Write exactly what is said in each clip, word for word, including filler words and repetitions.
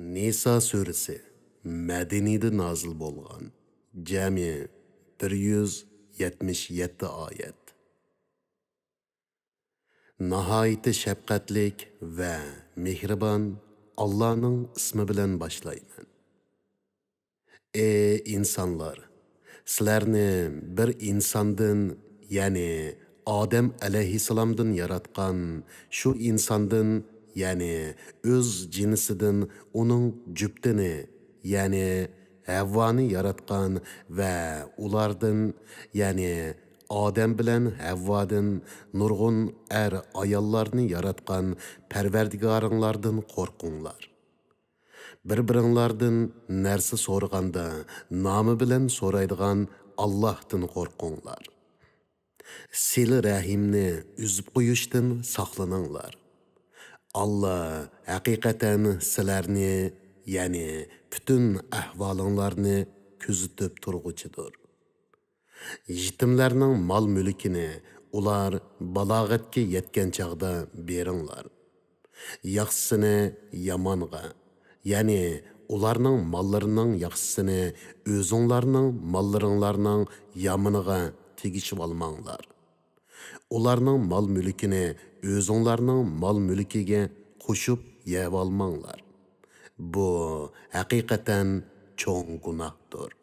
نىسا سۈرىسى، مەدىنىدە نازىل بولغان، جەمئىي بىر يۈز يەتمىش يەتتە ئايەت. ناھايىتى شەپقەتلىك ۋە مېھرىبان ئاللانىڭ ئىسمى بىلەن باشلايمەن. ئى ئىنسانلار! سىلەرنى بىر ئىنساندىن، يەنى ئادەم ئەلەيھىسسالامدىن ياراتقان، شۇ ئىنساندىن، يەنى ئۆز جىنسىدىن ئۇنىڭ جۈپتىنى، يەنى ھەۋۋانى ياراتقان ۋە ئۇلاردىن، يەنى ئادەم بىلەن ھەۋۋادىن نۇرغۇن ئەر ئاياللارنى ياراتقان پەرۋەردىگارىڭلاردىن قورقۇڭلار. بىر-بىرىڭلاردىن نەرسە سورىغاندا، نامى بىلەن سورايدىغان ئاللاھتىن قورقۇڭلار. سىلە رەھىمنى ئۈزۈپ قويۇشتىن ساقلىنىڭلار. ئاللا ھەقىقەتەن سىلەرنى، يەنى پۈتۈن ئەھۋالىڭلارنى كۆزىتىپ تۇرغۇچىدۇر. يېتىملەرنىڭ مال-مۈلكىنى ئۇلار بالاغەتكە يەتكەن چاغدا بېرىڭلار. ياخشىسىنى يامانغا، يەنى ئۇلارنىڭ ماللىرىنىڭ ياخشىسىنى ئۆزۈڭلارنىڭ ماللىرىڭلارنىڭ يامىنىغا تېگىشىۋالماڭلار. ئۇلارنىڭ مال-مۈلكىنى ئۆزۈڭلارنىڭ مال-مۈلكىگە قوشۇپ يەۋالماڭلار. بۇ ھەقىقەتەن چوڭ گۇناھتۇر.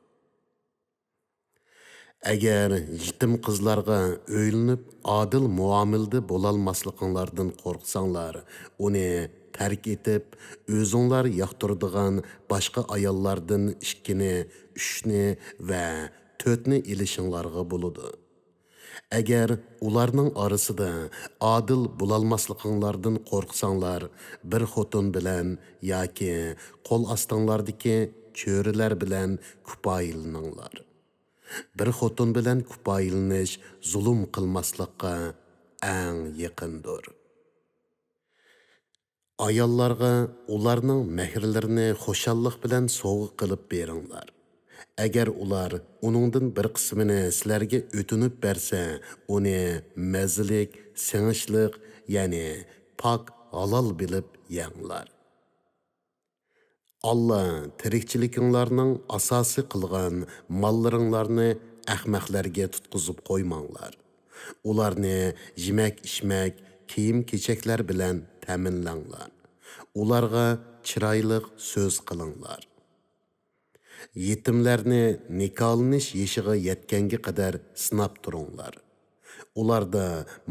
ئەگەر يېتىم قىزلارغا ئۆيلىنىپ ئادىل مۇئامىلىدە بولالماسلىقىڭلاردىن قورقساڭلار، ئۇنى تەرك ئېتىپ، ئۆزۈڭلار ياقتۇرىدىغان باشقا ئاياللاردىن ئىككىنى، ئۈچنى ۋە تۆتنى ئېلىشىڭلارغا بولىدۇ. ئەگەر ئۇلارنىڭ ئارىسىدا ئادىل بولالماسلىقىڭلاردىن قورقساڭلار، بىر خوتۇن بىلەن ياكى قول ئاستىڭلاردىكى چۆرىلەر بىلەن كۇپايىلىنىڭلار. بىر خوتۇن بىلەن كۇپايىلىنىش زۇلۇم قىلماسلىققا ئەڭ يېقىندۇر. ئاياللارغا ئۇلارنىڭ مەھىرلىرىنى خۇشاللىق بىلەن سوۋغا قىلىپ بېرىڭلار. ئەگەر ئۇلار ئۇنىڭدىن بىر قىسمىنى سىلەرگە ئۆتۈنۈپ بەرسە، ئۇنى مەززىلىك، سىڭىشلىق، يەنى پاك، ھالال بىلىپ يەڭلار. ئاللا تىرىكچىلىكىڭلارنىڭ ئاساسى قىلغان ماللىرىڭلارنى ئەخمەقلەرگە تۇتقۇزۇپ قويماڭلار. ئۇلارنى يېمەك-ئىچمەك، كىيىم-كېچەكلەر بىلەن تەمىنلەڭلار. ئۇلارغا چىرايلىق سۆز قىلىڭلار. يېتىملەرنى نىكاھلىنىش يېشىغا يەتكەنگە قەدەر سىناپ تۇرۇڭلار. ئۇلاردا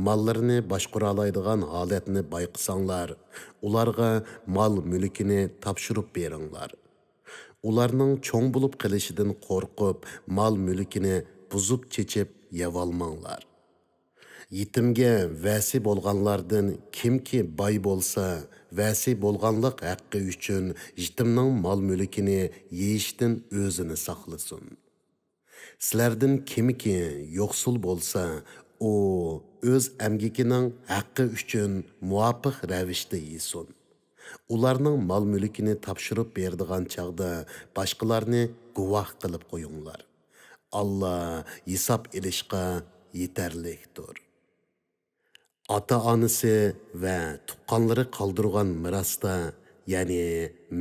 ماللىرىنى باشقۇرالايدىغان ھالەتنى بايقىساڭلار، ئۇلارغا مال-مۈلكىنى تاپشۇرۇپ بېرىڭلار. ئۇلارنىڭ چوڭ بولۇپ قېلىشىدىن قورقۇپ، مال-مۈلكىنى بۇزۇپ-چېچىپ يەۋالماڭلار. يېتىمگە ۋەسىي بولغانلاردىن كىمكى باي بولسا، ۋەسىي بولغانلىق ھەققى ئۈچۈن يېتىمنىڭ مال-مۈلكىنى يېيىشتىن ئۆزىنى ساقلىسۇن. سىلەردىن كىمكى يوقسۇل بولسا، ئۇ ئۆز ئەمگىكىنىڭ ھەققى ئۈچۈن مۇۋاپىق رەۋىشتە يېسۇن. ئۇلارنىڭ مال-مۈلكىنى تاپشۇرۇپ بېرىدىغان چاغدا باشقىلارنى گۇۋاھ قىلىپ قويۇڭلار. ئاللا ھېساب ئېلىشقا يېتەرلىكتۇر. ئاتا-ئانىسى ۋە تۇغقانلىرى قالدۇرغان مىراستا، يەنى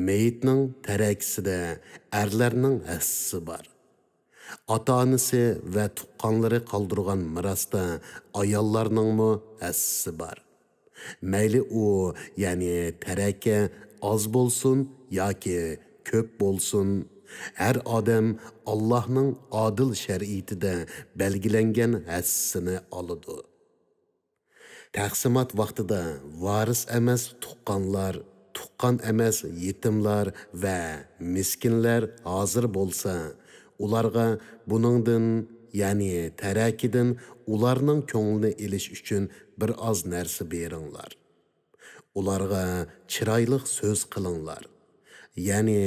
مېيىتنىڭ تەرەكىسىدە ئەرلەرنىڭ ھەسسىسى بار. ئاتا-ئانىسى ۋە تۇغقانلىرى قالدۇرغان مىراستا ئاياللارنىڭمۇ ھەسسىسى بار. مەيلى ئۇ، يەنى تەرەكە ئاز بولسۇن ياكى كۆپ بولسۇن، ھەر ئادەم ئاللاھنىڭ ئادىل شەرىئىتىدە بەلگىلەنگەن ھەسسىسىنى ئالىدۇ. تەقسىمات ۋاقتىدا ۋارىس ئەمەس تۇغقانلار، تۇغقان ئەمەس يېتىملار ۋە مىسكىنلەر ھازىر بولسا، ئۇلارغا بۇنىڭدىن، يەنى تەرەكىدىن ئۇلارنىڭ كۆڭلىنى ئېلىش ئۈچۈن بىر ئاز نەرسە بېرىڭلار. ئۇلارغا چىرايلىق سۆز قىلىڭلار. يەنى،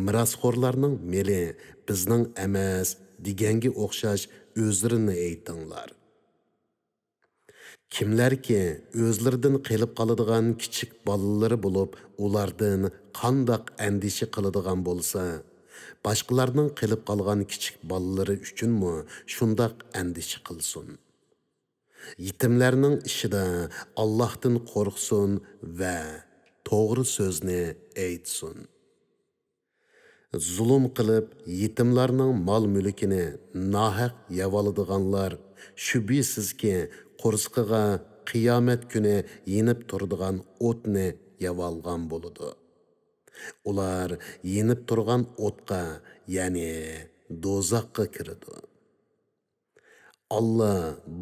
مىراسخورلارنىڭ مېلى بىزنىڭ ئەمەس، دېگەنگە ئوخشاش ئۆزلىرىنى ئېيتىڭلار. كىملەركى ئۆزلىرىدىن قېلىپ قالىدىغان كىچىك بالىلىرى بولۇپ، ئۇلاردىن قانداق ئەندىشە قىلىدىغان بولسا، باشقىلارنىڭ قېلىپ قالغان كىچىك بالىلىرى ئۈچۈنمۇ شۇنداق ئەندىشە قىلسۇن. يېتىملەرنىڭ ئىشىدا ئاللاھتىن قورقسۇن ۋە توغرا سۆزنى ئېيتسۇن. زۇلۇم قىلىپ، يېتىملارنىڭ مال-مۈلكىنى ناھەق يەۋالىدىغانلار، شۈبھىسىزكى، قورسىقىغا قىيامەت كۈنى يېنىپ تۇرىدىغان ئوتنى يەۋالغان بولىدۇ. ئۇلار يېنىپ تۇرغان ئوتقا، يەنى دوزاخقا كىرىدۇ. ئاللا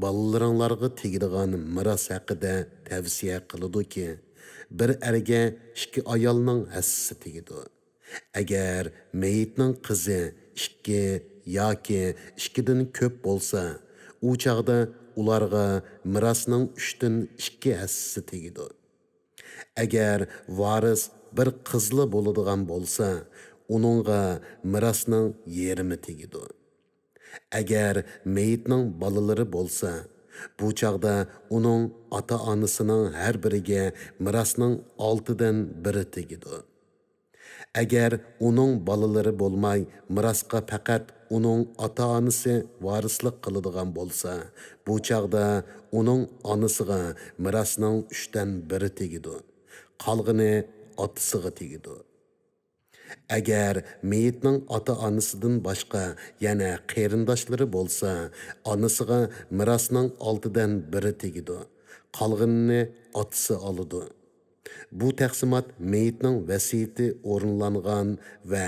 بالىلىرىڭلارغا تېگىدىغان مىراس ھەققىدە تەۋسىيە قىلىدۇكى، بىر ئەرگە ئىككى ئايالنىڭ ھەسسىسى تېگىدۇ. ئەگەر مېيىتنىڭ قىزى ئىككى ياكى ئىككىدىن كۆپ بولسا، ئۇ چاغدا ئۇلارغا مىراسنىڭ ئۈچتىن ئىككى ھەسسىسى تېگىدۇ. ئەگەر ۋارىس بىر قىزلا بولىدىغان بولسا، ئۇنىڭغا مىراسنىڭ يېرىمى تېگىدۇ. ئەگەر مېيىتنىڭ بالىلىرى بولسا، بۇ چاغدا ئۇنىڭ ئاتا-ئانىسىنىڭ ھەر بىرىگە مىراسنىڭ ئالتىدىن بىرى تېگىدۇ. ئەگەر ئۇنىڭ بالىلىرى بولماي، مىراسقا پەقەت ئۇنىڭ ئاتا-ئانىسى ۋارىسلىق قىلىدىغان بولسا، بۇ چاغدا ئۇنىڭ ئانىسىغا مىراسنىڭ ئۈچتىن بىرى تېگىدۇ. قالغىنى ئاتىسىغا تېگىدۇ. ئەگەر مېيىتنىڭ ئاتا-ئانىسىدىن باشقا يەنە قېرىنداشلىرى بولسا، ئانىسىغا مىراسنىڭ ئالتىدىن بىرى تېگىدۇ. قالغىنىنى ئاتىسى ئالىدۇ. بۇ تەقسىمات مېيىتنىڭ ۋەسىيىتى ئورۇنلانغان ۋە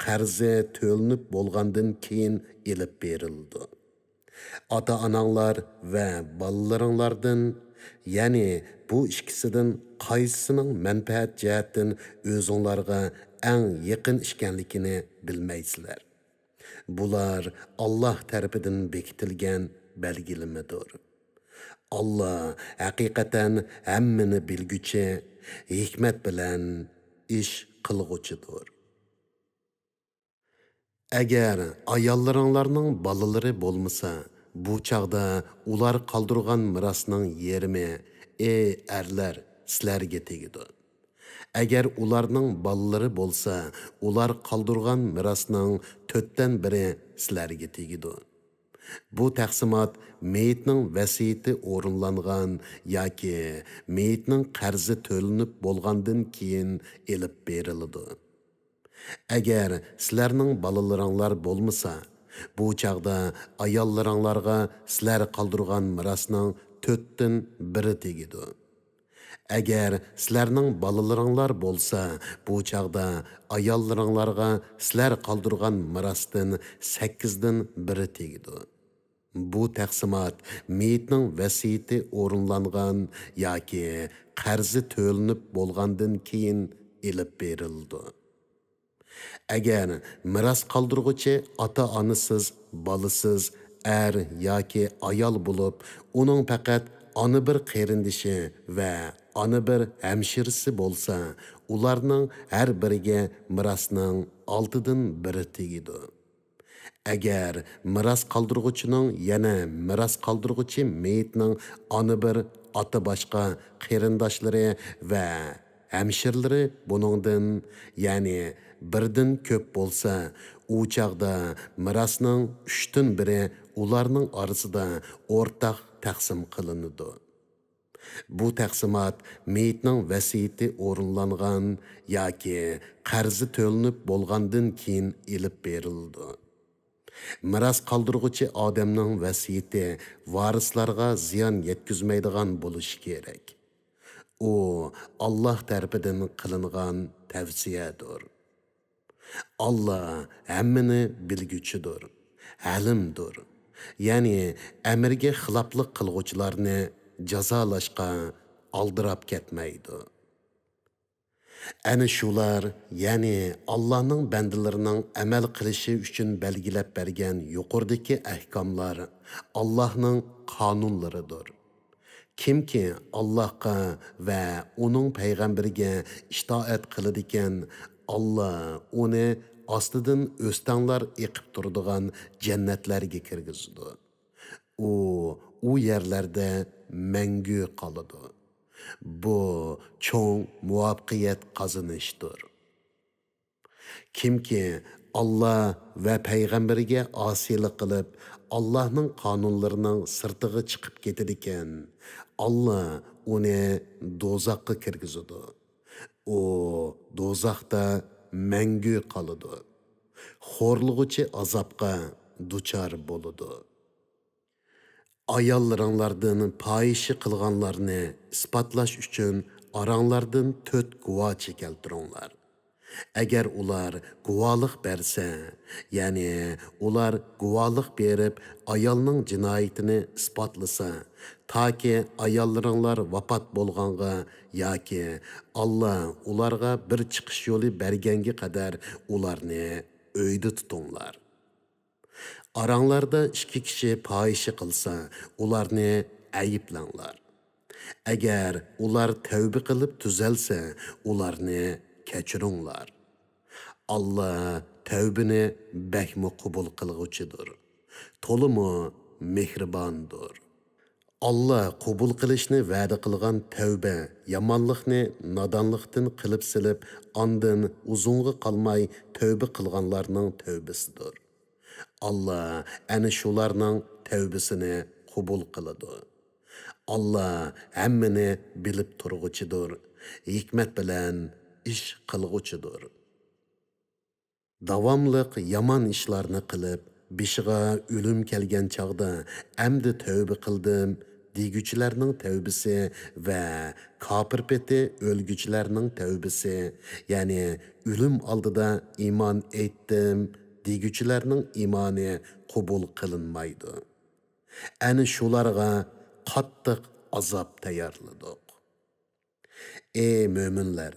قەرزى تۆلىنىپ بولغاندىن كېيىن ئېلىپ بېرىلىدۇ. ئاتا-ئاناڭلار ۋە بالىلىرىڭلاردىن، يەنى بۇ ئىككىسىدىن قايسىسىنىڭ مەنپەئەت جەھەتتىن ئۆزۈڭلارغا ئەڭ يېقىن ئىكەنلىكىنى بىلمەيسىلەر. بۇلار ئاللا تەرىپىدىن بېكىتىلگەن بەلگىلىمىدۇر. ئاللا ھەقىقەتەن ھەممىنى بىلگۈچى، ھېكمەت بىلەن ئىش قىلغۇچىدۇر. ئەگەر ئاياللىرىڭلارنىڭ بالىلىرى بولمىسا، بۇ چاغدا ئۇلار قالدۇرغان مىراسنىڭ يېرىمى، ئەي ئەرلەر، سىلەرگە تېگىدۇ. ئەگەر ئۇلارنىڭ بالىلىرى بولسا، ئۇلار قالدۇرغان مىراسنىڭ تۆتتىن بىرى سىلەرگە تېگىدۇ. بۇ تەقسىمات مېيىتنىڭ ۋەسىيىتى ئورۇنلانغان ياكى مېيىتنىڭ قەرزى تۆلىنىپ بولغاندىن كېيىن ئېلىپ بېرىلىدۇ. ئەگەر سىلەرنىڭ بالىلىرىڭلار بولمىسا، بۇ چاغدا ئاياللىرىڭلارغا سىلەر قالدۇرغان مىراسنىڭ تۆتتىن بىرى تېگىدۇ. ئەگەر سىلەرنىڭ بالىلىرىڭلار بولسا، بۇ چاغدا ئاياللىرىڭلارغا سىلەر قالدۇرغان مىراستىن سەككىزدىن بىرى تېگىدۇ. بۇ تەقسىمات مېيىتنىڭ ۋەسىيىتى ئورۇنلانغان ياكى قەرزى تۆلىنىپ بولغاندىن كېيىن ئېلىپ بېرىلىدۇ. ئەگەر مىراس قالدۇرغۇچى ئاتا-ئانىسىز، بالىسىز، ئەر ياكى ئايال بولۇپ، ئۇنىڭ پەقەت ئانا بىر قېرىندىشى ۋە ئانا بىر ھەمشىرىسى بولسا، ئۇلارنىڭ ھەر بىرىگە مىراسنىڭ ئالتىدىن بىرى تېگىدۇ. ئەگەر مىراس قالدۇرغۇچىنىڭ يەنە مىراس قالدۇرغۇچى مېيىتنىڭ ئانا بىر، ئاتا باشقا قېرىنداشلىرى ۋە ھەمشىرىلىرى بۇنىڭدىن، يەنى بىردىن كۆپ بولسا، ئۇ چاغدا مىراسنىڭ ئۈچتىن بىرى ئۇلارنىڭ ئارىسىدا ئورتاق تەقسىم قىلىنىدۇ. بۇ تەقسىمات مېيىتنىڭ ۋەسىيىتى ئورۇنلانغان ياكى قەرزى تۆلىنىپ بولغاندىن كېيىن ئېلىپ بېرىلىدۇ. مىراس قالدۇرغۇچى ئادەمنىڭ ۋەسىيىتى ۋارىسلارغا زىيان يەتكۈزمەيدىغان بولۇشى كېرەك. ئۇ ئاللا تەرىپىدىن قىلىنغان تەۋسىيەدۇر. ئاللا ھەممىنى بىلگۈچىدۇر، ھەلىمدۇر. يەنى ئەمرىگە خىلاپلىق قىلغۇچىلارنى جازالاشقا ئالدىراپ كەتمەيدۇ. ئەنە شۇلار، يەنى ئاللانىڭ بەندىلىرىنىڭ ئەمەل قىلىشى ئۈچۈن بەلگىلەپ بەرگەن يۇقىرىدىكى ئەھكاملار ئاللانىڭ قانۇنلىرىدۇر. كىمكى ئاللاھقا ۋە ئۇنىڭ پەيغەمبىرىگە ئىتائەت قىلىدىكەن، ئاللا ئۇنى ئاستىدىن ئۆستەڭلار ئېقىپ تۇرىدىغان جەننەتلەرگە كىرگۈزىدۇ. ئۇ ئۇ يەرلەردە مەڭگۈ قالىدۇ. بۇ چوڭ مۇۋەپپەقىيەت قازىنىشتۇر. كىمكى ئاللا ۋە پەيغەمبىرىگە ئاسىيلىق قىلىپ، ئاللانىڭ قانۇنلىرىنىڭ سىرتىغا چىقىپ كېتىدىكەن، ئاللا ئۇنى دوزاخقا كىرگۈزىدۇ. ئۇ دوزاختا مەڭگۈ قالىدۇ. خورلىغۇچى ئازابقا دۇچار بولىدۇ. ئاياللىرىڭلاردىن پاھىشە قىلغانلارنى ئىسپاتلاش ئۈچۈن ئاراڭلاردىن تۆت گۇۋاچى كەلتۈرۈڭلار. ئەگەر ئۇلار گۇۋاھلىق بەرسە، يەنى ئۇلار گۇۋاھلىق بېرىپ، ئايالنىڭ جىنايىتىنى ئىسپاتلىسا، تاكى ئاياللىرىڭلار ۋاپات بولغانغا ياكى ئاللا ئۇلارغا بىر چىقىش يولى بەرگەنگە قەدەر ئۇلارنى ئۆيدە تۇتۇڭلار. ئاراڭلاردا ئىككى كىشى پاھىشە قىلسا، ئۇلارنى ئەيىبلەڭلار. ئەگەر ئۇلار تەۋبە قىلىپ تۈزەلسە، ئۇلارنى كەچۈرۈڭلار. ئاللا تەۋبىنى بەكمۇ قوبۇل قىلغۇچىدۇر، تولىمۇ مېھرىباندۇر. ئاللا قوبۇل قىلىشنى ۋەدە قىلغان تەۋبە يامانلىقنى نادانلىقتىن قىلىپ سېلىپ، ئاندىن ئۇزۇنغا قالماي تەۋبە قىلغانلارنىڭ تەۋبىسىدۇر. ئاللا ئەنە شۇلارنىڭ تەۋبىسىنى قوبۇل قىلىدۇ. ئاللا ھەممىنى بىلىپ تۇرغۇچىدۇر، ھېكمەت بىلەن ئىش قىلغۇچىدۇر. داۋاملىق يامان ئىشلارنى قىلىپ، بېشىغا ئۆلۈم كەلگەن چاغدا ئەمدى تەۋبە قىلدىم دېگۈچىلەرنىڭ تەۋبىسى ۋە كاپىر پېتى ئۆلگۈچىلەرنىڭ تەۋبىسى، يەنى ئۆلۈم ئالدىدا ئىمان ئېيتتىم دېگۈچىلەرنىڭ ئىمانى قوبۇل قىلىنمايدۇ. ئەنە شۇلارغا قاتتىق ئازاب تەييارلىدۇق. ئەي مۆمىنلەر!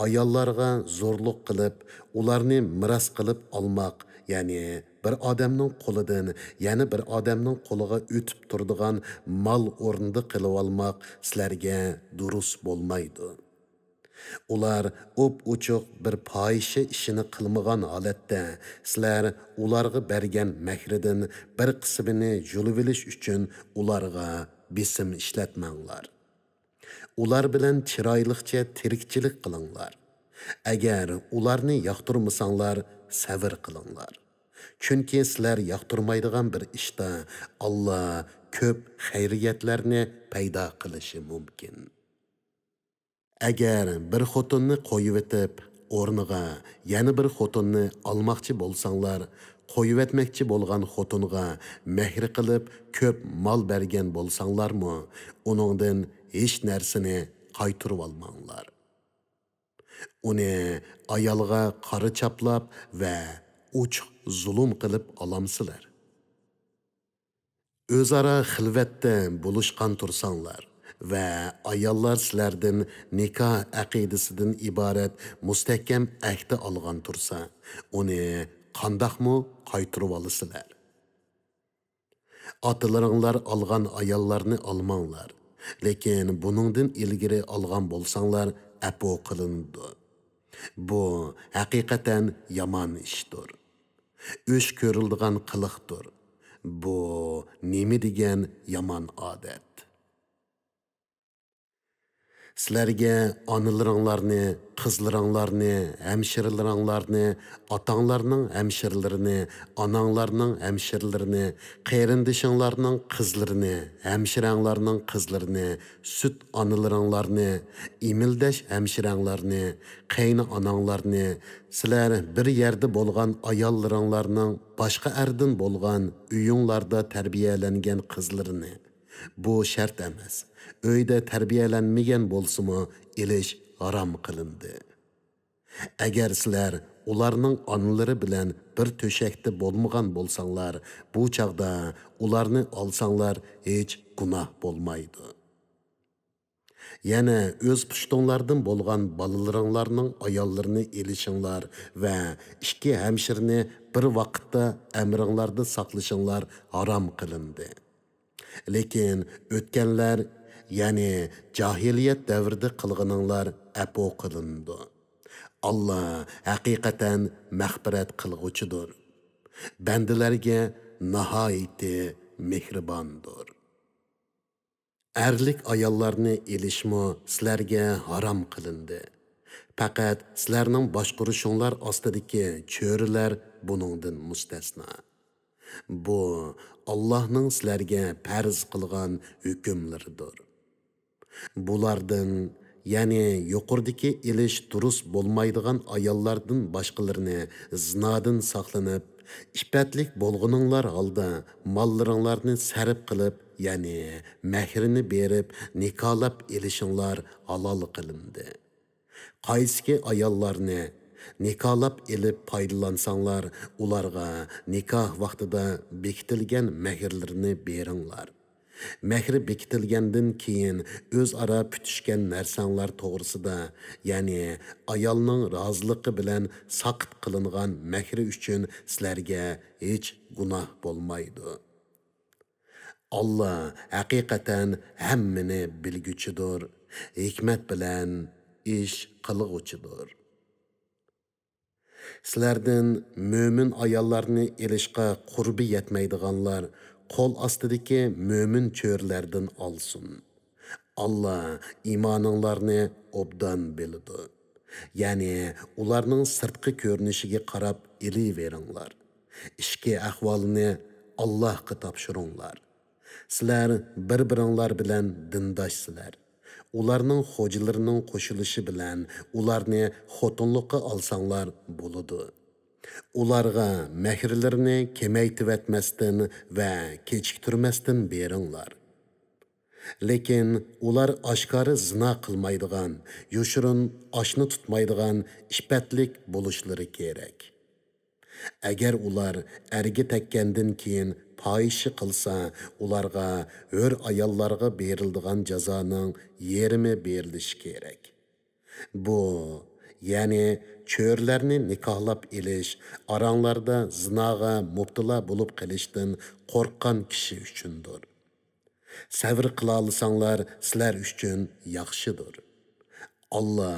ئاياللارغا زورلۇق قىلىپ، ئۇلارنى مىراس قىلىپ ئالماق، يەنى بىر ئادەمنىڭ قولىدىن يەنە بىر ئادەمنىڭ قولىغا ئۆتۈپ تۇرىدىغان مال ئورنىدا قىلىۋالماق سىلەرگە دۇرۇس بولمايدۇ. ئۇلار ئوپئوچۇق بىر پاھىشە ئىشىنى قىلمىغان ھالەتتە، سىلەر ئۇلارغا بەرگەن مەھرىدىن بىر قىسمىنى يۇلۇۋېلىش ئۈچۈن ئۇلارغا بېسىم ئىشلەتمەڭلار. ئۇلار بىلەن چىرايلىقچە تىرىكچىلىك قىلىڭلار. ئەگەر ئۇلارنى ياقتۇرمىساڭلار، سەۋر قىلىڭلار. چۈنكى سىلەر ياقتۇرمايدىغان بىر ئىشتا ئاللا كۆپ خەيرىيەتلەرنى پەيدا قىلىشى مۇمكىن. ئەگەر بىر خوتۇننى قويۇۋېتىپ، ئورنىغا يەنە بىر خوتۇننى ئالماقچى بولساڭلار، قويۇۋەتمەكچى بولغان خوتۇنغا مەھرى قىلىپ كۆپ مال بەرگەن بولساڭلارمۇ، ئۇنىڭدىن ھېچ نەرسىنى قايتۇرۇۋالماڭلار. ئۇنى ئايالغا قارا چاپلاپ ۋە ئوچۇق زۇلۇم قىلىپ ئالامسىلەر؟ ئۆزئارا خىلۋەتتە بولۇشقان تۇرساڭلار ۋە ئاياللار سىلەردىن نىكاھ ئەقىدىسىدىن ئىبارەت مۇستەھكەم ئەھدە ئالغان تۇرسا، ئۇنى قانداقمۇ قايتۇرۇۋالىسىلەر؟ ئاتىلىرىڭلار ئالغان ئاياللارنى ئالماڭلار، لېكىن بۇنىڭدىن ئىلگىرى ئالغان بولساڭلار، ئەپۇ قىلىنىدۇ. بۇ ھەقىقەتەن يامان ئىشتۇر. ئۆچ كۆرۈلىدىغان قىلىقتۇر. بۇ نېمە دېگەن يامان ئادەت! سىلەرگە ئانىلىرىڭلارنى، قىزلىرىڭلارنى، ھەمشىرىلىرىڭلارنى، ئاتاڭلارنىڭ ھەمشىرىلىرىنى، ئاناڭلارنىڭ ھەمشىرىلىرىنى، قېرىندىشىڭلارنىڭ قىزلىرىنى، ھەمشىرەڭلارنىڭ قىزلىرىنى، سۈت ئانىلىرىڭلارنى، ئىمىلدەش ھەمشىرەڭلارنى، قېيىنئاناڭلارنى، سىلەر بىر يەردە بولغان ئاياللىرىڭلارنىڭ باشقا ئەردىن بولغان ئۆيۈڭلاردا تەربىيەلەنگەن قىزلىرىنى، بۇ شەرت ئەمەس، ئۆيدە تەربىيەلەنمىگەن بولسىمۇ، ئېلىش ھارام قىلىندى. ئەگەر سىلەر ئۇلارنىڭ ئانىلىرى بىلەن بىر تۆشەكتە بولمىغان بولساڭلار، بۇ چاغدا ئۇلارنى ئالساڭلار، ھېچ گۇناھ بولمايدۇ. يەنە ئۆز پۇشتۇڭلاردىن بولغان بالىلىرىڭلارنىڭ ئاياللىرىنى ئېلىشىڭلار ۋە ئىككى ھەمشىرىنى بىر ۋاقىتتا ئەمرىڭلاردا ساقلىشىڭلار ھارام قىلىندى. لېكىن ئۆتكەنلەر، يەنى جاھىلىيەت دەۋرىدە قىلغىنىڭلار ئەپۇ قىلىنىدۇ. ئاللا ھەقىقەتەن مەغپىرەت قىلغۇچىدۇر. بەندىلەرگە ناھايىتى مېھرىباندۇر. ئەرلىك ئاياللارنى ئېلىشمۇ سىلەرگە ھارام قىلىندى. پەقەت سىلەرنىڭ باشقۇرۇشۇڭلار ئاستىدىكى چۆرىلەر بۇنىڭدىن مۇستەسنا. بۇ ئاللاھنىڭ سىلەرگە پەرز قىلغان ھۆكۈملىرىدۇر. بۇلاردىن يەنى يۇقىرىدىكى ئېلىش دۇرۇس بولمايدىغان ئاياللاردىن باشقىلىرىنى زىنادىن ساقلىنىپ، ئىپپەتلىك بولغىنىڭلار ھالدا ماللىرىڭلارنى سەرپ قىلىپ، يەنى مەھرىنى بېرىپ نىكاھلاپ ئېلىشىڭلار ھالال قىلىندى. قايسىكى ئاياللارنى نىكاھلاپ ئېلىپ پايدىلانساڭلار، ئۇلارغا نىكاھ ۋاقتىدا بېكىتىلگەن مەھىرلىرىنى بېرىڭلار. مەھرى بېكىتىلگەندىن كېيىن ئۆزئارا پۈتۈشكەن نەرسەڭلار توغرىسىدا، يەنى ئايالنىڭ رازىلىقى بىلەن ساقىت قىلىنغان مەھرى ئۈچۈن سىلەرگە ھېچ گۇناھ بولمايدۇ. ئاللا ھەقىقەتەن ھەممىنى بىلگۈچىدۇر، ھېكمەت بىلەن ئىش قىلغۇچىدۇر. سىلەردىن مۆمىن ئاياللارنى ئېلىشقا قۇربى يەتمەيدىغانلار قول ئاستىدىكى مۆمىن چۆرىلەردىن ئالسۇن. ئاللا ئىمانىڭلارنى ئوبدان بىلىدۇ. يەنى ئۇلارنىڭ سىرتقى كۆرۈنۈشىگە قاراپ ئېلىۋېرىڭلار. ئىچكى ئەھۋالىنى ئاللاھقا تاپشۇرۇڭلار. سىلەر بىر-بىرىڭلار بىلەن دىنداشسىلەر. ئۇلارنىڭ خوجىلىرىنىڭ قوشۇلۇشى بىلەن ئۇلارنى خوتۇنلۇققا ئالساڭلار بولىدۇ. ئۇلارغا مەھىرلىرىنى كېمەيتىۋەتمەستىن ۋە كېچىكتۈرمەستىن بېرىڭلار. لېكىن ئۇلار ئاشكارا زىنا قىلمايدىغان، يوشۇرۇن ئاشنا تۇتمايدىغان ئىپپەتلىك بولۇشلىرى كېرەك. ئەگەر ئۇلار ئەرگە تەگكەندىن كېيىن پاھىشە قىلسا، ئۇلارغا ھۆر ئاياللارغا بېرىلىدىغان جازانىڭ يېرىمى بېرىلىشى كېرەك. بۇ، يەنى چۆرىلەرنى نىكاھلاپ ئېلىش، ئاراڭلاردا زىناغا مۇپتىلا بولۇپ قېلىشتىن قورققان كىشى ئۈچۈندۇر. سەۋر قىلالىساڭلار، سىلەر ئۈچۈن ياخشىدۇر. ئاللا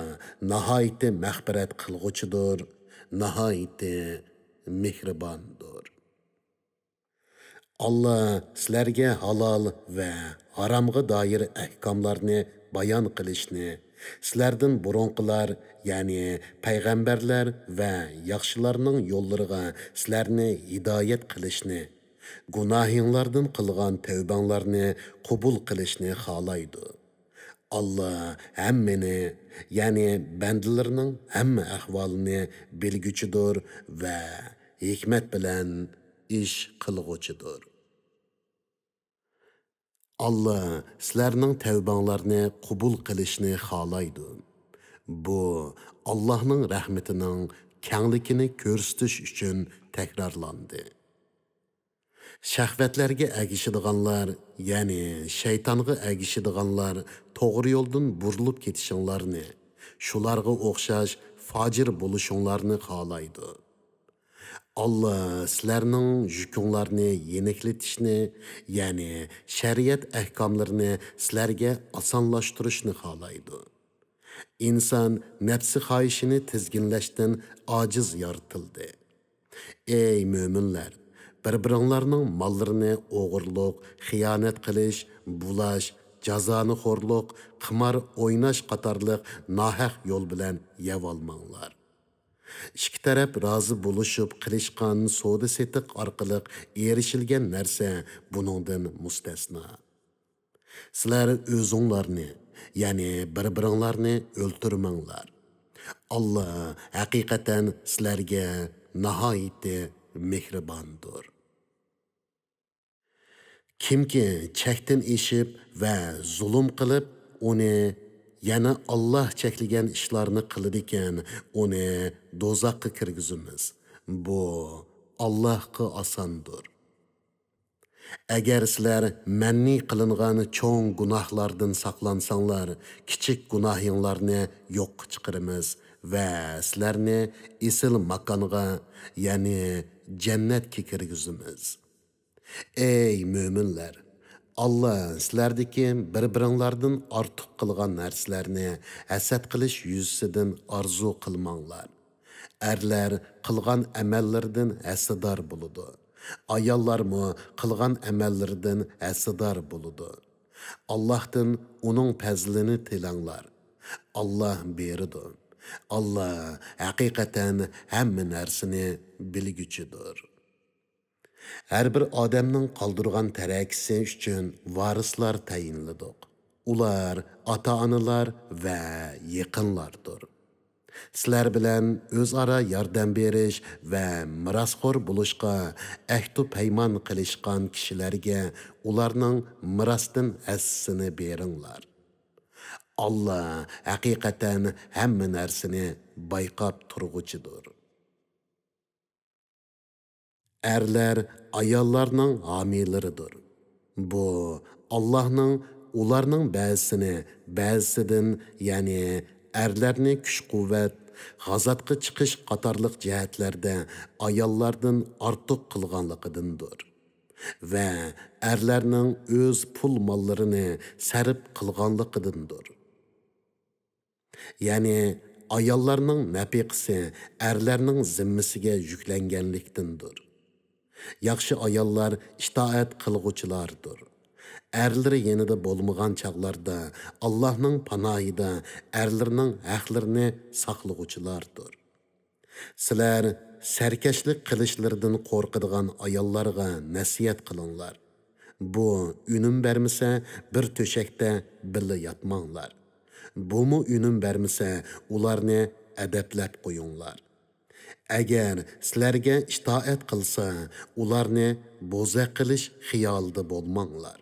ناھايىتى مەغپىرەت قىلغۇچىدۇر، ناھايىتى مېھرىباندۇر. ئاللا سىلەرگە ھالال ۋە ھارامغا دائىر ئەھكاملارنى بايان قىلىشنى، سىلەردىن بۇرۇنقىلار، يەنى پەيغەمبەرلەر ۋە ياخشىلارنىڭ يوللىرىغا سىلەرنى ھىدايەت قىلىشنى، گۇناھىڭلاردىن قىلغان تەۋبەڭلارنى قوبۇل قىلىشنى خالايدۇ. ئاللا ھەممىنى، يەنى بەندىلىرىنىڭ ھەممە ئەھۋالىنى بىلگۈچىدۇر ۋە ھېكمەت بىلەن ئىش قىلغۇچىدۇر. ئاللا سىلەرنىڭ تەۋبەڭلارنى قوبۇل قىلىشنى خالايدۇ. بۇ ئاللانىڭ رەھمىتىنىڭ كەڭلىكىنى كۆرسىتىش ئۈچۈن تەكرارلاندى. شەھۋەتلەرگە ئەگىشىدىغانلار، يەنى شەيتانغا ئەگىشىدىغانلار توغرا يولدىن بۇرۇلۇپ كېتىشىڭلارنى، شۇلارغا ئوخشاش فاجىر بولۇشۇڭلارنى خالايدۇ. ئاللا سىلەرنىڭ يۈكۈڭلارنى يېنىكلىتىشنى، يەنى شەرىئەت ئەھكاملىرىنى سىلەرگە ئاسانلاشتۇرۇشنى خالايدۇ. ئىنسان نەپسى خاھىشىنى تىزگىنلەشتىن ئاجىز يارىتىلدى. ئەي مۆمىنلەر! بىر-بىرىڭلارنىڭ ماللىرىنى ئوغرىلىق، خىيانەت قىلىش، بۇلاش، جازانىخورلۇق، قىمار ئويناش قاتارلىق ناھەق يول بىلەن يەۋالماڭلار. ئىككى تەرەپ رازى بولۇشۇپ قىلىشقان سودا-سېتىق ئارقىلىق ئېرىشىلگەن نەرسە بۇنىڭدىن مۇستەسنا. سىلەر ئۆزۈڭلارنى، يەنى بىر-بىرىڭلارنى ئۆلتۈرمەڭلار. ئاللا ھەقىقەتەن سىلەرگە ناھايىتى مېھرىباندۇر. كىمكى چەكتىن ئېشىپ ۋە زۇلۇم قىلىپ، ئۇنى، يەنى ئاللا چەكلىگەن ئىشلارنى قىلىدىكەن، ئۇنى دوزاخقا كىرگۈزىمىز. بۇ ئاللاغا ئاساندۇر. ئەگەر سىلەر مەنئى قىلىنغان چوڭ گۇناھلاردىن ساقلانساڭلار، كىچىك گۇناھىڭلارنى يوققا چىقىرىمىز ۋە سىلەرنى ئېسىل ماكانغا، يەنى جەننەتكە كىرگۈزىمىز. ئەي مۆمىنلەر! ئاللا سىلەردىكى بىر-بىرىڭلاردىن ئارتۇق قىلغان نەرسىلەرنى ھەسەت قىلىش يۈزىسىدىن ئارزۇ قىلماڭلار. ئەرلەر قىلغان ئەمەللىرىدىن ھەسسىدار بولىدۇ. ئاياللارمۇ قىلغان ئەمەللىرىدىن ھەسسىدار بولىدۇ. ئاللاھتىن ئۇنىڭ پەزلىنى تىلەڭلار. ئاللا بېرىدۇ. ئاللا ھەقىقەتەن ھەممە نەرسىنى بىلگۈچىدۇر. ھەر بىر ئادەمنىڭ قالدۇرغان تەرەكىسى ئۈچۈن ۋارىسلار تەيىنلىدۇق. ئۇلار ئاتا-ئانىلار ۋە يېقىنلاردۇر. سىلەر بىلەن ئۆزئارا ياردەم بېرىش ۋە مىراسخور بولۇشقا ئەھدۇ پەيمان قىلىشقان كىشىلەرگە ئۇلارنىڭ مىراستىن ھەسسىسىنى بېرىڭلار. ئاللا ھەقىقەتەن ھەممە نەرسىنى بايقاپ تۇرغۇچىدۇر. ئەرلەر ئاياللارنىڭ ھامىيلىرىدۇر. بۇ ئاللاھنىڭ ئۇلارنىڭ بەزىسىنى بەزىسىدىن، يەنى ئەرلەرنى كۈچ-قۇۋۋەت، غازاتقا چىقىش قاتارلىق جەھەتلەردە ئاياللاردىن ئارتۇق قىلغانلىقىدىندۇر ۋە ئەرلەرنىڭ ئۆز پۇل-ماللىرىنى سەرپ قىلغانلىقىدىندۇر. يەنى ئاياللارنىڭ نەپىقىسى ئەرلەرنىڭ زىممىسىگە يۈكلەنگەنلىكتىندۇر. ياخشى ئاياللار ئىتائەت قىلغۇچىلاردۇر. ئەرلىرى يېنىدا بولمىغان چاغلاردا ئاللاھنىڭ پاناھىدا ئەرلىرىنىڭ ھەقلىرىنى ساقلىغۇچىلاردۇر. سىلەر سەركەشلىك قىلىشلىرىدىن قورقىدىغان ئاياللارغا نەسىھەت قىلىڭلار. بۇ ئۈنۈم بەرمىسە، بىر تۆشەكتە بىللە ياتماڭلار. بۇمۇ ئۈنۈم بەرمىسە، ئۇلارنى ئەدەپلەپ قويۇڭلار. ئەگەر سىلەرگە ئىتائەت قىلسا، ئۇلارنى بوزەك قىلىش خىيالىدا بولماڭلار.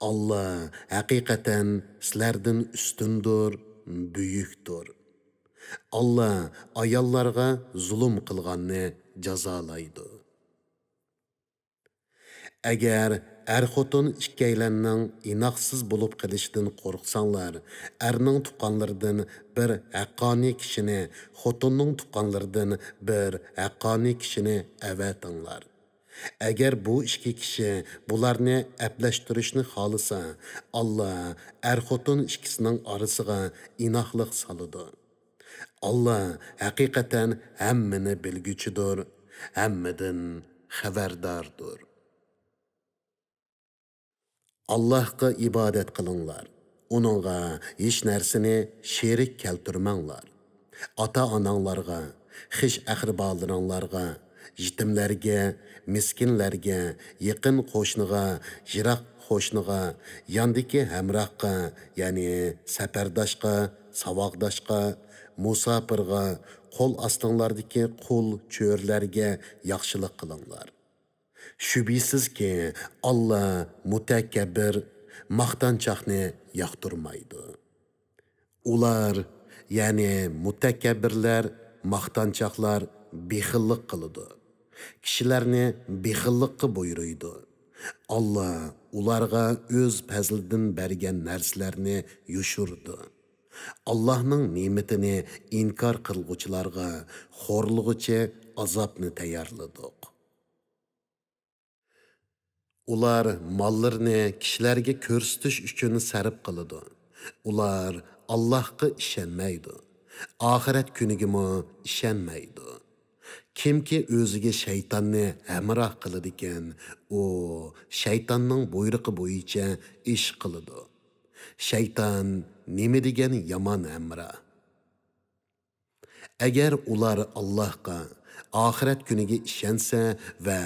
ئاللا ھەقىقەتەن سىلەردىن ئۈستۈندۇر، بۈيۈكتۇر. ئاللا ئاياللارغا زۇلۇم قىلغاننى جازالايدۇ. ئەگەر ئەر-خوتۇن ئىككىيلەننىڭ ئىناقسىز بولۇپ قېلىشىدىن قورقساڭلار، ئەرنىڭ تۇغقانلىرىدىن بىر ھەققانىي كىشىنى، خوتۇننىڭ تۇغقانلىرىدىن بىر ھەققانىي كىشىنى ئەۋەتىڭلار. ئەگەر بۇ ئىككى كىشى بۇلارنى ئەپلەشتۈرۈشنى خالىسا، ئاللا ئەر-خوتۇن ئىككىسىنىڭ ئارىسىغا ئىناقلىق سالىدۇ. ئاللا ھەقىقەتەن ھەممىنى بىلگۈچىدۇر، ھەممىدىن خەۋەرداردۇر. ئاللاھقا ئىبادەت قىلىڭلار، ئۇنىڭغا ھېچ نەرسىنى شېرىك كەلتۈرمەڭلار. ئاتا-ئاناڭلارغا، خىش-ئەقرىبالىرىڭلارغا، يېتىملەرگە، مىسكىنلەرگە، يېقىن قوشنىغا، يىراق قوشنىغا، ياندىكى ھەمراھقا، يەنى سەپەرداشقا، ساۋاقداشقا، مۇساپىرغا، قول ئاستىڭلاردىكى قۇل چۆرىلەرگە ياخشىلىق قىلىڭلار. شۈبھىسىزكى، ئاللا مۇتەكەببىر، ماختانچاقنى ياقتۇرمايدۇ. ئۇلار، يەنى مۇتەكەببىرلەر، ماختانچاقلار بېخىللىق قىلىدۇ. كىشىلەرنى بېخىللىققا بۇيرۇيدۇ. ئاللا ئۇلارغا ئۆز پەزلىدىن بەرگەن نەرسىلەرنى يوشۇرىدۇ. ئاللانىڭ نېمىتىنى ئىنكار قىلغۇچىلارغا خورلىغۇچى ئازابنى تەييارلىدۇق. ئۇلار ماللىرىنى كىشىلەرگە كۆرسىتىش ئۈچۈن سەرپ قىلىدۇ. ئۇلار ئاللاھقا ئىشەنمەيدۇ، ئاخىرەت كۈنىگىمۇ ئىشەنمەيدۇ. كىمكى ئۆزىگە شەيتاننى ھەمراھ قىلىدىكەن، ئۇ شەيتاننىڭ بۇيرۇقى بويىچە ئىش قىلىدۇ. شەيتان نېمە دېگەن يامان ھەمراھ! ئەگەر ئۇلار ئاللاھقا، ئاخىرەت كۈنىگە ئىشەنسە ۋە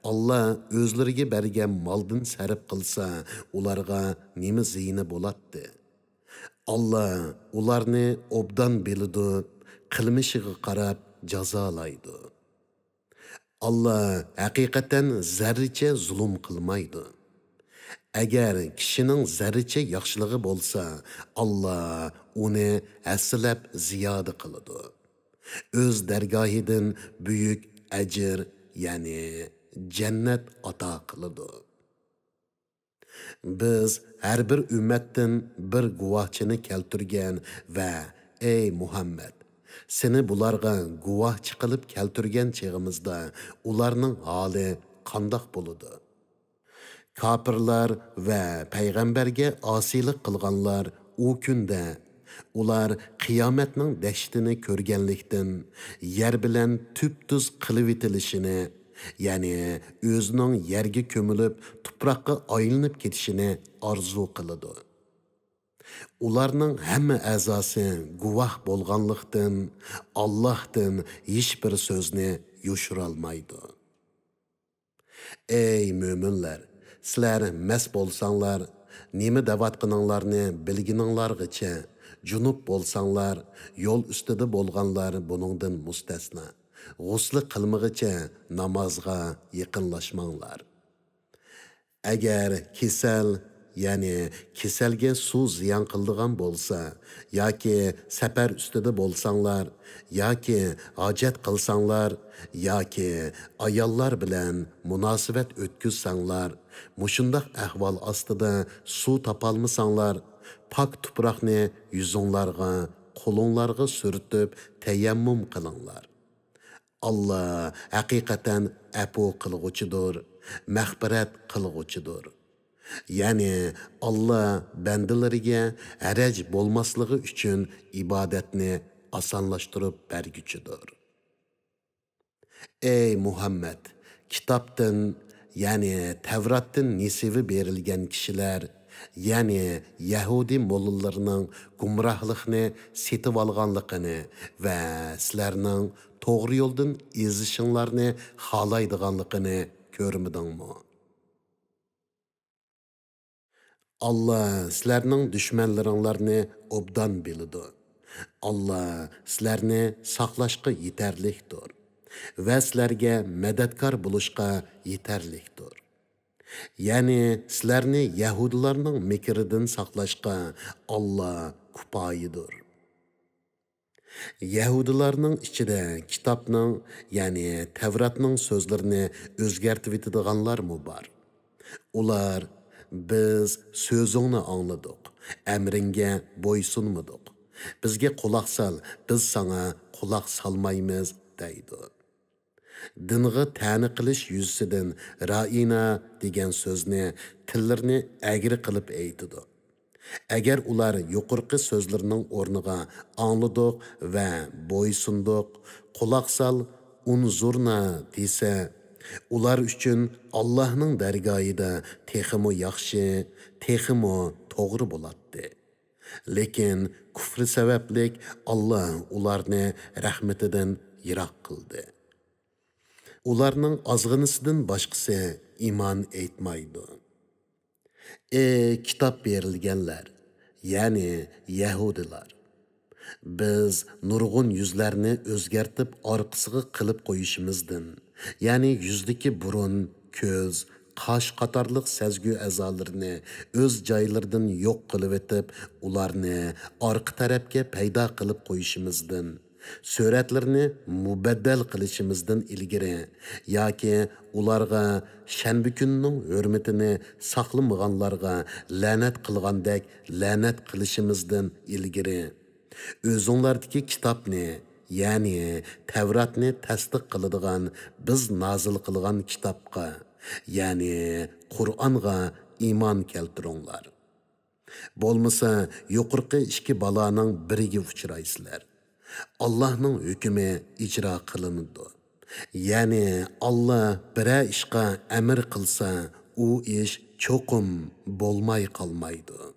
ئاللا ئۆزلىرىگە بەرگەن مالدىن سەرپ قىلسا، ئۇلارغا نېمە زىيىنى بولاتتى؟ ئاللا ئۇلارنى ئوبدان بىلىدۇ، قىلمىشىغا قاراپ جازالايدۇ. ئاللا ھەقىقەتەن زەررىچە زۇلۇم قىلمايدۇ. ئەگەر كىشىنىڭ زەررىچە ياخشىلىقى بولسا، ئاللا ئۇنى ھەسسىلەپ زىيادە قىلىدۇ. ئۆز دەرگاھىدىن بۈيۈك ئەجىر، يەنى جەننەت ئاتا قىلىدۇ. بىز ھەر بىر ئۈممەتتىن بىر گۇۋاھچىنى كەلتۈرگەن ۋە، ئەي مۇھەممەد، سېنى بۇلارغا گۇۋاھچى قىلىپ كەلتۈرگەن چېغىمىزدا ئۇلارنىڭ ھالى قانداق بولىدۇ؟ كاپىرلار ۋە پەيغەمبەرگە ئاسىيلىق قىلغانلار ئۇ كۈندە، ئۇلار قىيامەتنىڭ دەھشىتىنى كۆرگەنلىكتىن، يەر بىلەن تۈپتۈز قىلىۋېتىلىشىنى، يەنى ئۆزىنىڭ يەرگە كۆمۈلۈپ، تۇپراققا ئايلىنىپ كېتىشىنى ئارزۇ قىلىدۇ. ئۇلارنىڭ ھەممە ئەزاسى گۇۋاھ بولغانلىقتىن، ئاللاھتىن ھېچبىر سۆزنى يوشۇرالمايدۇ. ئەي مۆمىنلەر، سىلەر مەست بولساڭلار، نېمە دەۋاتقىنىڭلارنى بىلگىنىڭلارغىچە، جۇنۇپ بولساڭلار، يول ئۈستىدە بولغانلار بۇنىڭدىن مۇستەسنا، غۇسلى قىلمىغىچە نامازغا يېقىنلاشماڭلار. ئەگەر كېسەل، يەنى كېسەلگە سۇ زىيان قىلىدىغان بولسا، ياكى سەپەر ئۈستىدە بولساڭلار، ياكى ھاجەت قىلساڭلار، ياكى ئاياللار بىلەن مۇناسىۋەت ئۆتكۈزسەڭلار، مۇشۇنداق ئەھۋال ئاستىدا سۇ تاپالمىساڭلار، پاك تۇپراقنى يۈزۈڭلارغا، قولۇڭلارغا سۈرتۈپ تەيەممۇم قىلىڭلار. ئاللا ھەقىقەتەن ئەپۇ قىلغۇچىدۇر، مەغپىرەت قىلغۇچىدۇر. يەنى ئاللا بەندىلىرىگە ھەرەج بولماسلىقى ئۈچۈن ئىبادەتنى ئاسانلاشتۇرۇپ بەرگۈچىدۇر. ئەي مۇھەممەد، كىتابتىن، يەنى تەۋراتتىن نېسىۋە بېرىلگەن كىشىلەر، يەنى يەھۇدىي موللىلىرىنىڭ گۇمراھلىقنى سېتىۋالغانلىقىنى ۋە سىلەرنىڭ توغرا يولدىن ئېزىشىڭلارنى خالايدىغانلىقىنى كۆرمىدىڭمۇ؟ ئاللا سىلەرنىڭ دۈشمەنلىرىڭلارنى ئوبدان بىلىدۇ. ئاللا سىلەرنى ساقلاشقا يېتەرلىكتۇر ۋە سىلەرگە مەدەتكار بولۇشقا يېتەرلىكتۇر. يەنى سىلەرنى يەھۇدىيلارنىڭ مىكرىدىن ساقلاشقا ئاللا كۇپايىدۇر. يەھۇدىيلارنىڭ ئىچىدە كىتابنىڭ، يەنى تەۋراتنىڭ سۆزلىرىنى ئۆزگەرتىۋېتىدىغانلارمۇ بار. ئۇلار، «بىز سۆزۈڭنى ئاڭلىدۇق، ئەمرىڭگە بويسۇنمىدۇق. بىزگە قۇلاق سال، بىز ساڭا قۇلاق سالمايمىز» دەيدۇ. دىنغا تەنە قىلىش يۈزىسىدىن رائىنا دېگەن سۆزنى تىللىرىنى ئەگرى قىلىپ ئېيتىدۇ. ئەگەر ئۇلار يۇقىرىقى سۆزلىرىنىڭ ئورنىغا «ئاڭلىدۇق» ۋە «بويسۇندۇق»، «قۇلاق سال»، «ئۇنزۇرنا» دېسە، ئۇلار ئۈچۈن ئاللاھنىڭ دەرگاھىدا تېخىمۇ ياخشى، تېخىمۇ توغرا بولاتتى. لېكىن كۇفرى سەۋەبلىك ئاللا ئۇلارنى رەھمىتىدىن يىراق قىلدى. ئۇلارنىڭ ئازغىنىسىدىن باشقىسى ئىمان ئېيتمايدۇ. ئەي كىتاب بېرىلگەنلەر، يەنى يەھۇدىيلار! بىز نۇرغۇن يۈزلەرنى ئۆزگەرتىپ ئارقىسىغا قىلىپ قويۇشىمىزدىن، يەنى يۈزدىكى بۇرۇن، كۆز، قاش قاتارلىق سەزگۈ ئەزالىرىنى ئۆز جايلىرىدىن يوق قىلىۋېتىپ، ئۇلارنى ئارقا تەرەپكە پەيدا قىلىپ قويۇشىمىزدىن، سۈرەتلىرىنى مۇبەددەل قىلىشىمىزدىن ئىلگىرى ياكى ئۇلارغا شەنبە كۈنىنىڭ ھۆرمىتىنى ساقلىمىغانلارغا لەنەت قىلغاندەك لەنەت قىلىشىمىزدىن ئىلگىرى، ئۆزۈڭلاردىكى كىتابنى، يەنى تەۋراتنى تەستىق قىلىدىغان بىز نازىل قىلغان كىتابقا، يەنى قۇرئانغا ئىمان كەلتۈرۈڭلار. بولمىسا يۇقىرىقى ئىككى بالانىڭ بىرىگە ئۇچرايسىلەر. ئاللاھنىڭ ھۆكمى ئىجرا قىلىنىدۇ. يەنى ئاللا بىرەر ئىشقا ئەمر قىلسا، ئۇ ئىش چوقۇم بولماي قالمايدۇ.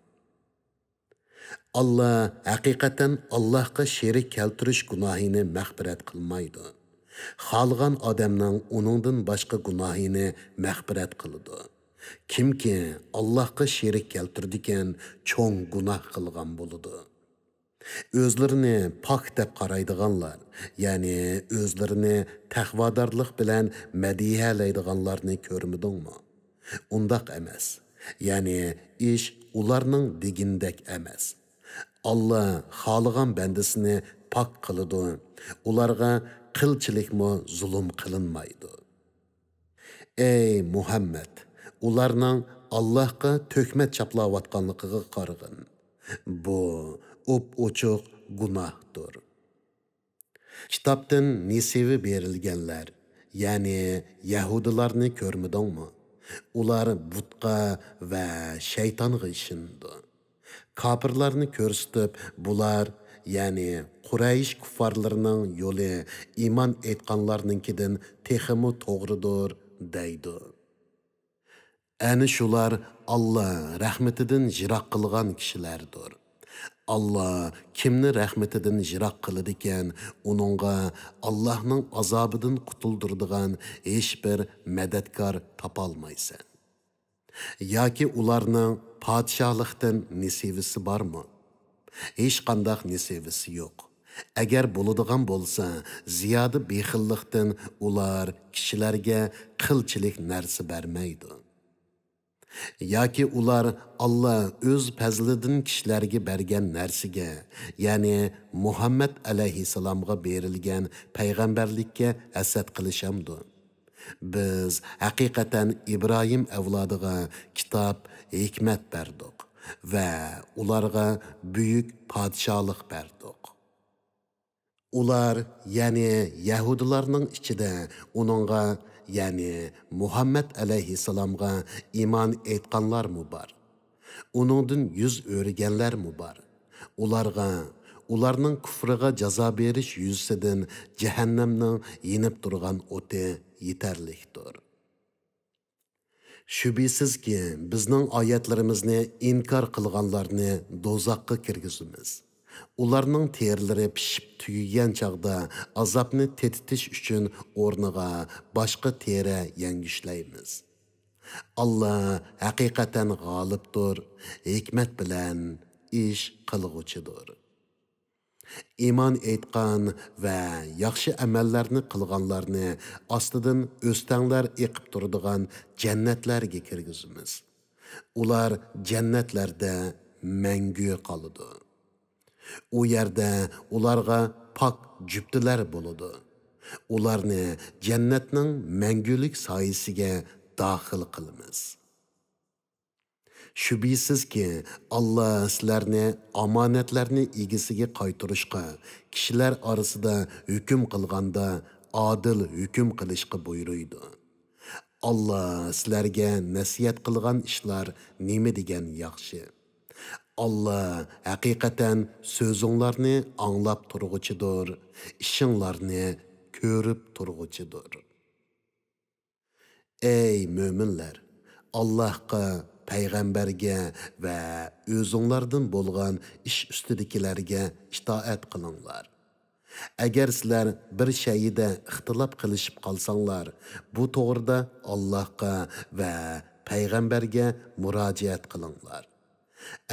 ئاللا ھەقىقەتەن ئاللاھقا شېرىك كەلتۈرۈش گۇناھىنى مەغپىرەت قىلمايدۇ. خالىغان ئادەمنىڭ ئۇنىڭدىن باشقا گۇناھىنى مەغپىرەت قىلىدۇ. كىمكى ئاللاھقا شېرىك كەلتۈرىدىكەن، چوڭ گۇناھ قىلغان بولىدۇ. ئۆزلىرىنى پاك دەپ قارايدىغانلار، يەنى ئۆزلىرىنى تەقۋادارلىق بىلەن مەدھىيەلەيدىغانلارنى كۆرمىدىڭمۇ؟ ئۇنداق ئەمەس. يەنى ئىش ئۇلارنىڭ دېگىنىدەك ئەمەس. ئاللا خالىغان بەندىسىنى پاك قىلىدۇ، ئۇلارغا قىلچىلىكمۇ زۇلۇم قىلىنمايدۇ. ئەي مۇھەممەد، ئۇلارنىڭ ئاللاھقا تۆھمەت چاپلاۋاتقانلىقىغا قارىغىن. بۇ ئوپئوچۇق گۇناھتۇر. كىتابتىن نېسىۋە بېرىلگەنلەر، يەنى يەھۇدىيلارنى كۆرمىدىڭمۇ؟ ئۇلار بۇتقا ۋە شەيتانغا ئىشىنىدۇ. كاپىرلارنى كۆرسىتىپ، بۇلار، يەنى قۇرەيش كۇففارلىرىنىڭ يولى ئىمان ئېيتقانلارنىڭكىدىن تېخىمۇ توغرىدۇر، دەيدۇ. ئەنە شۇلار ئاللا رەھمىتىدىن يىراق قىلغان كىشىلەردۇر. ئاللا كىمنى رەھمىتىدىن يىراق قىلىدىكەن، ئۇنىڭغا ئاللانىڭ ئازابىدىن قۇتۇلدۇرىدىغان ھېچبىر مەدەتكار تاپالمايسەن. ياكى ئۇلارنىڭ پادىشاھلىقتىن نېسىۋىسى بارمۇ؟ ھېچقانداق نېسىۋىسى يوق. ئەگەر بولىدىغان بولسا، زىيادە بېخىللىقتىن ئۇلار كىشىلەرگە قىلچىلىك نەرسە بەرمەيدۇ. ياكى ئۇلار ئاللا ئۆز پەزلىدىن كىشىلەرگە بەرگەن نەرسىگە، يەنى مۇھەممەد ئەلەيھىسسالامغا بېرىلگەن پەيغەمبەرلىككە ھەسەت قىلىشامدۇ؟ بىز ھەقىقەتەن ئىبراھىم ئەۋلادىغا كىتاب، ھېكمەت بەردۇق ۋە ئۇلارغا بۈيۈك پادىشاھلىق بەردۇق. ئۇلار، يەنى يەھۇدىيلارنىڭ ئىچىدە ئۇنىڭغا، يەنى مۇھەممەد ئەلەيھىسسالامغا ئىمان ئېيتقانلارمۇ بار. ئۇنىڭدىن يۈز ئۆرۈگەنلەرمۇ بار. ئۇلارغا، ئۇلارنىڭ كۇفرىغا جازا بېرىش يۈزىسىدىن جەھەننەمنىڭ يېنىپ تۇرغان ئوتى يېتەرلىكتۇر. شۈبھىسىزكى، بىزنىڭ ئايەتلىرىمىزنى ئىنكار قىلغانلارنى دوزاخقا كىرگۈزىمىز. ئۇلارنىڭ تېرىلىرى پىشىپ تۈگىگەن چاغدا ئازابنى تېتىتىش ئۈچۈن ئورنىغا باشقا تېرە يەڭگۈشلەيمىز. ئاللا ھەقىقەتەن غالىبتۇر، ھېكمەت بىلەن ئىش قىلغۇچىدۇر. ئىمان ئېيتقان ۋە ياخشى ئەمەللەرنى قىلغانلارنى ئاستىدىن ئۆستەڭلەر ئېقىپ تۇرىدىغان جەننەتلەرگە كىرگۈزىمىز. ئۇلار جەننەتلەردە مەڭگۈ قالىدۇ. ئۇ يەردە ئۇلارغا پاك جۈپتىلەر بولىدۇ. ئۇلارنى جەننەتنىڭ مەڭگۈلۈك سايىسىگە داخىل قىلىمىز. شۈبھىسىزكى، ئاللا سىلەرنى ئامانەتلەرنى ئىگىسىگە قايتۇرۇشقا، كىشىلەر ئارىسىدا ھۆكۈم قىلغاندا ئادىل ھۆكۈم قىلىشقا بۇيرۇيدۇ. ئاللا سىلەرگە نەسىھەت قىلغان ئىشلار نېمە دېگەن ياخشى. ئاللا ھەقىقەتەن سۆزۈڭلارنى ئاڭلاپ تۇرغۇچىدۇر، ئىشىڭلارنى كۆرۈپ تۇرغۇچىدۇر. ئەي مۆمىنلەر! ئاللاھقا، پەيغەمبەرگە ۋە ئۆزۈڭلاردىن بولغان ئىش ئۈستىدىكىلەرگە ئىتائەت قىلىڭلار. ئەگەر سىلەر بىر شەيئىدە ئىختىلاپ قىلىشىپ قالساڭلار، بۇ توغرىدا ئاللاھقا ۋە پەيغەمبەرگە مۇراجىئەت قىلىڭلار.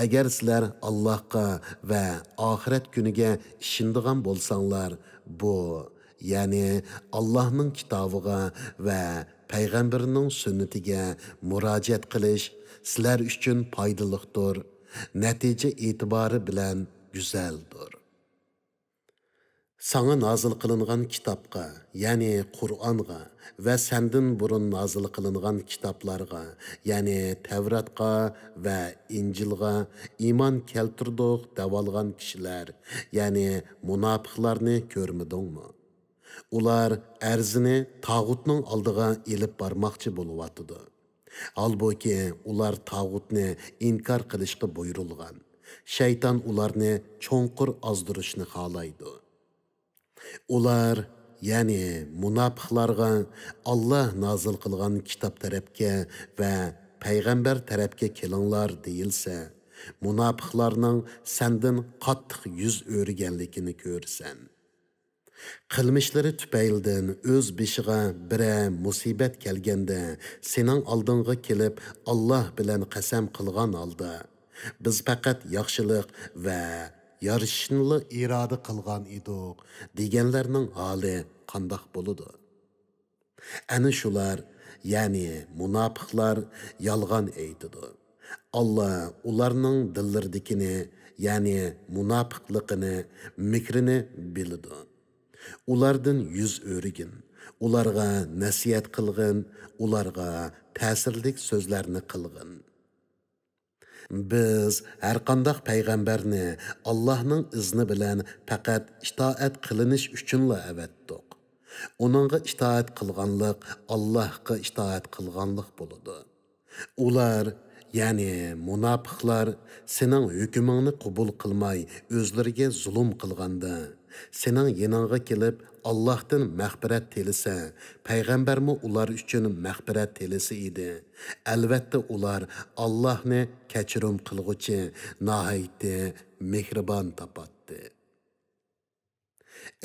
ئەگەر سىلەر ئاللاھقا ۋە ئاخىرەت كۈنىگە ئىشىنىدىغان بولساڭلار، بۇ، يەنى ئاللاھنىڭ كىتابىغا ۋە پەيغەمبىرىنىڭ سۈننىتىگە مۇراجىئەت قىلىش سىلەر ئۈچۈن پايدىلىقتۇر، نەتىجە ئېتىبارى بىلەن گۈزەلدۇر. ساڭا نازىل قىلىنغان كىتابقا، يەنى قۇرئانغا ۋە سەندىن بۇرۇن نازىل قىلىنغان كىتابلارغا، يەنى تەۋراتقا ۋە ئىنجىلغا ئىمان كەلتۈردۇق دەۋالغان كىشىلەر، يەنى مۇناپىقلارنى كۆرمىدىڭمۇ؟ ئۇلار ئەرزىنى تاغۇتنىڭ ئالدىغا ئېلىپ بارماقچى بولۇۋاتىدۇ. ھالبۇكى، ئۇلار تاغۇتنى ئىنكار قىلىشقا بۇيرۇلغان. شەيتان ئۇلارنى چوڭقۇر ئازدۇرۇشنى خالايدۇ. ئۇلار، يەنى مۇناپىقلارغا، ئاللا نازىل قىلغان كىتاب تەرەپكە ۋە پەيغەمبەر تەرەپكە كېلىڭلار دېيىلسە، مۇناپىقلارنىڭ سەندىن قاتتىق يۈز ئۆرۈگەنلىكىنى كۆرىسەن. قىلمىشلىرى تۈپەيلىدىن ئۆز بېشىغا بىرەر مۇسىبەت كەلگەندە، سېنىڭ ئالدىڭغا كېلىپ، ئاللا بىلەن قەسەم قىلغان ھالدا، بىز پەقەت ياخشىلىق ۋە يارىشىشنىلا ئىرادە قىلغان ئىدۇق، دېگەنلەرنىڭ ھالى قانداق بولىدۇ؟ ئەنە شۇلار، يەنى مۇناپىقلار يالغان ئېيتىدۇ. ئاللا ئۇلارنىڭ دىللىرىدىكىنى، يەنى مۇناپىقلىقىنى، مىكرىنى بىلىدۇ. ئۇلاردىن يۈز ئۆرۈگىن، ئۇلارغا نەسىھەت قىلغىن، ئۇلارغا تەسىرلىك سۆزلەرنى قىلغىن. بىز ھەرقانداق پەيغەمبەرنى ئاللاھنىڭ ئىزنى بىلەن پەقەت ئىتائەت قىلىنىش ئۈچۈنلا ئەۋەتتۇق. ئۇنىڭغا ئىتائەت قىلغانلىق ئاللاھقا ئىتائەت قىلغانلىق بولىدۇ. ئۇلار، يەنى مۇناپىقلار، سېنىڭ ھۆكمۈڭنى قوبۇل قىلماي، ئۆزلىرىگە زۇلۇم قىلغاندا، سېنىڭ يېنىڭغا كېلىپ، ئاللاھتىن مەغپىرەت تىلىسە، پەيغەمبەرمۇ ئۇلار ئۈچۈن مەغپىرەت تىلىسا ئىدى. ئەلۋەتتە، ئۇلار ئاللاھنى كەچۈرۈم قىلغۇچى، ناھايىتى مېھرىبان تاپاتتى.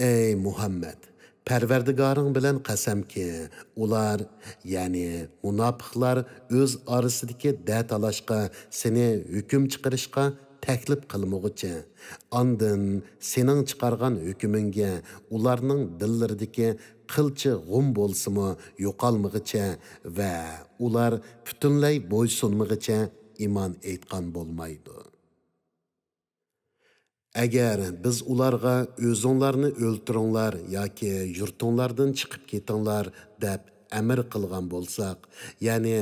ئەي مۇھەممەد، پەرۋەردىگارىڭ بىلەن قەسەمكى، ئۇلار، يەنى مۇناپىقلار ئۆز ئارىسىدىكى دەتالاشقا، سېنى ھۆكۈم چىقىرىشقا تەكلىپ قىلمىغۇچە، ئاندىن سېنىڭ چىقارغان ھۆكمۈڭگە ئۇلارنىڭ دىللىرىدىكى قىلچە غۇم بولسىمۇ يوقالمىغىچە ۋە ئۇلار پۈتۈنلەي بويسۇنمىغىچە ئىمان ئېيتقان بولمايدۇ. ئەگەر بىز ئۇلارغا «ئۆزۈڭلارنى ئۆلتۈرۈڭلار ياكى يۇرتۇڭلاردىن چىقىپ كېتىڭلار» دەپ ئەمىر قىلغان بولساق، يەنى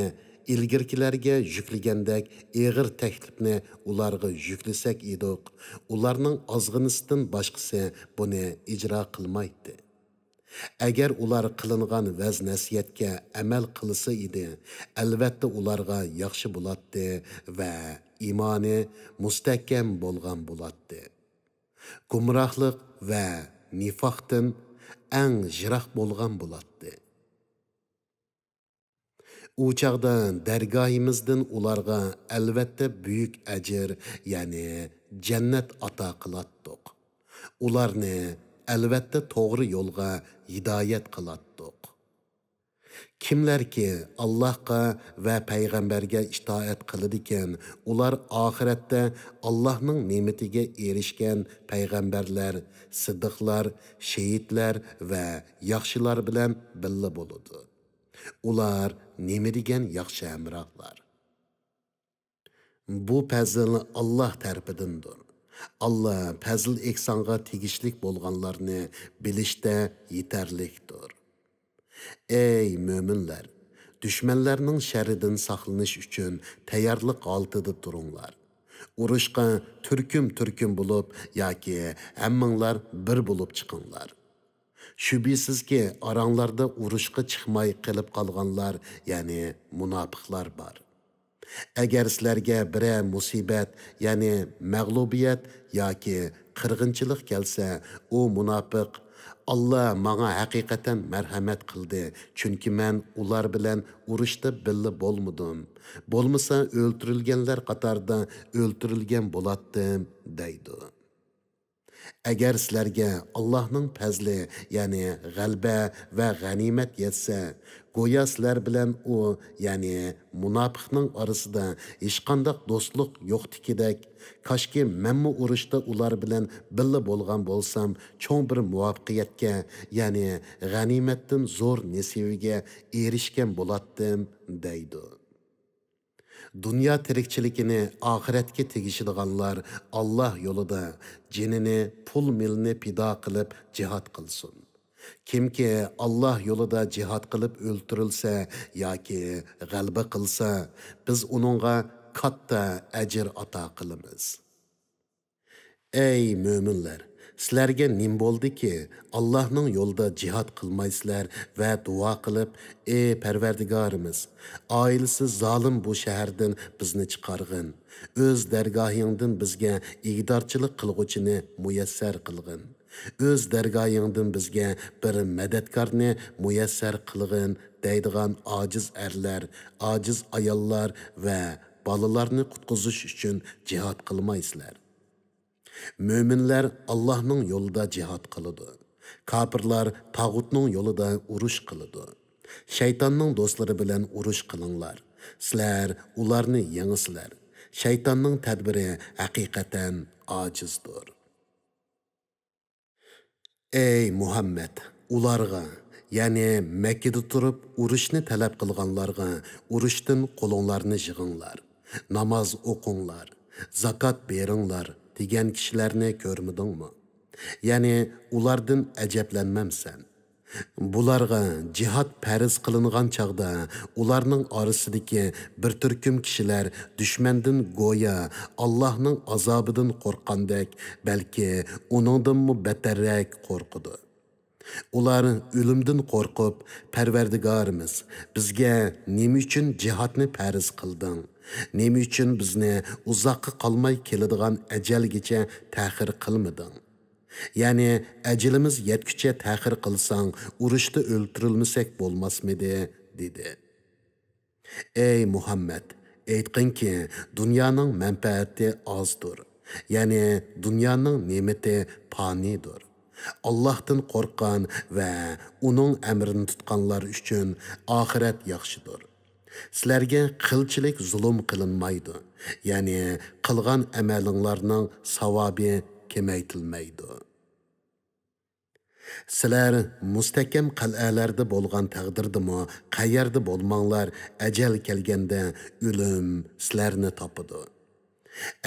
ئىلگىرىكىلەرگە يۈكلىگەندەك ئېغىر تەكلىپنى ئۇلارغا يۈكلىسەك ئىدۇق، ئۇلارنىڭ ئازغىنىسىدىن باشقىسى بۇنى ئىجرا قىلمايتتى. ئەگەر ئۇلار قىلىنغان ۋەز-نەسىھەتكە ئەمەل قىلسا ئىدى، ئەلۋەتتە ئۇلارغا ياخشى بولاتتى ۋە ئىمانى مۇستەھكەم بولغان بولاتتى. گۇمراھلىق ۋە نىفاقتىن ئەڭ يىراق بولغان بولاتتى. ئۇ چاغدا دەرگاھىمىزدىن ئۇلارغا ئەلۋەتتە بۈيۈك ئەجىر، يەنى جەننەت ئاتا قىلاتتۇق. ئۇلارنى ئەلۋەتتە توغرا يولغا ھىدايەت قىلاتتۇق. كىملەركى ئاللاھقا ۋە پەيغەمبەرگە ئىتائەت قىلىدىكەن، ئۇلار ئاخىرەتتە ئاللاھنىڭ نېمىتىگە ئېرىشكەن پەيغەمبەرلەر، سىددىقلار، شېھىتلەر ۋە ياخشىلار بىلەن بىللە بولىدۇ. ئۇلار نېمە دېگەن ياخشى ھەمراھلار! بۇ پەزىل ئاللاھ تەرىپىدىندۇر. ئاللاھ پەزىل-ئېھسانغا تېگىشلىك بولغانلارنى بىلىشتە يېتەرلىكتۇر. ئەي مۆمىنلەر! دۈشمەنلەرنىڭ شەررىدىن ساقلىنىش ئۈچۈن تەييارلىق ھالىتىدە تۇرۇڭلار. ئۇرۇشقا تۈركۈم-تۈركۈم بولۇپ ياكى ھەممىڭلار بىر بولۇپ چىقىڭلار. شۈبھىسىزكى، ئاراڭلاردا ئۇرۇشقا چىقماي قېلىپ قالغانلار، يەنى مۇناپىقلار بار. ئەگەر سىلەرگە بىرەر مۇسىبەت، يەنى مەغلۇبىيەت ياكى قىرغىنچىلىق كەلسە، ئۇ مۇناپىق، «ئاللا ماڭا ھەقىقەتەن مەرھەمەت قىلدى، چۈنكى مەن ئۇلار بىلەن ئۇرۇشتا بىللە بولمىدىم، بولمىسا ئۆلتۈرۈلگەنلەر قاتارىدا ئۆلتۈرۈلگەن بولاتتىم» دەيدۇ. ئەگەر سىلەرگە ئاللاھنىڭ پەزلى، يەنى غەلىبە ۋە غەنىيمەت يەتسە، گويا سىلەر بىلەن ئۇ، يەنى مۇناپىقنىڭ ئارىسىدا ھېچقانداق دوستلۇق يوقتىكىدەك، «كاشكى مەنمۇ ئۇرۇشتا ئۇلار بىلەن بىللە بولغان بولسام، چوڭ بىر مۇۋەپپەقىيەتكە، يەنى غەنىيمەتتىن زور نېسىۋىگە ئېرىشكەن بولاتتىم» دەيدۇ. دۇنيا تىرىكچىلىكىنى ئاخىرەتكە تېگىشىدىغانلار ئاللاھ يولىدا جېنىنى، پۇل-مېلىنى پىدا قىلىپ جىھاد قىلسۇن. كىمكى ئاللاھ يولىدا جىھاد قىلىپ ئۆلتۈرۈلسە ياكى غەلىبە قىلسا، بىز ئۇنىڭغا كاتتا ئەجىر ئاتا قىلىمىز. ئەي مۆمىنلەر! سىلەرگە نېمە بولدىكى، ئاللاھنىڭ يولىدا جىھاد قىلمايسىلەر ۋە دۇئا قىلىپ، «ئى پەرۋەردىگارىمىز، ئائىلىسى زالىم بۇ شەھەردىن بىزنى چىقارغىن. ئۆز دەرگاھىڭدىن بىزگە ئىگىدارچىلىق قىلغۇچىنى مۇيەسسەر قىلغىن. ئۆز دەرگاھىڭدىن بىزگە بىر مەدەتكارنى مۇيەسسەر قىلغىن» دەيدىغان ئاجىز ئەرلەر، ئاجىز ئاياللار ۋە بالىلارنى قۇتقۇزۇش ئۈچۈن جىھاد قىلمايسىلەر. مۆمىنلەر ئاللاھنىڭ يولىدا جىھاد قىلىدۇ. كاپىرلار تاغۇتنىڭ يولىدا ئۇرۇش قىلىدۇ. شەيتاننىڭ دوستلىرى بىلەن ئۇرۇش قىلىڭلار. سىلەر ئۇلارنى يېڭىسىلەر. شەيتاننىڭ تەدبىرى ھەقىقەتەن ئاجىزدۇر. ئەي مۇھەممەد! ئۇلارغا، يەنى مەككىدە تۇرۇپ ئۇرۇشنى تەلەپ قىلغانلارغا، «ئۇرۇشتىن قولۇڭلارنى يىغىڭلار، ناماز ئوقۇڭلار، زاكات بېرىڭلار» دېگەن كىشىلەرنى كۆرمىدىڭمۇ؟ يەنى ئۇلاردىن ئەجەبلەنمەمسەن؟ بۇلارغا جىھاد پەرز قىلىنغان چاغدا، ئۇلارنىڭ ئارىسىدىكى بىر تۈركۈم كىشىلەر دۈشمەندىن گويا ئاللاھنىڭ ئازابىدىن قورققاندەك، بەلكى ئۇنىڭدىنمۇ بەتتەررەك قورقىدۇ. ئۇلار ئۆلۈمدىن قورقۇپ، «پەرۋەردىگارىمىز، بىزگە نېمە ئۈچۈن جىھادنى پەرز قىلدىڭ؟ نېمە ئۈچۈن بىزنى ئۇزاققا قالماي كېلىدىغان ئەجەلگىچە تەخىر قىلمىدىڭ؟ يەنى ئەجىلىمىز يەتكۈچە تەخىر قىلساڭ، ئۇرۇشتا ئۆلتۈرۈلمىسەك بولماسمىدى؟» دېدى. ئەي مۇھەممەد، ئېيتقىنكى، دۇنيانىڭ مەنپەئەتى ئازدۇر، يەنى دۇنيانىڭ نېمىتى پانىيدۇر. ئاللاھتىن قورققان ۋە ئۇنىڭ ئەمرىنى تۇتقانلار ئۈچۈن ئاخىرەت ياخشىدۇر. سىلەرگە قىلچىلىك زۇلۇم قىلىنمايدۇ، يەنى قىلغان ئەمەلىڭلارنىڭ ساۋابى كېمەيتىلمەيدۇ. سىلەر مۇستەھكەم قەلئەلەردە بولغان تەقدىردىمۇ، قەيەردە بولماڭلار، ئەجەل كەلگەندە ئۆلۈم سىلەرنى تاپىدۇ.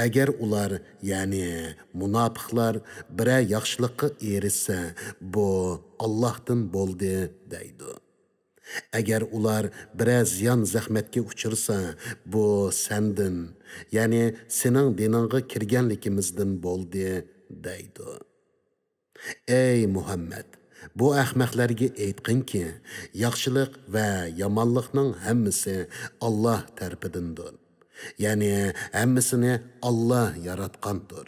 ئەگەر ئۇلار، يەنى مۇناپىقلار، بىرەر ياخشىلىققا ئېرىشسە، بۇ ئاللاھتىن بولدى، دەيدۇ. ئەگەر ئۇلار بىرەر زىيان-زەخمەتكە ئۇچرىسا، بۇ سەندىن، يەنى سېنىڭ دىنىڭغا كىرگەنلىكىمىزدىن بولدى، دەيدۇ. ئەي مۇھەممەد، بۇ ئەخمەقلەرگە ئېيتقىنكى، ياخشىلىق ۋە يامانلىقنىڭ ھەممىسى ئاللاھ تەرىپىدىندۇر. يەنى ھەممىسىنى ئاللاھ ياراتقاندۇر.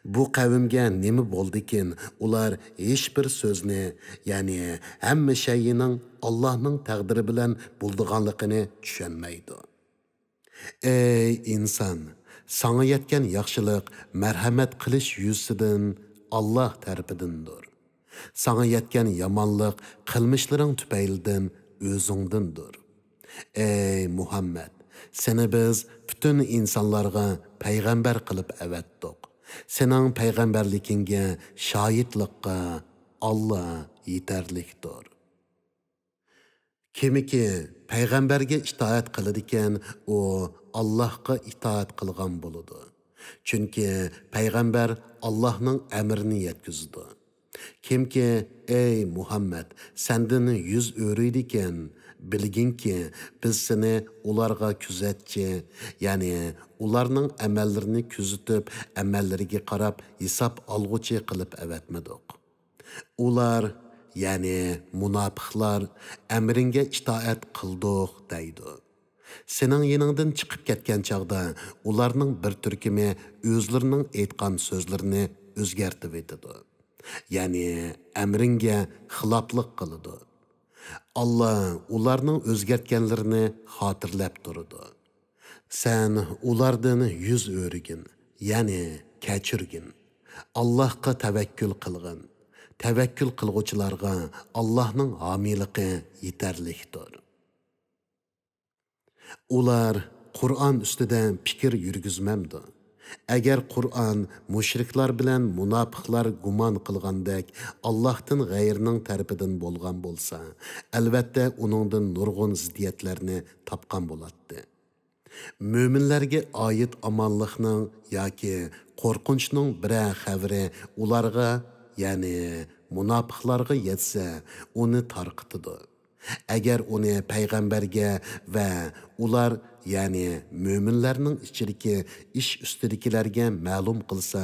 بۇ قەۋمگە نېمە بولدىكىن، ئۇلار ھېچبىر سۆزنى، يەنى ھەممە شەيئىنىڭ ئاللاھنىڭ تەقدىرى بىلەن بولىدىغانلىقىنى چۈشەنمەيدۇ. ئەي ئىنسان! ساڭا يەتكەن ياخشىلىق مەرھەمەت قىلىش يۈزىسىدىن ئاللاھ تەرىپىدىندۇر. ساڭا يەتكەن يامانلىق قىلمىشلىرىڭ تۈپەيلىدىن ئۆزۈڭدىندۇر. ئەي مۇھەممەد! سېنى بىز پۈتۈن ئىنسانلارغا پەيغەمبەر قىلىپ ئەۋەتتۇق. سېنىڭ پەيغەمبەرلىكىڭگە شاھىتلىققا ئاللاھ يېتەرلىكتۇر. كىمكى پەيغەمبەرگە ئىتائەت قىلىدىكەن، ئۇ ئاللاھقا ئىتائەت قىلغان بولىدۇ. چۈنكى پەيغەمبەر ئاللاھنىڭ ئەمرىنى يەتكۈزىدۇ. كىمكى، ئەي مۇھەممەد، سەندىن يۈز ئۆرۈيدىكەن، بىلگىنكى، بىز سېنى ئۇلارغا كۆزەتچى، يەنى ئۇلارنىڭ ئەمەللىرىنى كۆزىتىپ، ئەمەللىرىگە قاراپ ھېساب ئالغۇچى قىلىپ ئەۋەتمىدۇق. ئۇلار، يەنى مۇناپىقلار، ئەمرىڭگە ئىتائەت قىلدۇق دەيدۇ. سېنىڭ يېنىڭدىن چىقىپ كەتكەن چاغدا ئۇلارنىڭ بىر تۈركۈمى ئۆزلىرىنىڭ ئېيتقان سۆزلىرىنى ئۆزگەرتىۋېتىدۇ. يەنى ئەمرىڭگە خىلاپلىق قىلىدۇ. ئاللا ئۇلارنىڭ ئۆزگەرتكەنلىرىنى خاتىرىلەپ تۇرىدۇ. سەن ئۇلاردىن يۈز ئۆرۈگىن، يەنى كەچۈرگىن. ئاللاھقا تەۋەككۈل قىلغىن. تەۋەككۈل قىلغۇچىلارغا ئاللاھنىڭ ھامىيلىقى يېتەرلىكتۇر. ئۇلار قۇرئان ئۈستىدە پىكىر يۈرگۈزمەمدۇ؟ ئەگەر قۇرئان مۇشرىكلار بىلەن مۇناپىقلار گۇمان قىلغاندەك ئاللاھتىن غەيرىنىڭ تەرىپىدىن بولغان بولسا، ئەلۋەتتە ئۇنىڭدىن نۇرغۇن زىددىيەتلەرنى تاپقان بولاتتى. مۆمىنلەرگە ئائىت ئامانلىقنىڭ ياكى قورقۇنچنىڭ بىرەر خەۋىرى ئۇلارغا، يەنى مۇناپىقلارغا يەتسە، ئۇنى تارقىتىدۇ. ئەگەر ئۇنى پەيغەمبەرگە ۋە ئۇلار، يەنى مۆمىنلەرنىڭ ئىچىدىكى ئىش ئۈستىدىكىلەرگە مەلۇم قىلسا،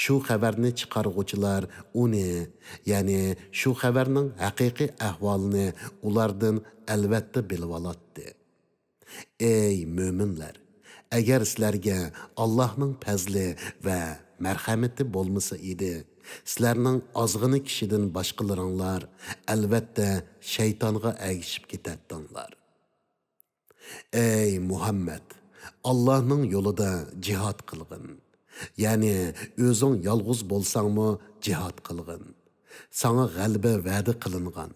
شۇ خەۋەرنى چىقارغۇچىلار ئۇنى، يەنى شۇ خەۋەرنىڭ ھەقىقىي ئەھۋالىنى ئۇلاردىن ئەلۋەتتە بىلىۋالاتتى. ئەي مۆمىنلەر! ئەگەر سىلەرگە ئاللاھنىڭ پەزلى ۋە مەرھەمىتى بولمىسا ئىدى، سىلەرنىڭ ئازغىنە كىشىدىن باشقىلىرىڭلار، ئەلۋەتتە، شەيتانغا ئەگىشىپ كېتەتتىڭلار. ئەي مۇھەممەد! ئاللاھنىڭ يولىدا جىھاد قىلغىن. يەنى ئۆزۈڭ يالغۇز بولساڭمۇ جىھاد قىلغىن. ساڭا غەلىبە ۋەدە قىلىنغان.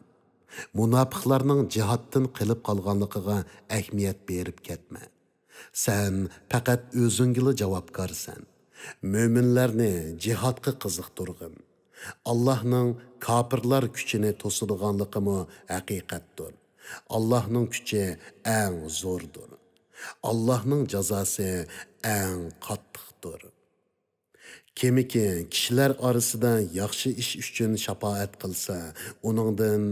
مۇناپىقلارنىڭ جىھادتىن قېلىپ قالغانلىقىغا ئەھمىيەت بېرىپ كەتمە. سەن پەقەت ئۆزۈڭگىلا جاۋابكارسەن. مۆمىنلەرنى جىھادقا قىزىقتۇرغىن. ئاللاھنىڭ كاپىرلار كۈچىنى توسىدىغانلىقىمۇ ھەقىقەتتۇر. ئاللاھنىڭ كۈچى ئەڭ زوردۇر. ئاللاھنىڭ جازاسى ئەڭ قاتتىقتۇر. كىمكى كىشىلەر ئارىسىدا ياخشى ئىش ئۈچۈن شاپائەت قىلسا، ئۇنىڭدىن،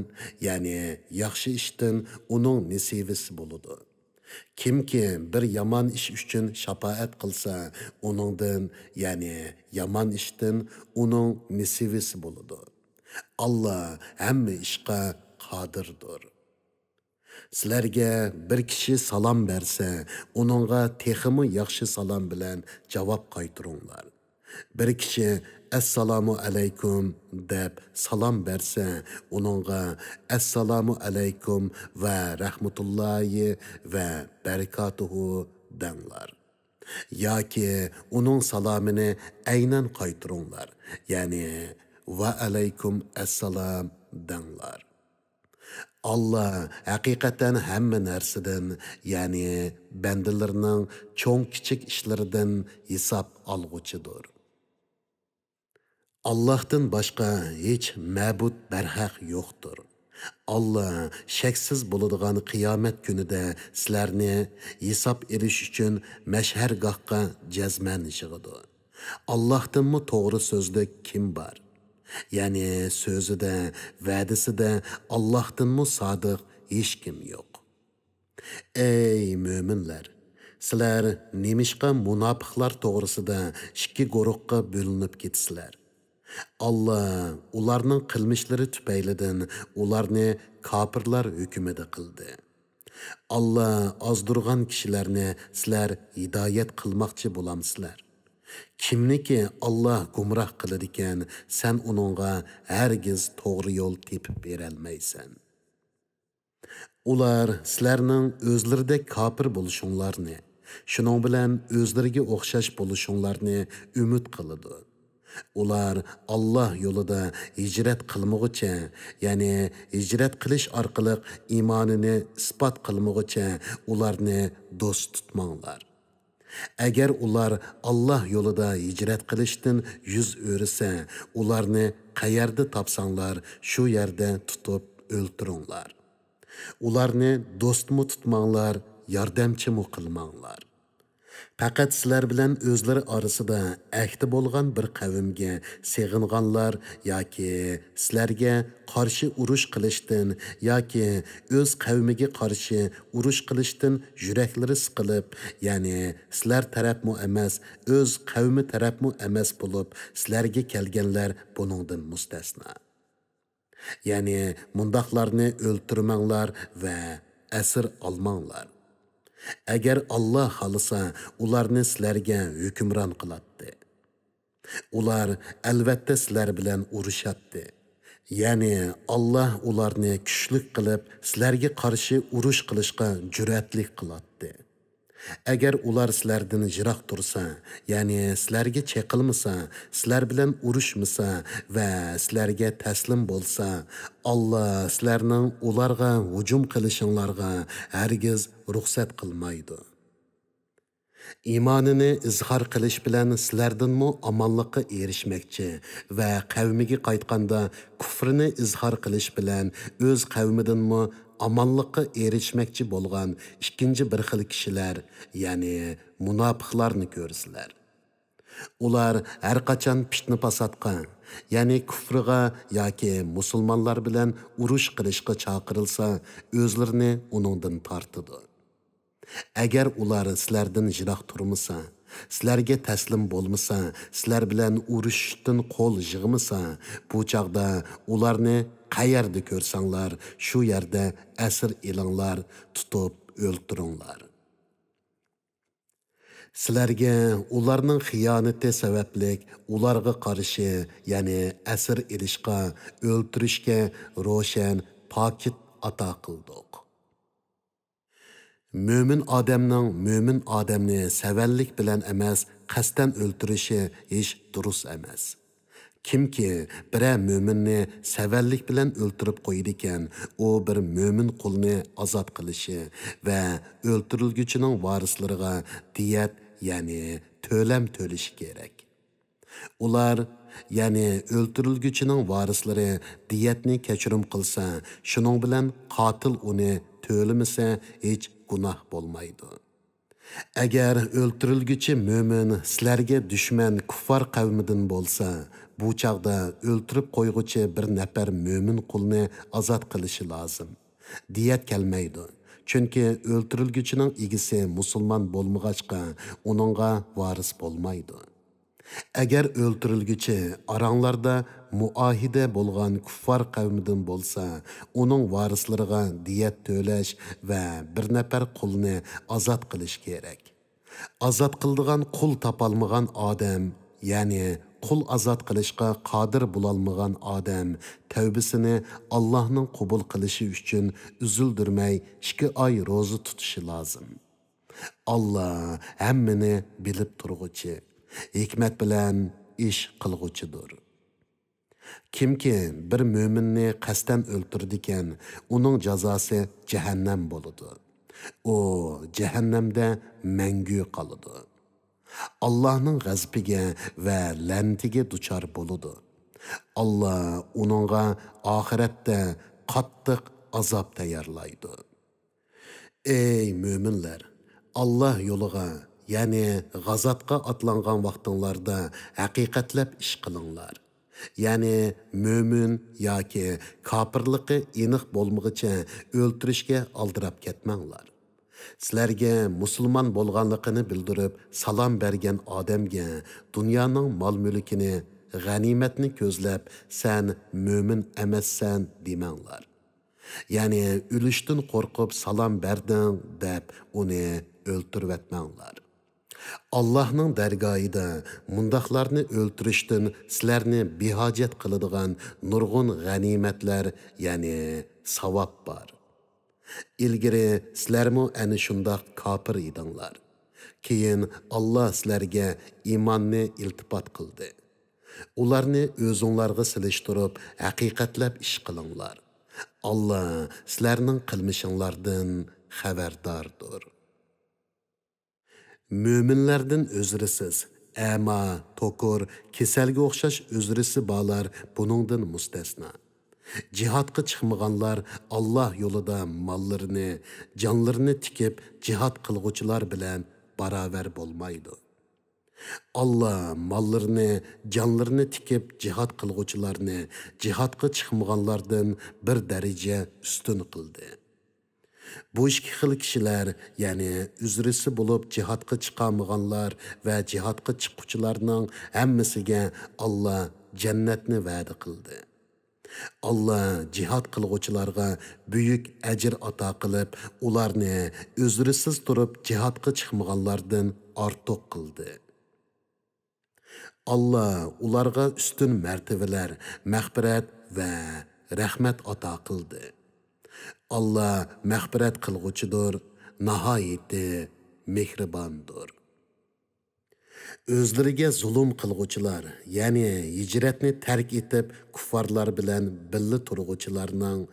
يەنى ياخشى ئىشتىن ئۇنىڭ نېسىۋىسى بولىدۇ. كىمكى بىر يامان ئىش ئۈچۈن شاپائەت قىلسا، ئۇنىڭدىن، يەنى يامان ئىشتىن ئۇنىڭ نېسىۋىسى بولىدۇ. ئاللا ھەممە ئىشقا قادىردۇر. سىلەرگە بىر كىشى سالام بەرسە، ئۇنىڭغا تېخىمۇ ياخشى سالام بىلەن جاۋاب قايتۇرۇڭلار. بىر كىشى «ئەسسالامۇ ئەلەيكۇم» دەپ سالام بەرسە، ئۇنىڭغا «ئەسسالامۇ ئەلەيكۇم ۋە رەھمەتۇللاھى ۋە بەرىكاتۇھۇ» دەڭلار. ياكى ئۇنىڭ سالامىنى ئەينەن قايتۇرۇڭلار، يەنى ۋەئەلەيكۇم ئەسسالام دەڭلار. ئاللا ھەقىقەتەن ھەممە نەرسىدىن، يەنى بەندىلىرىنىڭ چوڭ-كىچىك ئىشلىرىدىن ھېساب ئالغۇچىدۇر. ئاللاھتىن باشقا ھېچ مەبۇد بەرھەق يوقتۇر. ئاللا شەكسىز بولىدىغان قىيامەت كۈنىدە سىلەرنى ھېساب ئېلىش ئۈچۈن مەشھەرگاھقا جەزمەن يىغىدۇ. ئاللاھتىنمۇ توغرا سۆزلۈك كىم بار؟ يەنى سۆزىدە، ۋەدىسىدە ئاللاھتىنمۇ سادىق ھېچكىم يوق. ئەي مۆمىنلەر! سىلەر نېمىشقا مۇناپىقلار توغرىسىدا ئىككى گۇرۇھقا بۆلۈنۈپ كېتىسىلەر؟ ئاللا ئۇلارنىڭ قىلمىشلىرى تۈپەيلىدىن ئۇلارنى كاپىرلار ھۆكۈمىدە قىلدى. ئاللا ئازدۇرغان كىشىلەرنى سىلەر ھىدايەت قىلماقچى بولامسىلەر؟ كىمنىكى ئاللا گۇمراھ قىلىدىكەن، سەن ئۇنىڭغا ھەرگىز توغرا يول تېپىپ بېرەلمەيسەن. ئۇلار سىلەرنىڭ ئۆزلىرىدەك كاپىر بولۇشۇڭلارنى، شۇنىڭ بىلەن ئۆزلىرىگە ئوخشاش بولۇشۇڭلارنى ئۈمىد قىلىدۇ. ئۇلار ئاللا يولىدا ھىجرەت قىلمىغۇچە، يەنى ھىجرەت قىلىش ئارقىلىق ئىمانىنى ئىسپات قىلمىغۇچە ئۇلارنى دوست تۇتماڭلار. ئەگەر ئۇلار ئاللا يولىدا ھىجرەت قىلىشتىن يۈز ئۆرۈسە، ئۇلارنى قەيەردە تاپساڭلار، شۇ يەردە تۇتۇپ ئۆلتۈرۈڭلار. ئۇلارنى دوستمۇ تۇتماڭلار، ياردەمچىمۇ قىلماڭلار. پەقەت سىلەر بىلەن ئۆزلىرى ئارىسىدا ئەھدى بولغان بىر قەۋمگە سېغىنغانلار ياكى سىلەرگە قارشى ئۇرۇش قىلىشتىن ياكى ئۆز قەۋمىگە قارشى ئۇرۇش قىلىشتىن يۈرەكلىرى سىقىلىپ، يەنى سىلەر تەرەپمۇ ئەمەس، ئۆز قەۋمى تەرەپمۇ ئەمەس بولۇپ سىلەرگە كەلگەنلەر بۇنىڭدىن مۇستەسنا. يەنى مۇنداقلارنى ئۆلتۈرمەڭلار ۋە ئەسىر ئالماڭلار. ئەگەر ئاللا خالىسا، ئۇلارنى سىلەرگە ھۆكۈمران قىلاتتى. ئۇلار ئەلۋەتتە سىلەر بىلەن ئۇرۇشاتتى. يەنى ئاللا ئۇلارنى كۈچلۈك قىلىپ، سىلەرگە قارشى ئۇرۇش قىلىشقا جۈرئەتلىك قىلاتتى. ئەگەر ئۇلار سىلەردىن يىراق تۇرسا، يەنى سىلەرگە چېقىلمىسا، سىلەر بىلەن ئۇرۇشمىسا ۋە سىلەرگە تەسلىم بولسا، ئاللا سىلەرنىڭ ئۇلارغا ھۇجۇم قىلىشىڭلارغا ھەرگىز رۇخسەت قىلمايدۇ. ئىمانىنى ئىزھار قىلىش بىلەن سىلەردىنمۇ ئامانلىققا ئېرىشمەكچى ۋە قەۋمىگە قايتقاندا كۇفرىنى ئىزھار قىلىش بىلەن ئۆز قەۋمىدىنمۇ ئامانلىققا ئېرىشمەكچى بولغان ئىككىنچى بىر خىل كىشىلەر، يەنى مۇناپىقلارنى كۆرىسىلەر. ئۇلار ھەرقاچان پىتنە-پاساتقا، يەنى كۇفرىغا ياكى مۇسۇلمانلار بىلەن ئۇرۇش قىلىشقا چاقىرىلسا، ئۆزلىرىنى ئۇنىڭدىن تارتىدۇ. ئەگەر ئۇلار سىلەردىن يىراق تۇرمىسا، سىلەرگە تەسلىم بولمىسا، سىلەر بىلەن ئۇرۇشۇشتىن قول يىغمىسا، بۇ چاغدا ئۇلارنى قەيەردە كۆرسەڭلار، شۇ يەردە ئەسىر ئېلىڭلار، تۇتۇپ ئۆلتۈرۈڭلار. سىلەرگە ئۇلارنىڭ خىيانىتى سەۋەبلىك ئۇلارغا قارشى، يەنى ئەسىر ئېلىشقا، ئۆلتۈرۈشكە روشەن پاكىت ئاتا قىلدۇق. مۆمىن ئادەمنىڭ مۆمىن ئادەمنى سەۋەنلىك بىلەن ئەمەس، قەستەن ئۆلتۈرۈشى ھېچ دۇرۇس ئەمەس. كىمكى بىرەر مۆمىننى سەۋەنلىك بىلەن ئۆلتۈرۈپ قويىدىكەن، ئۇ بىر مۆمىن قۇلنى ئازاد قىلىشى ۋە ئۆلتۈرۈلگۈچىنىڭ ۋارىسلىرىغا دىيەت، يەنى تۆلەم تۆلىشى كېرەك. ئۇلار، يەنى ئۆلتۈرۈلگۈچىنىڭ ۋارىسلىرى دىيەتنى كەچۈرۈم قىلسا، شۇنىڭ بىلەن قاتىل ئۇنى تۆلىمىسە، ھېچ گۇناھ بولمايدۇ. ئەگەر ئۆلتۈرۈلگۈچى مۆمىن سىلەرگە دۈشمەن كۇففار قەۋمىدىن بولسا، بۇ چاغدا ئۆلتۈرۈپ قويغۇچى بىر نەپەر مۆمىن قۇلنى ئازاد قىلىشى لازىم. دىيەت كەلمەيدۇ. چۈنكى ئۆلتۈرۈلگۈچىنىڭ ئىگىسى مۇسۇلمان بولمىغاچقا، ئۇنىڭغا ۋارىس بولمايدۇ. ئەگەر ئۆلتۈرۈلگۈچى ئاراڭلاردا مۇئاھىدە بولغان كۇففار قەۋمىدىن بولسا، ئۇنىڭ ۋارىسلىرىغا دىيەت تۆلەش ۋە بىر نەپەر قۇلنى ئازاد قىلىش كېرەك. ئازاد قىلىدىغان قۇل تاپالمىغان ئادەم، يەنى قۇل ئازاد قىلىشقا قادىر بولالمىغان ئادەم تەۋبىسىنى ئاللاھنىڭ قوبۇل قىلىشى ئۈچۈن ئۈزۈلدۈرمەي ئىككى ئاي روزا تۇتۇشى لازىم. ئاللا ھەممىنى بىلىپ تۇرغۇچى، ھېكمەت بىلەن ئىش قىلغۇچىدۇر. كىمكى بىر مۆمىننى قەستەن ئۆلتۈرىدىكەن، ئۇنىڭ جازاسى جەھەننەم بولىدۇ. ئۇ جەھەننەمدە مەڭگۈ قالىدۇ. ئاللاھنىڭ غەزىپىگە ۋە لەنىتىگە دۇچار بولىدۇ. ئاللا ئۇنىڭغا ئاخىرەتتە قاتتىق ئازاب تەييارلايدۇ. ئەي مۆمىنلەر! ئاللا يولىغا، يەنى غازاتقا ئاتلانغان ۋاقتىڭلاردا ھەقىقەتلەپ ئىش قىلىڭلار. يەنى مۆمىن ياكى كاپىرلىقى ئېنىق بولمىغۇچە ئۆلتۈرۈشكە ئالدىراپ كەتمەڭلار. سىلەرگە مۇسۇلمان بولغانلىقىنى بىلدۈرۈپ سالام بەرگەن ئادەمگە دۇنيانىڭ مال-مۈلكىنى، غەنىيمەتنى كۆزلەپ، سەن مۆمىن ئەمەسسەن دېمەڭلار. يەنى ئۆلۈشتىن قورقۇپ سالام بەردىڭ دەپ ئۇنى ئۆلتۈرۈۋەتمەڭلار. ئاللاھنىڭ دەرگاھىدا مۇنداقلارنى ئۆلتۈرۈشتىن سىلەرنى بىھاجەت قىلىدىغان نۇرغۇن غەنىيمەتلەر، يەنى ساۋاب بار. ئىلگىرى سىلەرمۇ ئەنە شۇنداق كاپىر ئىدىڭلار. كېيىن ئاللا سىلەرگە ئىماننى ئىلتىپات قىلدى. ئۇلارنى ئۆزۈڭلارغا سېلىشتۇرۇپ ھەقىقەتلەپ ئىش قىلىڭلار. ئاللا سىلەرنىڭ قىلمىشىڭلاردىن خەۋەرداردۇر. مۆمىنلەردىن ئۆزرىسىز، ئەما، توكۇر، كېسەلگە ئوخشاش ئۆزرىسى بارلار بۇنىڭدىن مۇستەسنا. جىھادقا چىقمىغانلار ئاللا يولىدا ماللىرىنى، جانلىرىنى تىكىپ جىھاد قىلغۇچىلار بىلەن باراۋەر بولمايدۇ. ئاللا ماللىرىنى، جانلىرىنى تىكىپ جىھاد قىلغۇچىلارنى جىھادقا چىقمىغانلاردىن بىر دەرىجە ئۈستۈن قىلدى. بۇ ئىككى خىل كىشىلەر، يەنى ئۆزرىسى بولۇپ جىھادقا چىقالمىغانلار ۋە جىھادقا چىققۇچىلارنىڭ ھەممىسىگە ئاللا جەننەتنى ۋەدە قىلدى. ئاللا جىھاد قىلغۇچىلارغا بۈيۈك ئەجىر ئاتا قىلىپ، ئۇلارنى ئۆزرىسىز تۇرۇپ جىھادقا چىقمىغانلاردىن ئارتۇق قىلدى. ئاللا ئۇلارغا ئۈستۈن مەرتىۋىلەر، مەغپىرەت ۋە رەھمەت ئاتا قىلدى. ئاللا مەغپىرەت قىلغۇچىدۇر، ناھايىتى مېھرىباندۇر. ئۆزلىرىگە زۇلۇم قىلغۇچىلار، يەنى ھىجرەتنى تەرك ئېتىپ، كۇففارلار بىلەن بىللە تۇرغۇچىلارنىڭ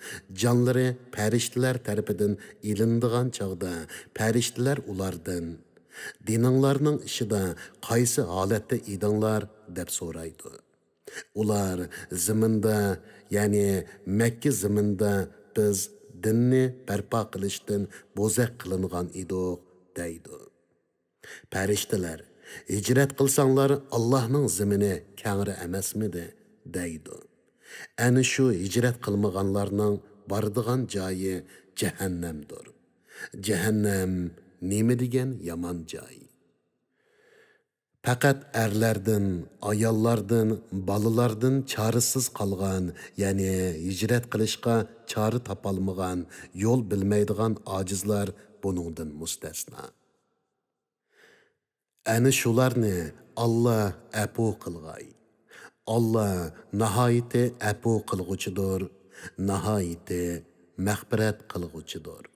جانلىرى پەرىشتىلەر تەرىپىدىن ئېلىنىدىغان چاغدا، پەرىشتىلەر ئۇلاردىن، «دىنىڭلارنىڭ ئىچىدە قايسى ھالەتتە ئىدىڭلار؟» دەپ سورايدۇ. ئۇلار، «زېمىندا، يەنى مەككە زېمىنىدا بىز دىننى بەرپا قىلىشتىن بوزەك قىلىنغان ئىدۇق» دەيدۇ. پەرىشتىلەر، «ھىجرەت قىلساڭلار، ئاللاھنىڭ زېمىنى كەڭرى ئەمەسمىدى؟» دەيدۇ. ئەنە شۇ ھىجرەت قىلمىغانلارنىڭ بارىدىغان جايى جەھەننەمدۇر. جەھەننەم نېمە دېگەن يامان جاي! پەقەت ئەرلەردىن، ئاياللاردىن، بالىلاردىن چارىسىز قالغان، يەنى ھىجرەت قىلىشقا چارە تاپالمىغان، يول بىلمەيدىغان ئاجىزلار بۇنىڭدىن مۇستەسنا. ئەنە شۇلارنى ئاللا ئەپۇ قىلغاي. ئاللا ناھايىتى ئەپۇ قىلغۇچىدۇر، ناھايىتى مەغپىرەت قىلغۇچىدۇر.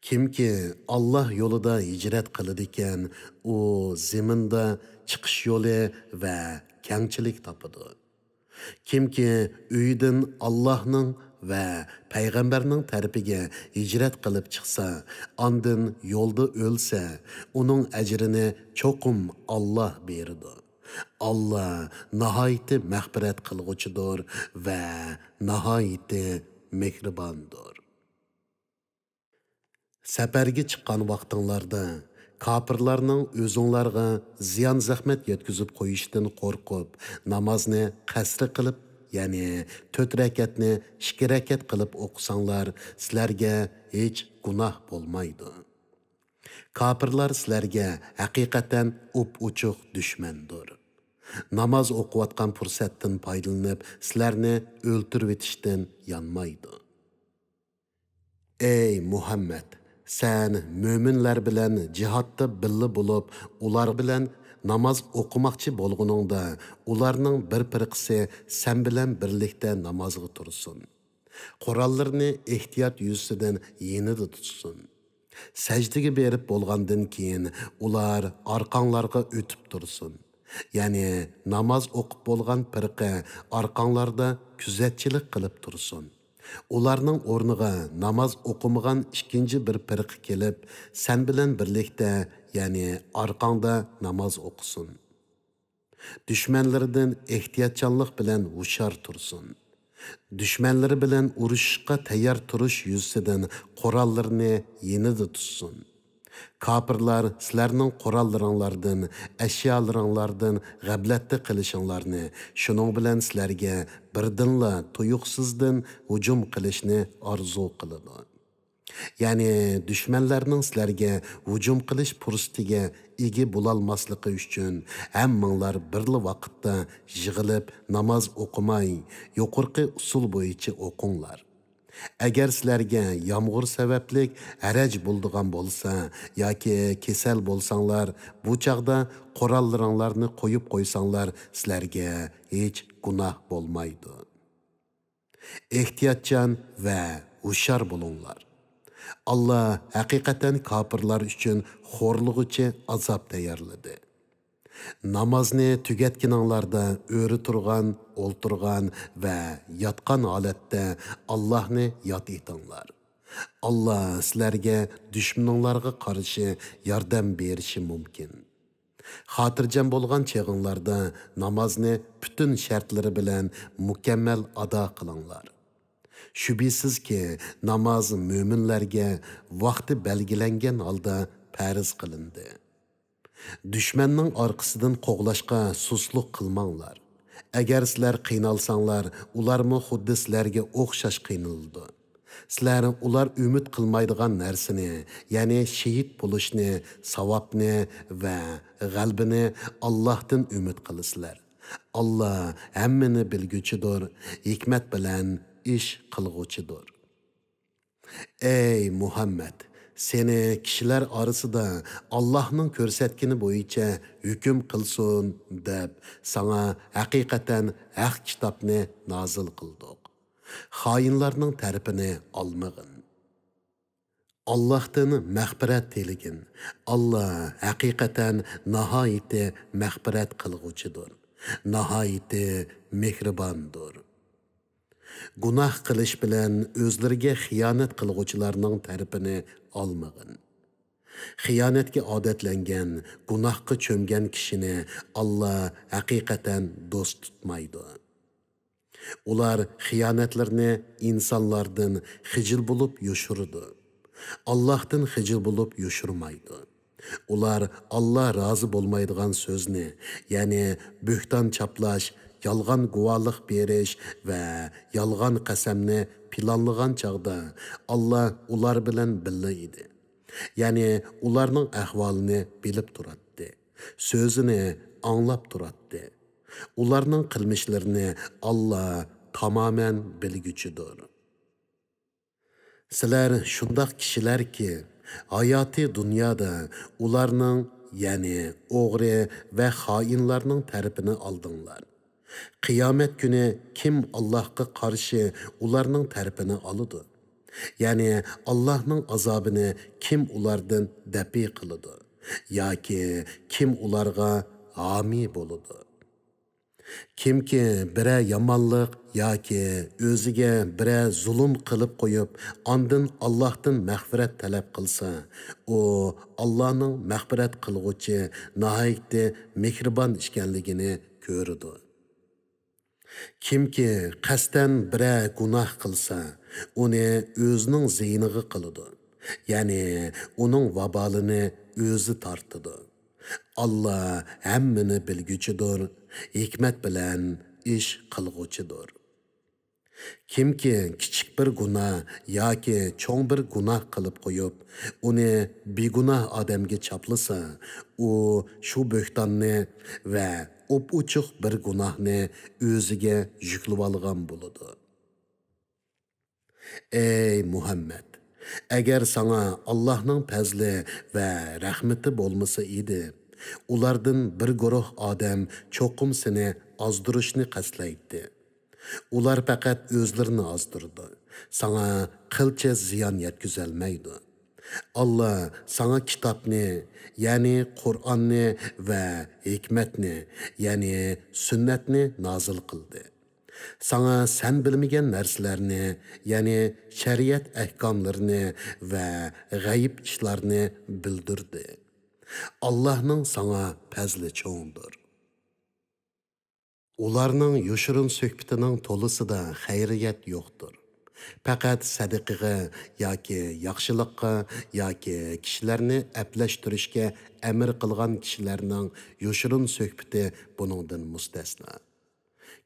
كىمكى ئاللا يولىدا ھىجرەت قىلىدىكەن، ئۇ زېمىندا چىقىش يولى ۋە كەڭچىلىك تاپىدۇ. كىمكى ئۆيىدىن ئاللاھنىڭ ۋە پەيغەمبەرنىڭ تەرىپىگە ھىجرەت قىلىپ چىقسا، ئاندىن يولدا ئۆلسە، ئۇنىڭ ئەجرىنى چوقۇم ئاللا بېرىدۇ. ئاللا ناھايىتى مەغپىرەت قىلغۇچىدۇر ۋە ناھايىتى مېھرىباندۇر. سەپەرگە چىققان ۋاقتىڭلاردا، كاپىرلارنىڭ ئۆزۈڭلارغا زىيان-زەخمەت يەتكۈزۈپ قويۇشىدىن قورقۇپ، نامازنى قەسرى قىلىپ، يەنى تۆت رەكەتنى ئىككى رەكەت قىلىپ ئوقۇساڭلار، سىلەرگە ھېچ گۇناھ بولمايدۇ. كاپىرلار سىلەرگە ھەقىقەتەن ئوپئوچۇق دۈشمەندۇر. ناماز ئوقۇۋاتقان پۇرسەتتىن پايدىلىنىپ، سىلەرنى ئۆلتۈرۈۋېتىشتىن يانمايدۇ. ئەي مۇھەممەد، سەن مۆمىنلەر بىلەن جىھادتا بىللە بولۇپ، ئۇلار بىلەن ناماز ئوقۇماقچى بولغىنىڭدا، ئۇلارنىڭ بىر پىرقىسى سەن بىلەن بىرلىكتە نامازغا تۇرسۇن. قوراللىرىنى ئېھتىيات يۈزىسىدىن يېنىدا تۇتسۇن. سەجدىگە بېرىپ بولغاندىن كېيىن، ئۇلار ئارقاڭلارغا ئۆتۈپ تۇرسۇن. يەنى ناماز ئوقۇپ بولغان پىرقە ئارقاڭلاردا كۆزەتچىلىك قىلىپ تۇرسۇن. ئۇلارنىڭ ئورنىغا ناماز ئوقۇمىغان ئىككىنچى بىر پىرقە كېلىپ، سەن بىلەن بىرلىكتە، يەنى ئارقاڭدا ناماز ئوقۇسۇن. دۈشمەنلىرىدىن ئېھتىياتچانلىق بىلەن ھوشيار تۇرسۇن. دۈشمەنلىرى بىلەن ئۇرۇشۇشقا تەييار تۇرۇش يۈزىسىدىن قوراللىرىنى يېنىدا تۇتسۇن. كاپىرلار سىلەرنىڭ قوراللىرىڭلاردىن، ئەشيالىرىڭلاردىن غەپلەتتە قېلىشىڭلارنى، شۇنىڭ بىلەن سىلەرگە بىردىنلا تۇيۇقسىزدىن ھۇجۇم قىلىشنى ئارزۇ قىلىدۇ. يەنى دۈشمەنلەرنىڭ سىلەرگە ھۇجۇم قىلىش پۇرسىتىگە ئىگە بولالماسلىقى ئۈچۈن، ھەممىڭلار بىرلا ۋاقىتتا يىغىلىپ ناماز ئوقۇماي، يۇقىرىقى ئۇسۇل بويىچە ئوقۇڭلار. ئەگەر سىلەرگە يامغۇر سەۋەبلىك ھەرەج بولىدىغان بولسا ياكى كېسەل بولساڭلار، بۇ چاغدا قوراللىرىڭلارنى قويۇپ قويساڭلار، سىلەرگە ھېچ گۇناھ بولمايدۇ. ئېھتىياتچان ۋە ھوشيار بولۇڭلار. ئاللا ھەقىقەتەن كاپىرلار ئۈچۈن خورلىغۇچى ئازاب تەييارلىدى. نامازنى تۈگەتكىنىڭلاردا ئۆرە تۇرغان، ئولتۇرغان ۋە ياتقان ھالەتتە ئاللاھنى ياد ئېتىڭلار. ئاللا سىلەرگە دۈشمىنىڭلارغا قارشى ياردەم بېرىشى مۇمكىن. خاتىرجەم بولغان چېغىڭلاردا نامازنى پۈتۈن شەرتلىرى بىلەن مۇكەممەل ئادا قىلىڭلار. شۈبھىسىزكى، ناماز مۆمىنلەرگە ۋاقتى بەلگىلەنگەن ھالدا پەرز قىلىندى. دۈشمەننىڭ ئارقىسىدىن قوغلاشقا سۇسلۇق قىلماڭلار. ئەگەر سىلەر قىينالساڭلار، ئۇلارمۇ خۇددى سىلەرگە ئوخشاش قىينىلىدۇ. سىلەر ئۇلار ئۈمىد قىلمايدىغان نەرسىنى، يەنى شېھىت بولۇشنى، ساۋابنى ۋە غەلىبىنى ئاللاھتىن ئۈمىد قىلىسىلەر. ئاللا ھەممىنى بىلگۈچىدۇر، ھېكمەت بىلەن ئىش قىلغۇچىدۇر. ئەي مۇھەممەد، سېنى كىشىلەر ئارىسىدا ئاللاھنىڭ كۆرسەتكىنى بويىچە ھۆكۈم قىلسۇن دەپ، ساڭا ھەقىقەتەن ھەق كىتابنى نازىل قىلدۇق. خائىنلارنىڭ تەرىپىنى ئالمىغىن. ئاللاھتىن مەغپىرەت تىلىگىن. ئاللا ھەقىقەتەن ناھايىتى مەغپىرەت قىلغۇچىدۇر، ناھايىتى مېھرىباندۇر. گۇناھ قىلىش بىلەن ئۆزلىرىگە خىيانەت قىلغۇچىلارنىڭ تەرىپىنى ئالمىغىن. خىيانەتكە ئادەتلەنگەن، گۇناھقا چۆمگەن كىشىنى ئاللا ھەقىقەتەن دوست تۇتمايدۇ. ئۇلار خىيانەتلىرىنى ئىنسانلاردىن خىجىل بولۇپ يوشۇرىدۇ. ئاللاھتىن خىجىل بولۇپ يوشۇرمايدۇ. ئۇلار ئاللا رازى بولمايدىغان سۆزنى، يەنى بۆھتان چاپلاش، يالغان گۇۋاھلىق بېرىش ۋە يالغان قەسەمنى پىلانلىغان چاغدا ئاللا ئۇلار بىلەن بىللە ئىدى. يەنى ئۇلارنىڭ ئەھۋالىنى بىلىپ تۇراتتى. سۆزىنى ئاڭلاپ تۇراتتى. ئۇلارنىڭ قىلمىشلىرىنى ئاللا تامامەن بىلگۈچىدۇر. سىلەر شۇنداق كىشىلەركى، ھاياتىي دۇنيادا ئۇلارنىڭ، يەنى ئوغرى ۋە خائىنلارنىڭ تەرىپىنى ئالدىڭلار. قىيامەت كۈنى كىم ئاللاھقا قارشى ئۇلارنىڭ تەرىپىنى ئالىدۇ؟ يەنى ئاللاھنىڭ ئازابىنى كىم ئۇلاردىن دەپئى قىلىدۇ؟ ياكى كىم ئۇلارغا ھامىي بولىدۇ؟ كىمكى بىرەر يامانلىق ياكى ئۆزىگە بىرەر زۇلۇم قىلىپ قويۇپ، ئاندىن ئاللاھتىن مەغپىرەت تەلەپ قىلسا، ئۇ ئاللانىڭ مەغپىرەت قىلغۇچى، ناھايىتى مېھرىبان ئىكەنلىكىنى كۆرىدۇ. كىمكى قەستەن بىرەر گۇناھ قىلسا، ئۇنى ئۆزىنىڭ زىيىنىغا قىلىدۇ. يەنى ئۇنىڭ ۋابالىنى ئۆزى تارتىدۇ. ئاللا ھەممىنى بىلگۈچىدۇر، ھېكمەت بىلەن ئىش قىلغۇچىدۇر. كىمكى كىچىك بىر گۇناھ ياكى چوڭ بىر گۇناھ قىلىپ قويۇپ، ئۇنى بىگۇناھ ئادەمگە چاپلىسا، ئۇ شۇ بۆھتاننى ۋە ئوپئوچۇق بىر گۇناھنى ئۆزىگە يۈكلىۋالغان بولىدۇ. ئەي مۇھەممەد! ئەگەر ساڭا ئاللاھنىڭ پەزلى ۋە رەھمىتى بولمىسا ئىدى، ئۇلاردىن بىر گۇرۇھ ئادەم چوقۇم سېنى ئازدۇرۇشنى قەستلەيتتى. ئۇلار پەقەت ئۆزلىرىنى ئازدۇرىدۇ، ساڭا قىلچە زىيان يەتكۈزەلمەيدۇ. ئاللا ساڭا كىتابنى، يەنى قۇرئاننى ۋە ھېكمەتنى، يەنى سۈننەتنى نازىل قىلدى. ساڭا سەن بىلمىگەن نەرسىلەرنى، يەنى شەرىئەت ئەھكاملىرىنى ۋە غەيىب ئىشلارنى بىلدۈردى. ئاللاھنىڭ ساڭا پەزلى چوڭدۇر. ئۇلارنىڭ يوشۇرۇن سۆھبىتىنىڭ تولىسىدا خەيرىيەت يوقتۇر. پەقەت سەدىقىگە ياكى ياخشىلىققا ياكى كىشىلەرنى ئەپلەشتۈرۈشكە ئەمىر قىلغان كىشىلەرنىڭ يوشۇرۇن سۆھبىتى بۇنىڭدىن مۇستەسنا.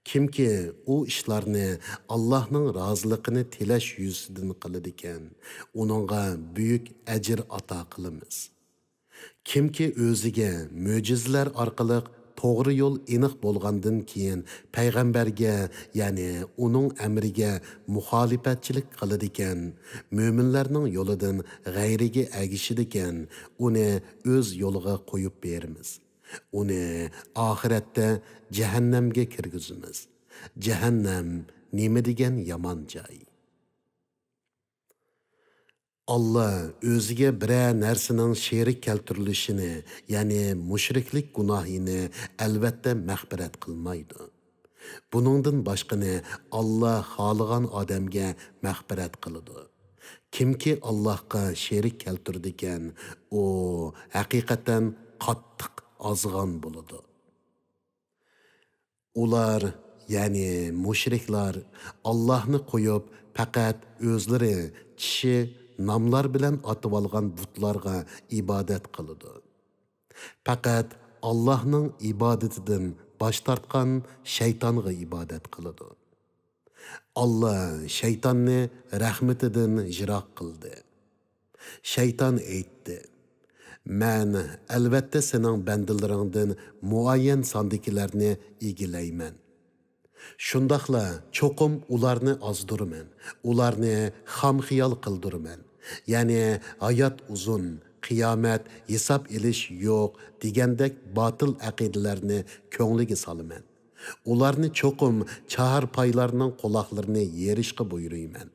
كىمكى ئۇ ئىشلارنى ئاللاھنىڭ رازىلىقىنى تىلەش يۈزىسىدىن قىلىدىكەن، ئۇنىڭغا بۈيۈك ئەجىر ئاتا قىلىمىز. كىمكى ئۆزىگە مۆجىزىلەر ئارقىلىق توغرا يول ئېنىق بولغاندىن كېيىن پەيغەمبەرگە، يەنى ئۇنىڭ ئەمرىگە مۇخالىپەتچىلىك قىلىدىكەن، مۆمىنلەرنىڭ يولىدىن غەيرىگە ئەگىشىدىكەن، ئۇنى ئۆز يولىغا قويۇپ بېرىمىز. ئۇنى ئاخىرەتتە جەھەننەمگە كىرگۈزىمىز. جەھەننەم نېمە دېگەن يامان جاي! ئاللا ئۆزىگە بىرەر نەرسىنىڭ شېرىك كەلتۈرۈلۈشىنى، يەنى مۇشرىكلىك گۇناھىنى ئەلۋەتتە مەغپىرەت قىلمايدۇ. بۇنىڭدىن باشقىنى ئاللا خالىغان ئادەمگە مەغپىرەت قىلىدۇ. كىمكى ئاللاھقا شېرىك كەلتۈرىدىكەن، ئۇ ھەقىقەتەن قاتتىق ئازغان بولىدۇ. ئۇلار، يەنى مۇشرىكلار، ئاللاھنى قويۇپ، پەقەت ئۆزلىرى چىشى، ناملار بىلەن ئاتىۋالغان بۇتلارغا ئىبادەت قىلىدۇ. پەقەت ئاللاھنىڭ ئىبادىتىدىن باش تارتقان شەيتانغا ئىبادەت قىلىدۇ. ئاللا شەيتاننى رەھمىتىدىن يىراق قىلدى. شەيتان ئېيتتى: «مەن ئەلۋەتتە سېنىڭ بەندىلىرىڭدىن مۇئەييەن ساندىكىلەرنى ئىگىلەيمەن. شۇنداقلا چوقۇم ئۇلارنى ئازدۇرىمەن، ئۇلارنى خام خىيال قىلدۇرىمەن. يەنى ھايات ئۇزۇن، قىيامەت، ھېساب ئېلىش يوق دېگەندەك باتىل ئەقىدىلەرنى كۆڭلىگە سالىمەن. ئۇلارنى چوقۇم چاھارپايلارنىڭ قۇلاقلىرىنى يېرىشقا بۇيرۇيمەن.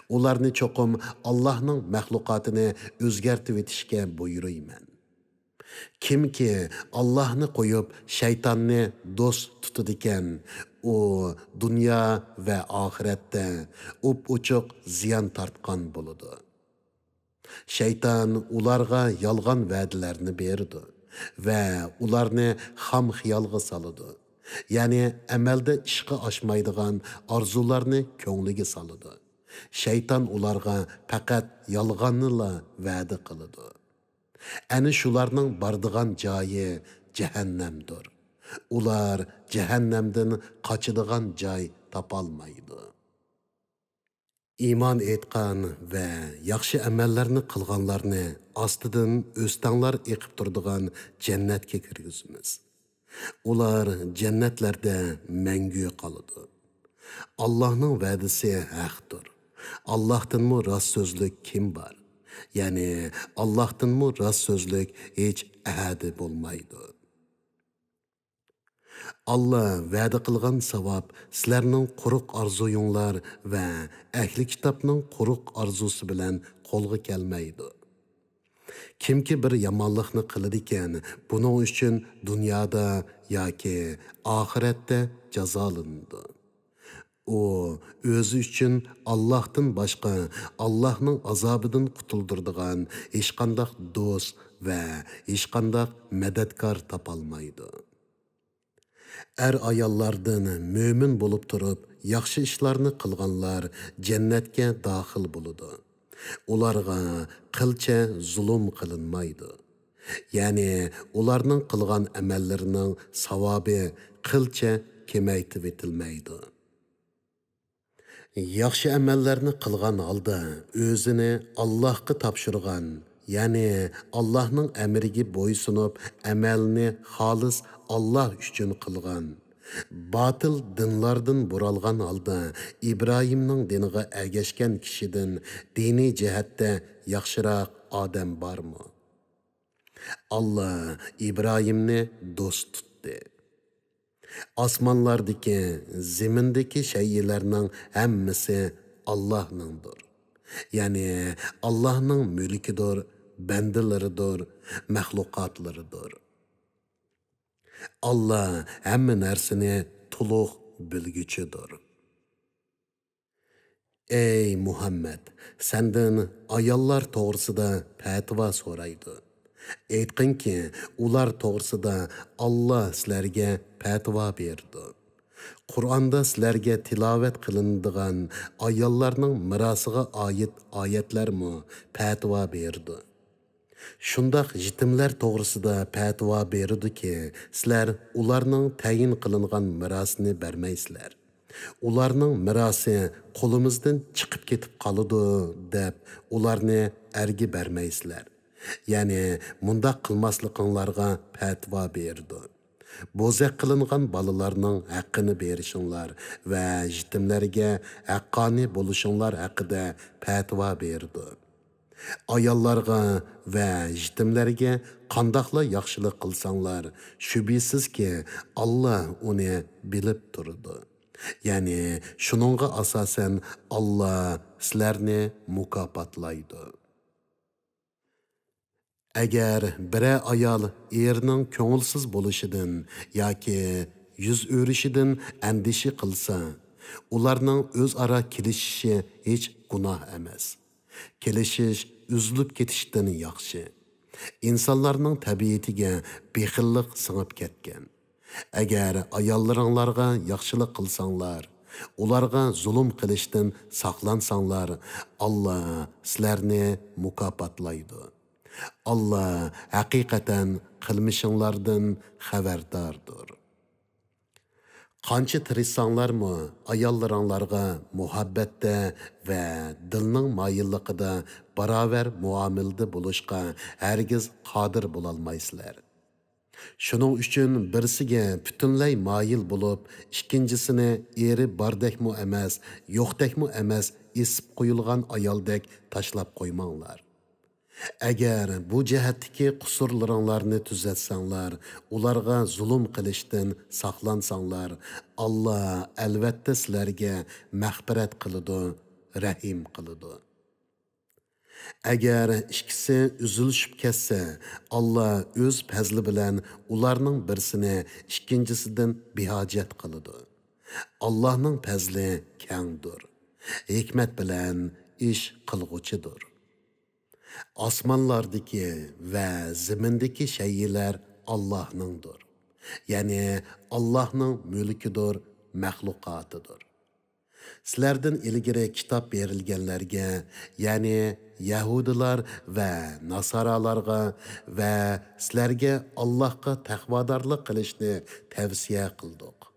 ئۇلارنى چوقۇم ئاللاھنىڭ مەخلۇقاتىنى ئۆزگەرتىۋېتىشكە بۇيرۇيمەن.» كىمكى ئاللاھنى قويۇپ، شەيتاننى دوست تۇتىدىكەن، ئۇ دۇنيا ۋە ئاخىرەتتە ئوپئوچۇق زىيان تارتقان بولىدۇ. شەيتان ئۇلارغا يالغان ۋەدىلەرنى بېرىدۇ ۋە ئۇلارنى خام خىيالغا سالىدۇ. يەنى ئەمەلدە ئىشقا ئاشمايدىغان ئارزۇلارنى كۆڭلىگە سالىدۇ. شەيتان ئۇلارغا پەقەت يالغاننىلا ۋەدە قىلىدۇ. ئەنە شۇلارنىڭ بارىدىغان جايى جەھەننەمدۇر. ئۇلار جەھەننەمدىن قاچىدىغان جاي تاپالمايدۇ. ئىمان ئېيتقان ۋە ياخشى ئەمەللەرنى قىلغانلارنى ئاستىدىن ئۆستەڭلار ئېقىپ تۇرىدىغان جەننەتكە كىرگۈزىمىز. ئۇلار جەننەتلەردە مەڭگۈ قالىدۇ. ئاللاھنىڭ ۋەدىسى ھەقتۇر. ئاللاھتىنمۇ راست سۆزلۈك كىم بار؟ يەنى ئاللاھتىنمۇ راست سۆزلۈك ھېچ ئەھەدى بولمايدۇ. ئاللا ۋەدە قىلغان ساۋاب سىلەرنىڭ قۇرۇق ئارزۇيۇڭلار ۋە ئەھلى كىتابنىڭ قۇرۇق ئارزۇسى بىلەن قولغا كەلمەيدۇ. كىمكى بىر يامانلىقنى قىلىدىكەن، بۇنىڭ ئۈچۈن دۇنيادا ياكى ئاخىرەتتە جازالىنىدۇ. ئۇ ئۆزى ئۈچۈن ئاللاھتىن باشقا ئاللاھنىڭ ئازابىدىن قۇتۇلدۇرىدىغان ھېچقانداق دوست ۋە ھېچقانداق مەدەتكار تاپالمايدۇ. ئەر-ئاياللاردىن مۆمىن بولۇپ تۇرۇپ، ياخشى ئىشلارنى قىلغانلار جەننەتكە داخىل بولىدۇ. ئۇلارغا قىلچە زۇلۇم قىلىنمايدۇ. يەنى ئۇلارنىڭ قىلغان ئەمەللىرىنىڭ ساۋابى قىلچە كېمەيتىۋېتىلمەيدۇ. ياخشى ئەمەللەرنى قىلغان ھالدا ئۆزىنى ئاللاھقا تاپشۇرغان، يەنى ئاللاھنىڭ ئەمرىگە بويسۇنۇپ، ئەمەلنى خالىس ئاللاھ ئۈچۈن قىلغان، باتىل دىنلاردىن بۇرالغان ھالدا ئىبراھىمنىڭ دىنىغا ئەگەشكەن كىشىدىن دىنىي جەھەتتە ياخشىراق ئادەم بارمۇ؟ ئاللا ئىبراھىمنى دوست تۇتتى. ئاسمانلاردىكى، زېمىندىكى شەيئىلەرنىڭ ھەممىسى ئاللاھنىڭدۇر. يەنى ئاللاھنىڭ مۈلكىدۇر، بەندىلىرىدۇر، مەخلۇقاتلىرىدۇر. ئاللا ھەممە نەرسىنى تولۇق بىلگۈچىدۇر. ئەي مۇھەممەد، سەندىن ئاياللار توغرىسىدا پەتىۋا سورايدۇ. ئېيتقىنكى، ئۇلار توغرىسىدا ئاللا سىلەرگە پەتىۋا بېرىدۇ. قۇرئاندا سىلەرگە تىلاۋەت قىلىنىدىغان ئاياللارنىڭ مىراسىغا ئائىت ئايەتلەرمۇ پەتىۋا بېرىدۇ. شۇنداق يېتىملەر توغرىسىدا پەتىۋا بېرىدۇكى، سىلەر ئۇلارنىڭ تەيىن قىلىنغان مىراسىنى بەرمەيسىلەر. ئۇلارنىڭ مىراسى قولىمىزدىن چىقىپ كېتىپ قالىدۇ، دەپ ئۇلارنى ئەرگە بەرمەيسىلەر. يەنى مۇنداق قىلماسلىقىڭلارغا پەتىۋا بېرىدۇ. بوزەك قىلىنغان بالىلارنىڭ ھەققىنى بېرىشىڭلار ۋە يېتىملەرگە ھەققانىي بولۇشۇڭلار ھەققىدە پەتىۋا بېرىدۇ. ئاياللارغا ۋە يېتىملەرگە قانداقلا ياخشىلىق قىلساڭلار، شۈبھىسىزكى، ئاللا ئۇنى بىلىپ تۇرىدۇ. يەنى شۇنىڭغا ئاساسەن ئاللا سىلەرنى مۇكاپاتلايدۇ. ئەگەر بىرەر ئايال ئېرىنىڭ كۆڭۈلسىز بولۇشىدىن ياكى يۈز ئۆرۈشىدىن ئەندىشە قىلسا، ئۇلارنىڭ ئۆزئارا كېلىشىشى ھېچ گۇناھ ئەمەس. كېلىشىش ئۈزۈلۈپ كېتىشتىن ياخشى. ئىنسانلارنىڭ تەبىئىتىگە بېخىللىق سىڭىپ كەتكەن. ئەگەر ئاياللىرىڭلارغا ياخشىلىق قىلساڭلار، ئۇلارغا زۇلۇم قىلىشتىن ساقلانساڭلار، ئاللا سىلەرنى مۇكاپاتلايدۇ. ئاللا ھەقىقەتەن قىلمىشىڭلاردىن خەۋەرداردۇر. قانچە تىرىشساڭلارمۇ، ئاياللىرىڭلارغا مۇھەببەتتە ۋە دىلنىڭ مايىللىقىدا باراۋەر مۇئامىلىدە بولۇشقا ھەرگىز قادىر بولالمايسىلەر. شۇنىڭ ئۈچۈن بىرسىگە پۈتۈنلەي مايىل بولۇپ، ئىككىنچىسىنى ئېرى باردەكمۇ ئەمەس، يوقتەكمۇ ئەمەس، ئېسىپ قويۇلغان ئايالدەك تاشلاپ قويماڭلار. ئەگەر بۇ جەھەتتىكى قۇسۇرلىرىڭلارنى تۈزەتسەڭلار، ئۇلارغا زۇلۇم قىلىشتىن ساقلانساڭلار، ئاللا ئەلۋەتتە سىلەرگە مەغپىرەت قىلىدۇ، رەھىم قىلىدۇ. ئەگەر ئىككىسى ئۈزۈلۈشۈپ كەتسە، ئاللا ئۆز پەزلى بىلەن ئۇلارنىڭ بىرسىنى ئىككىنچىسىدىن بىھاجەت قىلىدۇ. ئاللانىڭ پەزلى كەڭدۇر، ھېكمەت بىلەن ئىش قىلغۇچىدۇر. ئاسمانلاردىكى ۋە زېمىندىكى شەيئىلەر ئاللانىڭدۇر. يەنى ئاللانىڭ مۈلكىدۇر، مەخلۇقاتىدۇر. سىلەردىن ئىلگىرى كىتاب بېرىلگەنلەرگە، يەنى يەھۇدىيلار ۋە ناسارالارغا ۋە سىلەرگە ئاللاھقا تەقۋادارلىق قىلىشنى تەۋسىيە قىلدۇق.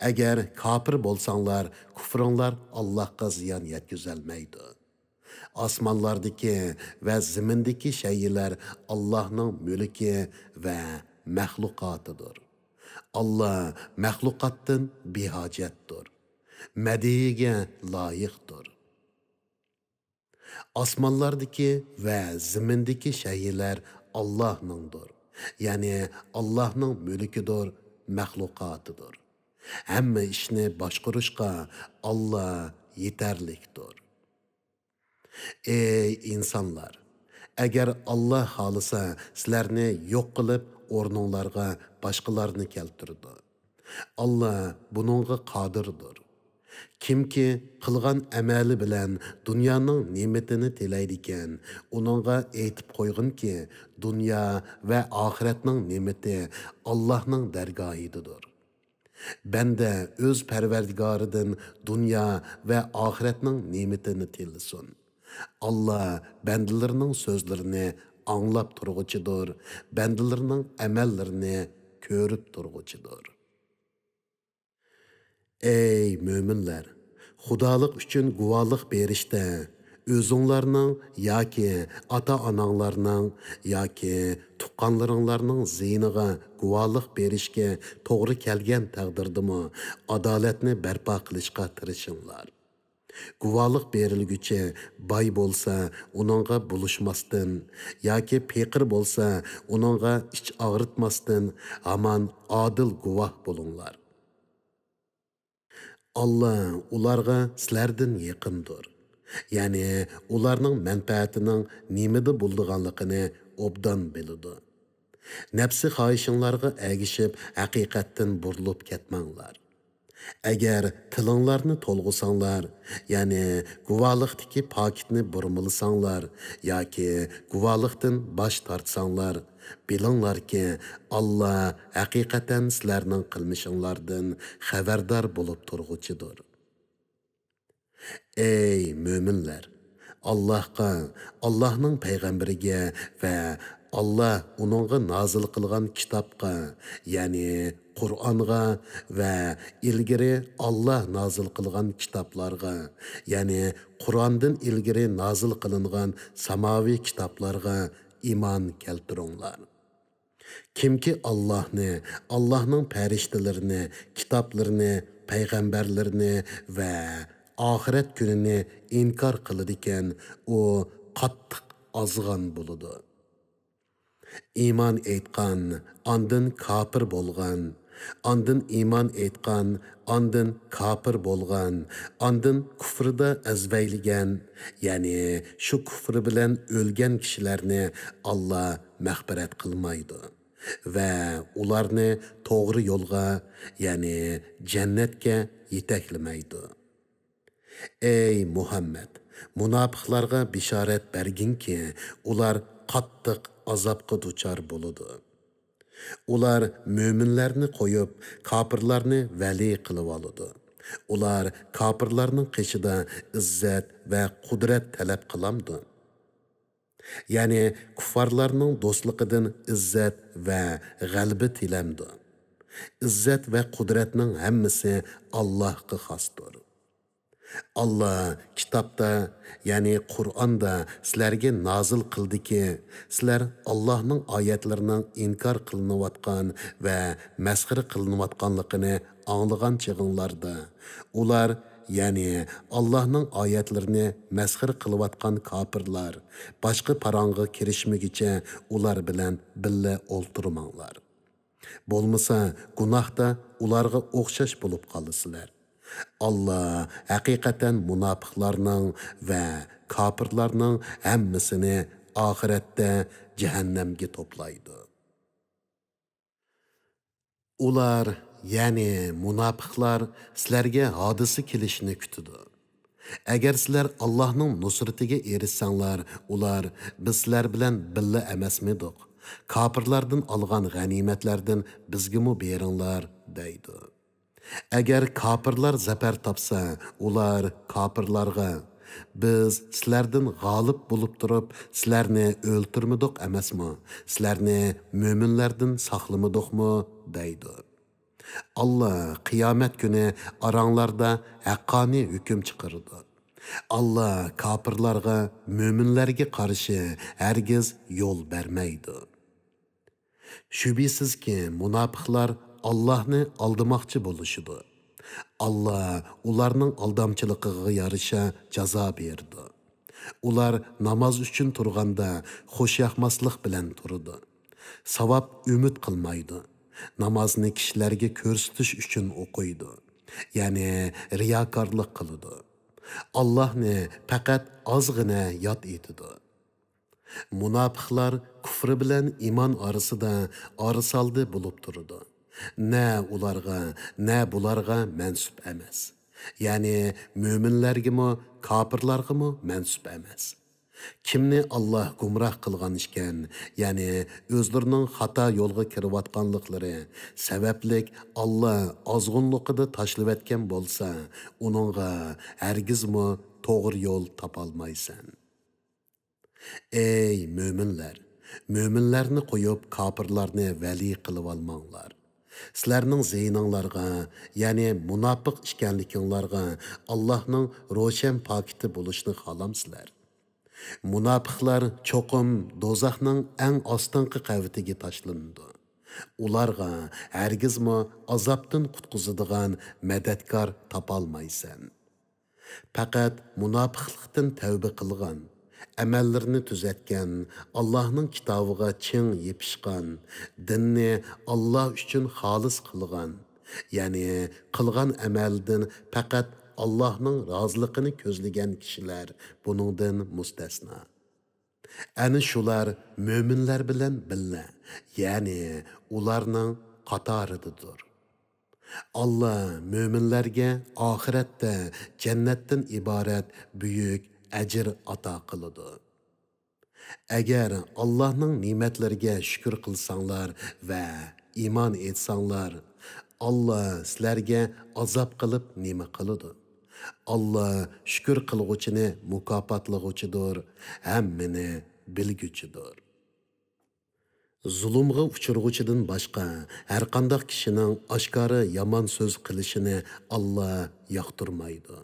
ئەگەر كاپىر بولساڭلار، كۇفرۇڭلار ئاللاھقا زىيان يەتكۈزەلمەيدۇ. ئاسمانلاردىكى ۋە زېمىندىكى شەيئىلەر ئاللاھنىڭ مۈلكى ۋە مەخلۇقاتىدۇر. ئاللا مەخلۇقاتتىن بىھاجەتتۇر. مەدھىيىگە لايىقتۇر. ئاسمانلاردىكى ۋە زېمىندىكى شەيئىلەر ئاللاھنىڭدۇر. يەنى ئاللاھنىڭ مۈلكىدۇر، مەخلۇقاتىدۇر. ھەممە ئىشنى باشقۇرۇشقا ئاللا يېتەرلىكتۇر. ئەي ئىنسانلار! ئەگەر ئاللا خالىسا، سىلەرنى يوق قىلىپ، ئورنۇڭلارغا باشقىلارنى كەلتۈرىدۇ. ئاللا بۇنىڭغا قادىردۇر. كىمكى قىلغان ئەمەلى بىلەن دۇنيانىڭ نېمىتىنى تىلەيدىكەن، ئۇنىڭغا ئېيتىپ قويغىنكى، دۇنيا ۋە ئاخىرەتنىڭ نېمىتى ئاللاھنىڭ دەرگاھىدىدۇر. بەندە ئۆز پەرۋەردىگارىدىن دۇنيا ۋە ئاخىرەتنىڭ نېمىتىنى تىلىسۇن. ئاللا بەندىلىرىنىڭ سۆزلىرىنى ئاڭلاپ تۇرغۇچىدۇر، بەندىلىرىنىڭ ئەمەللىرىنى كۆرۈپ تۇرغۇچىدۇر. ئەي مۆمىنلەر! خۇدالىق ئۈچۈن گۇۋاھلىق بېرىشتە ئۆزۈڭلارنىڭ ياكى ئاتا-ئاناڭلارنىڭ ياكى تۇغقانلىرىڭلارنىڭ زىيىنىغا گۇۋاھلىق بېرىشكە توغرا كەلگەن تەقدىردىمۇ ئادالەتنى بەرپا قىلىشقا تىرىشىڭلار. گۇۋاھلىق بېرىلگۈچى باي بولسا، ئۇنىڭغا بولۇشماستىن، ياكى پېقىر بولسا، ئۇنىڭغا ئىچ ئاغرىتماستىن، ھامان ئادىل گۇۋاھ بولۇڭلار. ئاللا ئۇلارغا سىلەردىن يېقىندۇر. يەنى ئۇلارنىڭ مەنپەئەتىنىڭ نېمىدە بولىدىغانلىقىنى ئوبدان بىلىدۇ. نەپسىي خاھىشىڭلارغا ئەگىشىپ ھەقىقەتتىن بۇرۇلۇپ كەتمەڭلار. ئەگەر تىلىڭلارنى تولغىساڭلار، يەنى گۇۋاھلىقتىكى پاكىتنى بۇرمىلىساڭلار ياكى گۇۋاھلىقتىن باش تارتساڭلار، بىلىڭلاركى، ئاللا ھەقىقەتەن سىلەرنىڭ قىلمىشىڭلاردىن خەۋەردار بولۇپ تۇرغۇچىدۇر. ئەي مۆمىنلەر! ئاللاھقا، ئاللاھنىڭ پەيغەمبىرىگە ۋە ئاللا ئۇنىڭغا نازىل قىلغان كىتابقا، يەنى قۇرئانغا ۋە ئىلگىرى ئاللا نازىل قىلغان كىتابلارغا، يەنى قۇرئاندىن ئىلگىرى نازىل قىلىنغان ساماۋىي كىتابلارغا ئىمان كەلتۈرۈڭلار. كىمكى ئاللاھنى، ئاللاھنىڭ پەرىشتىلىرىنى، كىتابلىرىنى، پەيغەمبەرلىرىنى ۋە ئاخىرەت كۈنىنى ئىنكار قىلىدىكەن، ئۇ قاتتىق ئازغان بولىدۇ. ئىمان ئېيتقان، ئاندىن كاپىر بولغان، ئاندىن ئىمان ئېيتقان، ئاندىن كاپىر بولغان، ئاندىن كۇفرىدا ئەزۋەيلىگەن، يەنى شۇ كۇفرى بىلەن ئۆلگەن كىشىلەرنى ئاللا مەغپىرەت قىلمايدۇ ۋە ئۇلارنى توغرا يولغا، يەنى جەننەتكە يېتەكلىمەيدۇ. ئەي مۇھەممەد! مۇناپىقلارغا بېشارەت بەرگىنكى، ئۇلار قاتتىق ئازابقا دۇچار بولىدۇ. ئۇلار مۆمىنلەرنى قويۇپ، كاپىرلارنى ۋەلىي قىلىۋالىدۇ. ئۇلار كاپىرلارنىڭ قېشىدا ئىززەت ۋە قۇدرەت تەلەپ قىلامدۇ؟ يەنى كۇففارلارنىڭ دوستلۇقىدىن ئىززەت ۋە غەلىبە تىلەمدۇ؟ ئىززەت ۋە قۇدرەتنىڭ ھەممىسى ئاللاھقا خاستۇر. ئاللا كىتابتا، يەنى قۇرئاندا سىلەرگە نازىل قىلدىكى، سىلەر ئاللاھنىڭ ئايەتلىرىنىڭ ئىنكار قىلىنىۋاتقان ۋە مەسخىرە قىلىنىۋاتقانلىقىنى ئاڭلىغان چېغىڭلاردا، ئۇلار، يەنى ئاللاھنىڭ ئايەتلىرىنى مەسخىرە قىلىۋاتقان كاپىرلار، باشقا پاراڭغا كىرىشمىگۈچە ئۇلار بىلەن بىللە ئولتۇرماڭلار. بولمىسا گۇناھتا ئۇلارغا ئوخشاش بولۇپ قالىسىلەر. ئاللا ھەقىقەتەن مۇناپىقلارنىڭ ۋە كاپىرلارنىڭ ھەممىسىنى ئاخىرەتتە جەھەننەمگە توپلايدۇ. ئۇلار، يەنى مۇناپىقلار سىلەرگە ھادىسە كېلىشىنى كۈتىدۇ. ئەگەر سىلەر ئاللاھنىڭ نۇسرىتىگە ئېرىشسەڭلار، ئۇلار، بىز سىلەر بىلەن بىللە ئەمەسمىدۇق؟ كاپىرلاردىن ئالغان غەنىيمەتلەردىن بىزگىمۇ بېرىڭلار، دەيدۇ. ئەگەر كاپىرلار زەپەر تاپسا، ئۇلار كاپىرلارغا، بىز سىلەردىن غالىب بولۇپ تۇرۇپ، سىلەرنى ئۆلتۈرمىدۇق ئەمەسمۇ؟ سىلەرنى مۆمىنلەردىن ساقلىمىدۇقمۇ؟ دەيدۇ. ئاللا قىيامەت كۈنى ئاراڭلاردا ھەققانىي ھۆكۈم چىقىرىدۇ. ئاللا كاپىرلارغا، مۆمىنلەرگە قارشى ھەرگىز يول بەرمەيدۇ. شۈبھىسىزكى، مۇناپىقلار ئاللاھنى ئالدىماقچى بولۇشىدۇ. ئاللا ئۇلارنىڭ ئالدامچىلىقىغا يارىشا جازا بېرىدۇ. ئۇلار ناماز ئۈچۈن تۇرغاندا خۇشياقماسلىق بىلەن تۇرىدۇ. ساۋاب ئۈمىد قىلمايدۇ. نامازنى كىشىلەرگە كۆرسىتىش ئۈچۈن ئوقۇيدۇ. يەنى رىياكارلىق قىلىدۇ. ئاللاھنى پەقەت ئازغىنە ياد ئېتىدۇ. مۇناپىقلار كۇفرى بىلەن ئىمان ئارىسىدا ئارىسالدى بولۇپ تۇرىدۇ. نە ئۇلارغا، نە بۇلارغا مەنسۇپ ئەمەس. يەنى مۆمىنلەرگىمۇ، كاپىرلارغىمۇ مەنسۇپ ئەمەس. كىمنى ئاللا گۇمراھ قىلغان ئىكەن، يەنى ئۆزلىرىنىڭ خاتا يولغا كىرىۋاتقانلىقلىرى سەۋەبلىك ئاللا ئازغۇنلۇقىدا تاشلىۋەتكەن بولسا، ئۇنىڭغا ھەرگىزمۇ توغرا يول تاپالمايسەن. ئەي مۆمىنلەر! مۆمىنلەرنى قويۇپ، كاپىرلارنى ۋەلىي قىلىۋالماڭلار. سىلەرنىڭ زىيىنىڭلارغا، يەنى مۇناپىق ئىكەنلىكىڭلارغا ئاللاھنىڭ روشەن پاكىتى بولۇشنى خالامسىلەر؟ مۇناپىقلار چوقۇم دوزاخنىڭ ئەڭ ئاستىنقى قەۋىتىگە تاشلىنىدۇ. ئۇلارغا ھەرگىزمۇ ئازابتىن قۇتقۇزىدىغان مەدەتكار تاپالمايسەن. پەقەت مۇناپىقلىقتىن تەۋبە قىلغان، ئەمەللىرىنى تۈزەتكەن، ئاللاھنىڭ كىتابىغا چىڭ يېپىشقان، دىننى ئاللا ئۈچۈن خالىس قىلغان، يەنى قىلغان ئەمەلدىن پەقەت ئاللاھنىڭ رازىلىقىنى كۆزلىگەن كىشىلەر بۇنىڭدىن مۇستەسنا. ئەنە شۇلار مۆمىنلەر بىلەن بىللە، يەنى ئۇلارنىڭ قاتارىدىدۇر. ئاللا مۆمىنلەرگە ئاخىرەتتە جەننەتتىن ئىبارەت بۈيۈك ئەجىر ئاتا قىلىدۇ. ئەگەر ئاللاھنىڭ نېمەتلىرىگە شۈكۈر قىلساڭلار ۋە ئىمان ئېيتساڭلار، ئاللا سىلەرگە ئازاب قىلىپ نېمە قىلىدۇ؟ ئاللا شۈكۈر قىلغۇچىنى مۇكاپاتلىغۇچىدۇر، ھەممىنى بىلگۈچىدۇر. زۇلۇمغا ئۇچرىغۇچىدىن باشقا ھەرقانداق كىشىنىڭ ئاشكارا يامان سۆز قىلىشىنى ئاللا ياقتۇرمايدۇ.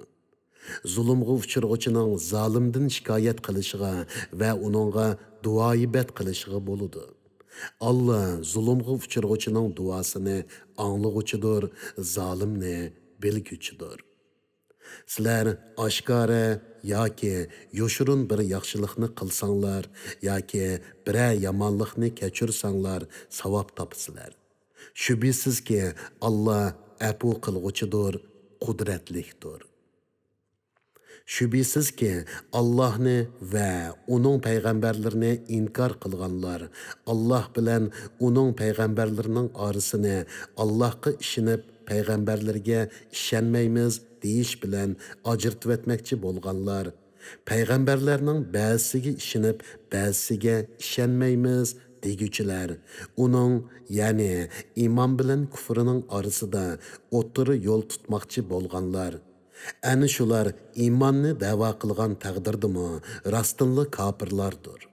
زۇلۇمغا ئۇچرىغۇچىنىڭ زالىمدىن شىكايەت قىلىشىغا ۋە ئۇنىڭغا دۇئايىبەت قىلىشىغا بولىدۇ. ئاللا زۇلۇمغا ئۇچرىغۇچىنىڭ دۇئاسىنى ئاڭلىغۇچىدۇر، زالىمنى بىلگۈچىدۇر. سىلەر ئاشكارا ياكى يوشۇرۇن بىر ياخشىلىقنى قىلساڭلار ياكى بىرەر يامانلىقنى كەچۈرسەڭلار، ساۋاب تاپىسىلەر. شۈبھىسىزكى، ئاللا ئەپۇ قىلغۇچىدۇر، قۇدرەتلىكتۇر. شۈبھىسىزكى، ئاللاھنى ۋە ئۇنىڭ پەيغەمبەرلىرىنى ئىنكار قىلغانلار، ئاللاھ بىلەن ئۇنىڭ پەيغەمبەرلىرىنىڭ ئارىسىنى ئاللاھقا ئىشىنىپ، پەيغەمبەرلىرىگە ئىشەنمەيمىز دېيىش بىلەن ئاجرىتىۋەتمەكچى بولغانلار، پەيغەمبەرلەرنىڭ بەزىسىگە ئىشىنىپ، بەزىسىگە ئىشەنمەيمىز دېگۈچىلەر، ئۇنىڭ، يەنى ئىمان بىلەن كۇفرىنىڭ ئارىسىدا ئوتتۇرا يول تۇتماقچى بولغانلار، ئەنە شۇلار ئىماننى دەۋا قىلغان تەقدىردىمۇ راستتىنلا كاپىرلاردۇر.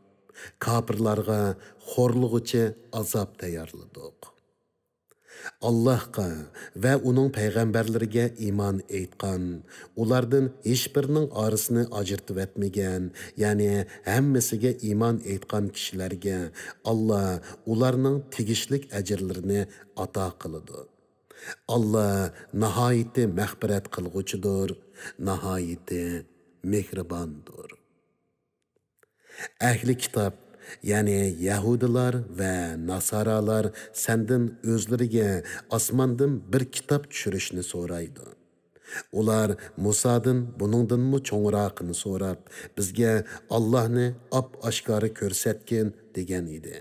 كاپىرلارغا خورلىغۇچى ئازاب تەييارلىدۇق. ئاللاھقا ۋە ئۇنىڭ پەيغەمبەرلىرىگە ئىمان ئېيتقان، ئۇلاردىن ھېچبىرىنىڭ ئارىسىنى ئاجرىتىۋەتمىگەن، يەنى ھەممىسىگە ئىمان ئېيتقان كىشىلەرگە ئاللا ئۇلارنىڭ تېگىشلىك ئەجىرلىرىنى ئاتا قىلىدۇ. ئاللا ناھايىتى مەغپىرەت قىلغۇچىدۇر، ناھايىتى مېھرىباندۇر. ئەھلى كىتاب، يەنى يەھۇدىيلار ۋە ناسارالار سەندىن ئۆزلىرىگە ئاسماندىن بىر كىتاب چۈشۈرۈشنى سورايدۇ. ئۇلار مۇسادىن بۇنىڭدىنمۇ چوڭراقىنى سوراپ، بىزگە ئاللاھنى ئاپئاشكارا كۆرسەتكىن دېگەن ئىدى.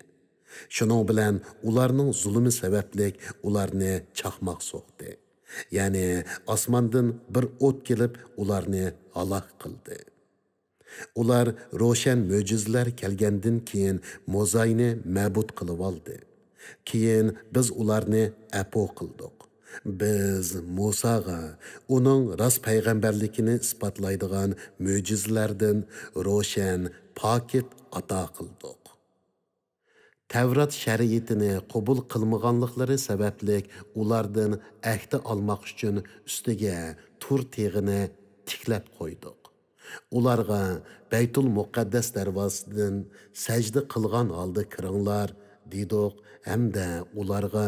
شۇنىڭ بىلەن ئۇلارنىڭ زۇلۇمى سەۋەبلىك ئۇلارنى چاقماق سوقتى. يەنى ئاسماندىن بىر ئوت كېلىپ ئۇلارنى ھالاك قىلدى. ئۇلار روشەن مۆجىزىلەر كەلگەندىن كېيىن موزاينى مەبۇد قىلىۋالدى. كېيىن بىز ئۇلارنى ئەپۇ قىلدۇق. بىز مۇساغا ئۇنىڭ راست پەيغەمبەرلىكىنى ئىسپاتلايدىغان مۆجىزىلەردىن روشەن پاكىت ئاتا قىلدۇق. تەۋرات شەرىئىتىنى قوبۇل قىلمىغانلىقلىرى سەۋەبلىك ئۇلاردىن ئەھدە ئالماق ئۈچۈن ئۈستىگە تۇر تېغىنى تىكلەپ قويدۇق. ئۇلارغا بەيتۇل مۇقەددەس دەرۋازىسىدىن سەجدە قىلغان ھالدا كىرىڭلار، دېدۇق ھەمدە ئۇلارغا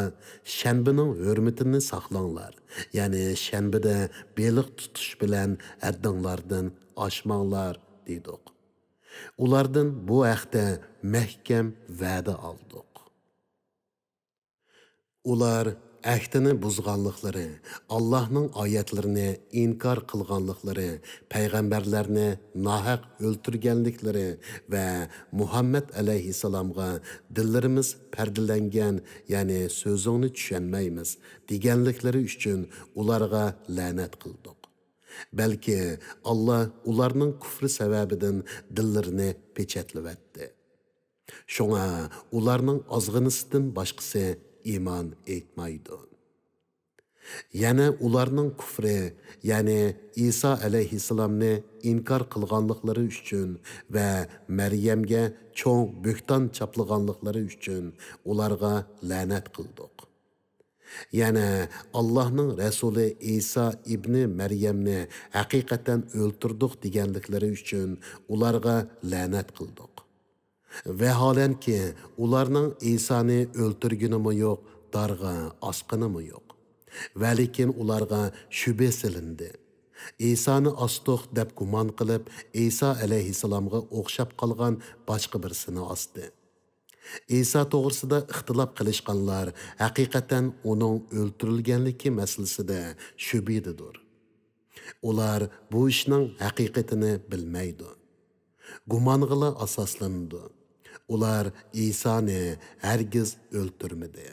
شەنبىنىڭ ھۆرمىتىنى ساقلاڭلار، يەنى شەنبىدە بېلىق تۇتۇش بىلەن ھەددىڭلاردىن ئاشماڭلار، دېدۇق. ئۇلاردىن بۇ ھەقتە مەھكەم ۋەدە ئالدۇق. ئۇلار ئەھدىنى بۇزغانلىقلىرى، ئاللاھنىڭ ئايەتلىرىنى ئىنكار قىلغانلىقلىرى، پەيغەمبەرلەرنى ناھەق ئۆلتۈرگەنلىكلىرى ۋە مۇھەممەد ئەلەيھىسسالامغا دىللىرىمىز پەردىلەنگەن، يەنى سۆزۈڭنى چۈشەنمەيمىز، دېگەنلىكلىرى ئۈچۈن ئۇلارغا لەنەت قىلدۇق. بەلكى ئاللا ئۇلارنىڭ كۇفرى سەۋەبىدىن دىللىرىنى پېچەتلىۋەتتى. شۇڭا ئۇلارنىڭ ئازغىنىسىدىن باشقىسى ئىمان ئېيتمايدۇ. يەنە ئۇلارنىڭ كۇفرى، يەنى ئىسا ئەلەيھىسسالامنى ئىنكار قىلغانلىقلىرى ئۈچۈن ۋە مەريەمگە چوڭ بۆھتان چاپلىغانلىقلىرى ئۈچۈن ئۇلارغا لەنەت قىلدۇق. يەنە ئاللاھنىڭ رەسۇلى ئىسا ئىبنى مەريەمنى ھەقىقەتەن ئۆلتۈردۇق دېگەنلىكلىرى ئۈچۈن ئۇلارغا لەنەت قىلدۇق. ۋەھالەنكى، ئۇلارنىڭ ئىسانى ئۆلتۈرگىنىمۇ يوق، دارغا ئاسقىنىمۇ يوق. ۋەلىكىن ئۇلارغا شۈبھە سېلىندى. ئىسانى ئاستۇق دەپ گۇمان قىلىپ، ئىسا ئەلەيھىسسالامغا ئوخشاپ قالغان باشقا بىرسىنى ئاستى. ئىسا توغرىسىدا ئىختىلاپ قىلىشقانلار ھەقىقەتەن ئۇنىڭ ئۆلتۈرۈلگەنلىكى مەسىلىسىدە شۈبھىدىدۇر. ئۇلار بۇ ئىشنىڭ ھەقىقىتىنى بىلمەيدۇ. گۇمانغىلا ئاساسلىنىدۇ. ئۇلار ئىسانى ھەرگىز ئۆلتۈرمىدى.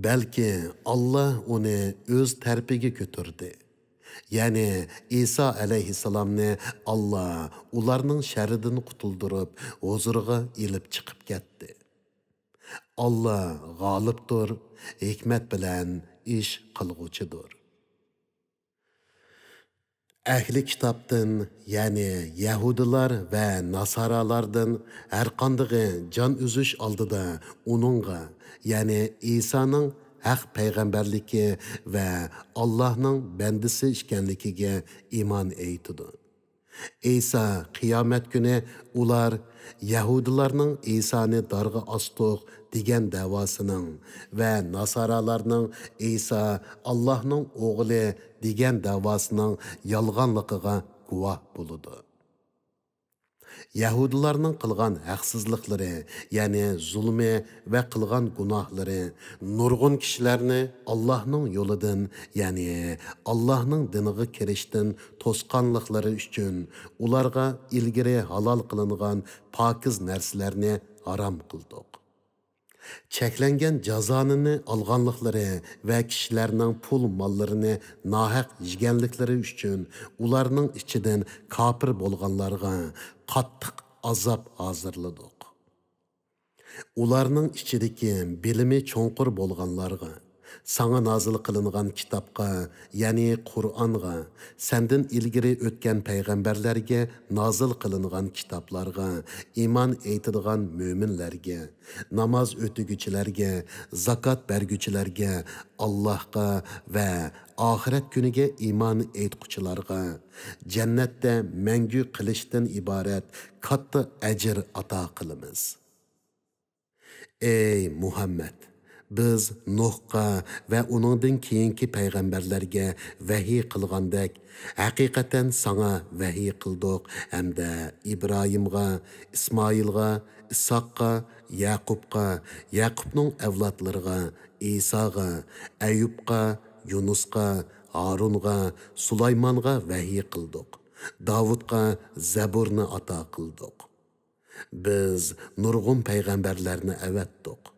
بەلكى ئاللا ئۇنى ئۆز تەرىپىگە كۆتۈردى. يەنى ئىسا ئەلەيھىسسالامنى ئاللا ئۇلارنىڭ شەررىدىن قۇتۇلدۇرۇپ، ھۇزۇرىغا ئېلىپ چىقىپ كەتتى. ئاللا غالىبتۇر، ھېكمەت بىلەن ئىش قىلغۇچىدۇر. ئەھلى كىتابتىن، يەنى يەھۇدىيلار ۋە ناسارالاردىن ھەرقاندىقى جان ئۈزۈش ئالدىدا ئۇنىڭغا، يەنى ئىسانىڭ ھەق پەيغەمبەرلىكى ۋە ئاللاھنىڭ بەندىسى ئىكەنلىكىگە ئىمان ئېيتىدۇ. ئىسا قىيامەت كۈنى ئۇلار يەھۇدىيلارنىڭ ئىسانى دارغا ئاستۇق دېگەن دەۋاسىنىڭ ۋە ناسارالارنىڭ ئىسا ئاللاھنىڭ ئوغلى دېگەن دەۋاسىنىڭ يالغانلىقىغا گۇۋاھ بولىدۇ. يەھۇدىيلارنىڭ قىلغان ھەقسىزلىقلىرى، يەنى زۇلمى ۋە قىلغان گۇناھلىرى نۇرغۇن كىشىلەرنى ئاللاھنىڭ يولىدىن، يەنى ئاللاھنىڭ دىنىغا كىرىشتىن توسقانلىقلىرى ئۈچۈن ئۇلارغا ئىلگىرى ھالال قىلىنغان پاكىز نەرسىلەرنى ھارام قىلدۇق. چەكلەنگەن جازانىنى ئالغانلىقلىرى ۋە كىشىلەرنىڭ پۇل ماللىرىنى ناھەق يېگەنلىكلىرى ئۈچۈن ئۇلارنىڭ ئىچىدىن كاپىر بولغانلارغا قاتتىق ئازاب ھازىرلىدۇق. ئۇلارنىڭ ئىچىدىكى بىلىمى چوڭقۇر بولغانلارغا، ساڭا نازىل قىلىنغان كىتابقا، يەنى قۇرئانغا، سەندىن ئىلگىرى ئۆتكەن پەيغەمبەرلەرگە نازىل قىلىنغان كىتابلارغا ئىمان ئېيتىدىغان مۆمىنلەرگە، ناماز ئۆتىگۈچىلەرگە، زاكات بەرگۈچىلەرگە، ئاللاھقا ۋە ئاخىرەت كۈنىگە ئىمان ئېيتقۇچىلارغا جەننەتتە مەڭگۈ قېلىشتىن ئىبارەت كاتتا ئەجىر ئاتا قىلىمىز. ئەي مۇھەممەد! بىز نۇھقا ۋە ئۇنىڭدىن كېيىنكى پەيغەمبەرلەرگە ۋەھىي قىلغاندەك، ھەقىقەتەن ساڭا ۋەھىي قىلدۇق ھەمدە ئىبراھىمغا، ئىسمائىلغا، ئىسھاققا، يەقۇبقا، يەقۇبنىڭ ئەۋلادلىرىغا، ئىساغا، ئەييۇبقا، يۇنۇسقا، ھارۇنغا، سۇلايمانغا ۋەھىي قىلدۇق. داۋۇتقا زەبۇرنى ئاتا قىلدۇق. بىز نۇرغۇن پەيغەمبەرلەرنى ئەۋەتتۇق.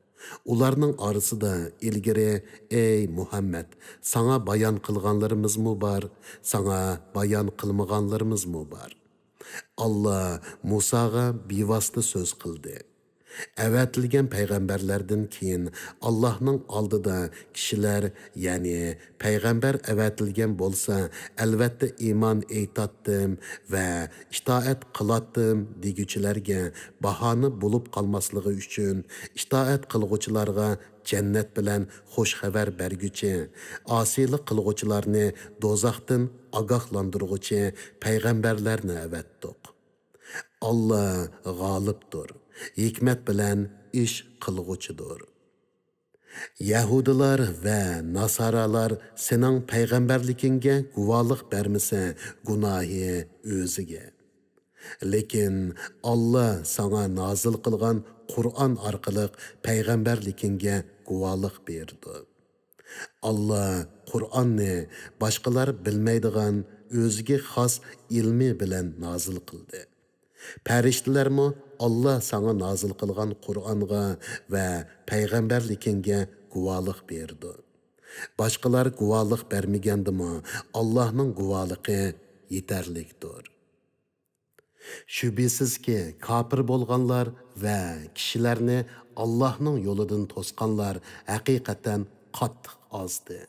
ئۇلارنىڭ ئارىسىدا ئىلگىرى، ئەي مۇھەممەد، ساڭا بايان قىلغانلىرىمىزمۇ بار، ساڭا بايان قىلمىغانلىرىمىزمۇ بار. ئاللا مۇساغا بىۋاسىتە سۆز قىلدى. ئەۋەتىلگەن پەيغەمبەرلەردىن كېيىن ئاللاھنىڭ ئالدىدا كىشىلەر، يەنى پەيغەمبەر ئەۋەتىلگەن بولسا، ئەلۋەتتە ئىمان ئېيتاتتىم ۋە ئىتائەت قىلاتتىم دېگۈچىلەرگە باھانە بولۇپ قالماسلىقى ئۈچۈن، ئىتائەت قىلغۇچىلارغا جەننەت بىلەن خۇش خەۋەر بەرگۈچى، ئاسىيلىق قىلغۇچىلارنى دوزاختىن ئاگاھلاندۇرغۇچى پەيغەمبەرلەرنى ئەۋەتتۇق. ئاللا غالىبتۇر، ھېكمەت بىلەن ئىش قىلغۇچىدۇر. يەھۇدىيلار ۋە ناسارالار سېنىڭ پەيغەمبەرلىكىڭگە گۇۋاھلىق بەرمىسە، گۇناھى ئۆزىگە. لېكىن ئاللا ساڭا نازىل قىلغان قۇرئان ئارقىلىق پەيغەمبەرلىكىڭگە گۇۋاھلىق بېرىدۇ. ئاللا قۇرئاننى باشقىلار بىلمەيدىغان ئۆزىگە خاس ئىلمى بىلەن نازىل قىلدى. پەرىشتىلەرمۇ ئاللا ساڭا نازىل قىلغان قۇرئانغا ۋە پەيغەمبەرلىكىڭگە گۇۋاھلىق بېرىدۇ. باشقىلار گۇۋاھلىق بەرمىگەندىمۇ، ئاللانىڭ گۇۋاھلىقى يېتەرلىكتۇر. شۈبھىسىزكى، كاپىر بولغانلار ۋە كىشىلەرنى ئاللاھنىڭ يولىدىن توسقانلار ھەقىقەتەن قاتتىق ئازدى.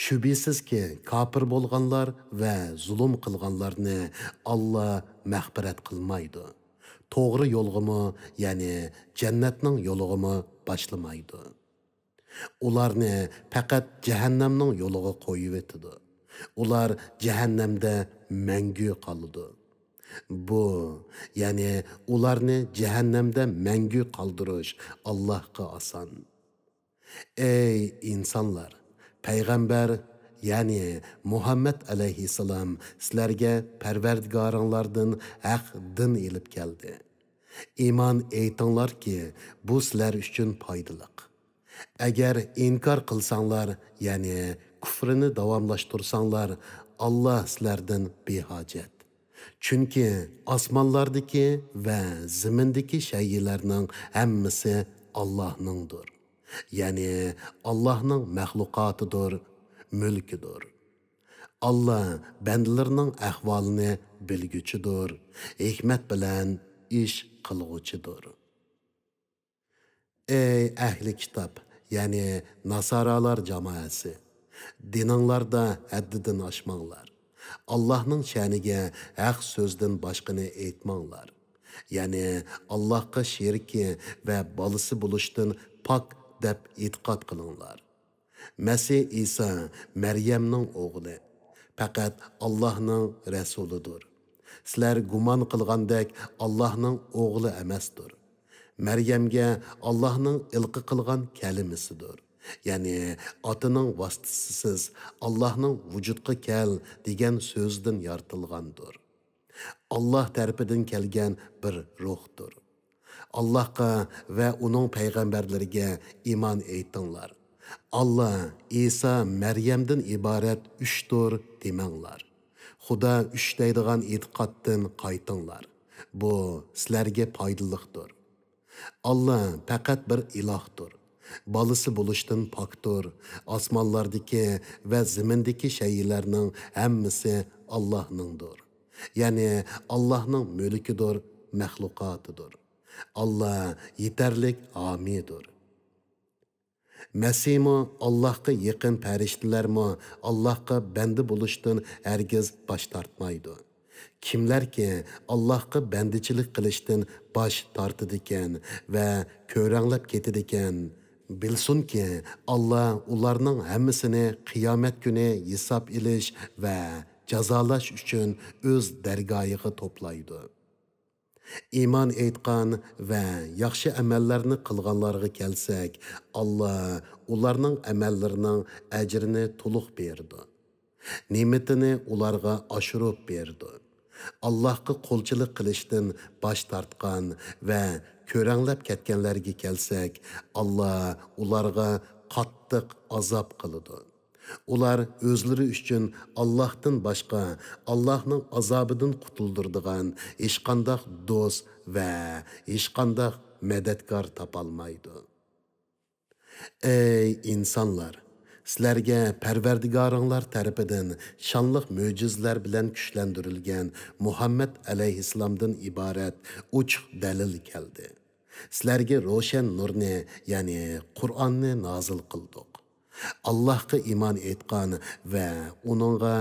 شۈبھىسىزكى، كاپىر بولغانلار ۋە زۇلۇم قىلغانلارنى ئاللا مەغپىرەت قىلمايدۇ. توغرا يولغىمۇ، يەنى جەننەتنىڭ يولىغىمۇ باشلىمايدۇ. ئۇلارنى پەقەت جەھەننەمنىڭ يولىغا قويۇۋېتىدۇ. ئۇلار جەھەننەمدە مەڭگۈ قالىدۇ. بۇ، يەنى ئۇلارنى جەھەننەمدە مەڭگۈ قالدۇرۇش ئاللاھقا ئاسان. ئەي ئىنسانلار! پەيغەمبەر، يەنى مۇھەممەد ئەلەيھىسسالام سىلەرگە پەرۋەردىگارىڭلاردىن ھەق دىن ئېلىپ كەلدى. ئىمان ئېيتىڭلاركى، بۇ سىلەر ئۈچۈن پايدىلىق. ئەگەر ئىنكار قىلساڭلار، يەنى كۇفرىنى داۋاملاشتۇرساڭلار، ئاللا سىلەردىن بىھاجەت. چۈنكى ئاسمانلاردىكى ۋە زېمىندىكى شەيئىلەرنىڭ ھەممىسى ئاللاھنىڭدۇر. يەنى ئاللاھنىڭ مەخلۇقاتىدۇر، مۈلكىدۇر. ئاللا بەندىلىرىنىڭ ئەھۋالىنى بىلگۈچىدۇر، ھېكمەت بىلەن ئىش قىلغۇچىدۇر. ئەي ئەھلى كىتاب، يەنى ناسارالار جامائەسى! دىنىڭلاردا ھەددىدىن ئاشماڭلار. ئاللاھنىڭ شەنىگە ھەق سۆزدىن باشقىنى ئېيتماڭلار. يەنى ئاللاھقا شېرىكى ۋە بالىسى بولۇشتىن پاك دەپ ئېتىقاد قىلىڭلار. مەسىھ ئىسا مەريەمنىڭ ئوغلى، پەقەت ئاللاھنىڭ رەسۇلىدۇر. سىلەر گۇمان قىلغاندەك ئاللاھنىڭ ئوغلى ئەمەستۇر. مەريەمگە ئاللاھنىڭ ئىلقا قىلغان كەلىمىسىدۇر. يەنى ئاتىنىڭ ۋاسىتىسىسىز ئاللاھنىڭ ۋۇجۇدقا كەل دېگەن سۆزىدىن يارىتىلغاندۇر. ئاللاھ تەرىپىدىن كەلگەن بىر روھتۇر. ئاللاھقا ۋە ئۇنىڭ پەيغەمبەرلىرىگە ئىمان ئېيتىڭلار. ئاللاھ، ئىسا، مەريەمدىن ئىبارەت ئۈچتۇر دېمەڭلار. خۇدا ئۈچ دەيدىغان ئېتىقادتىن قايتىڭلار. بۇ سىلەرگە پايدىلىقتۇر. ئاللا پەقەت بىر ئىلاھتۇر. بالىسى بولۇشتىن پاكتۇر. ئاسمانلاردىكى ۋە زېمىندىكى شەيئىلەرنىڭ ھەممىسى ئاللاھنىڭدۇر. يەنى ئاللاھنىڭ مۈلكىدۇر، مەخلۇقاتىدۇر. ئاللا يېتەرلىك ھامىيدۇر. مەسىھمۇ، ئاللاھقا يېقىن پەرىشتىلەرمۇ ئاللاھقا بەندە بولۇشتىن ھەرگىز باش تارتمايدۇ. كىملەركى ئاللاھقا بەندىچىلىك قىلىشتىن باش تارتىدىكەن ۋە كۆرەڭلەپ كېتىدىكەن، بىلسۇنكى، ئاللا ئۇلارنىڭ ھەممىسىنى قىيامەت كۈنى ھېساب ئېلىش ۋە جازالاش ئۈچۈن ئۆز دەرگاھىغا توپلايدۇ. ئىمان ئېيتقان ۋە ياخشى ئەمەللەرنى قىلغانلارغا كەلسەك، ئاللا ئۇلارنىڭ ئەمەللىرىنىڭ ئەجرىنى تولۇق بېرىدۇ. نېمىتىنى ئۇلارغا ئاشۇرۇپ بېرىدۇ. ئاللاھقا قۇلچىلىق قىلىشتىن باش تارتقان ۋە كۆرەڭلەپ كەتكەنلەرگە كەلسەك، ئاللا ئۇلارغا قاتتىق ئازاب قىلىدۇ. ئۇلار ئۆزلىرى ئۈچۈن ئاللاھتىن باشقا، ئاللاھنىڭ ئازابىدىن قۇتۇلدۇرىدىغان ھېچقانداق دوست ۋە ھېچقانداق مەدەتكار تاپالمايدۇ. ئەي ئىنسانلار! سىلەرگە پەرۋەردىگارىڭلار تەرىپىدىن شانلىق مۆجىزىلەر بىلەن كۈچلەندۈرۈلگەن مۇھەممەد ئەلەيھىسسالامدىن ئىبارەت ئوچۇق دەلىل كەلدى. سىلەرگە روشەن نۇرنى، يەنى قۇرئاننى نازىل قىلدۇق. ئاللاھقا ئىمان ئېيتقان ۋە ئۇنىڭغا،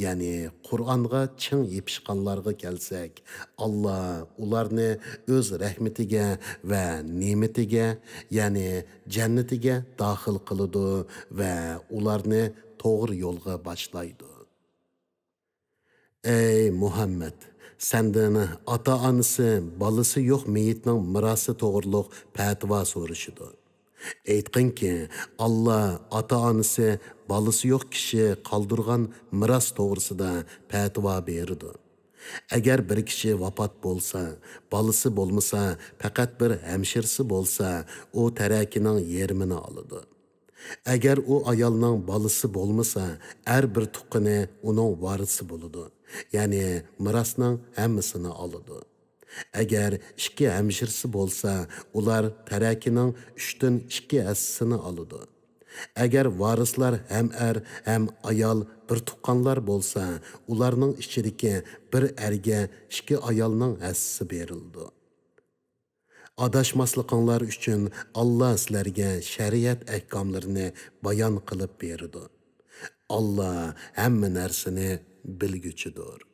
يەنى قۇرئانغا چىڭ يېپىشقانلارغا كەلسەك، ئاللا ئۇلارنى ئۆز رەھمىتىگە ۋە نېمىتىگە، يەنى جەننىتىگە داخىل قىلىدۇ ۋە ئۇلارنى توغرا يولغا باشلايدۇ. ئەي مۇھەممەد! سەندىن ئاتا-ئانىسى، بالىسى يوق مېيىتنىڭ مىراسى توغرۇلۇق پەتىۋا سورىشىدۇ. ئېيتقىنكى، ئاللا ئاتا-ئانىسى، بالىسى يوق كىشى قالدۇرغان مىراس توغرىسىدا پەتىۋا بېرىدۇ. ئەگەر بىر كىشى ۋاپات بولسا، بالىسى بولمىسا، پەقەت بىر ھەمشىرىسى بولسا، ئۇ تەرەكىنىڭ يېرىمىنى ئالىدۇ. ئەگەر ئۇ ئايالنىڭ بالىسى بولمىسا، ئەر بىر تۇغقىنى ئۇنىڭ ۋارىسى بولىدۇ، يەنى مىراسنىڭ ھەممىسىنى ئالىدۇ. ئەگەر ئىككى ھەمشىرىسى بولسا، ئۇلار تەرەكىنىڭ ئۈچتىن ئىككى ھەسسىسىنى ئالىدۇ. ئەگەر ۋارىسلار ھەم ئەر، ھەم ئايال بىر تۇغقانلار بولسا، ئۇلارنىڭ ئىچىدىكى بىر ئەرگە ئىككى ئايالنىڭ ھەسسىسى بېرىلىدۇ. ئاداشماسلىقىڭلار ئۈچۈن ئاللا سىلەرگە شەرىئەت ئەھكاملىرىنى بايان قىلىپ بېرىدۇ. ئاللا ھەممە نەرسىنى بىلگۈچىدۇر.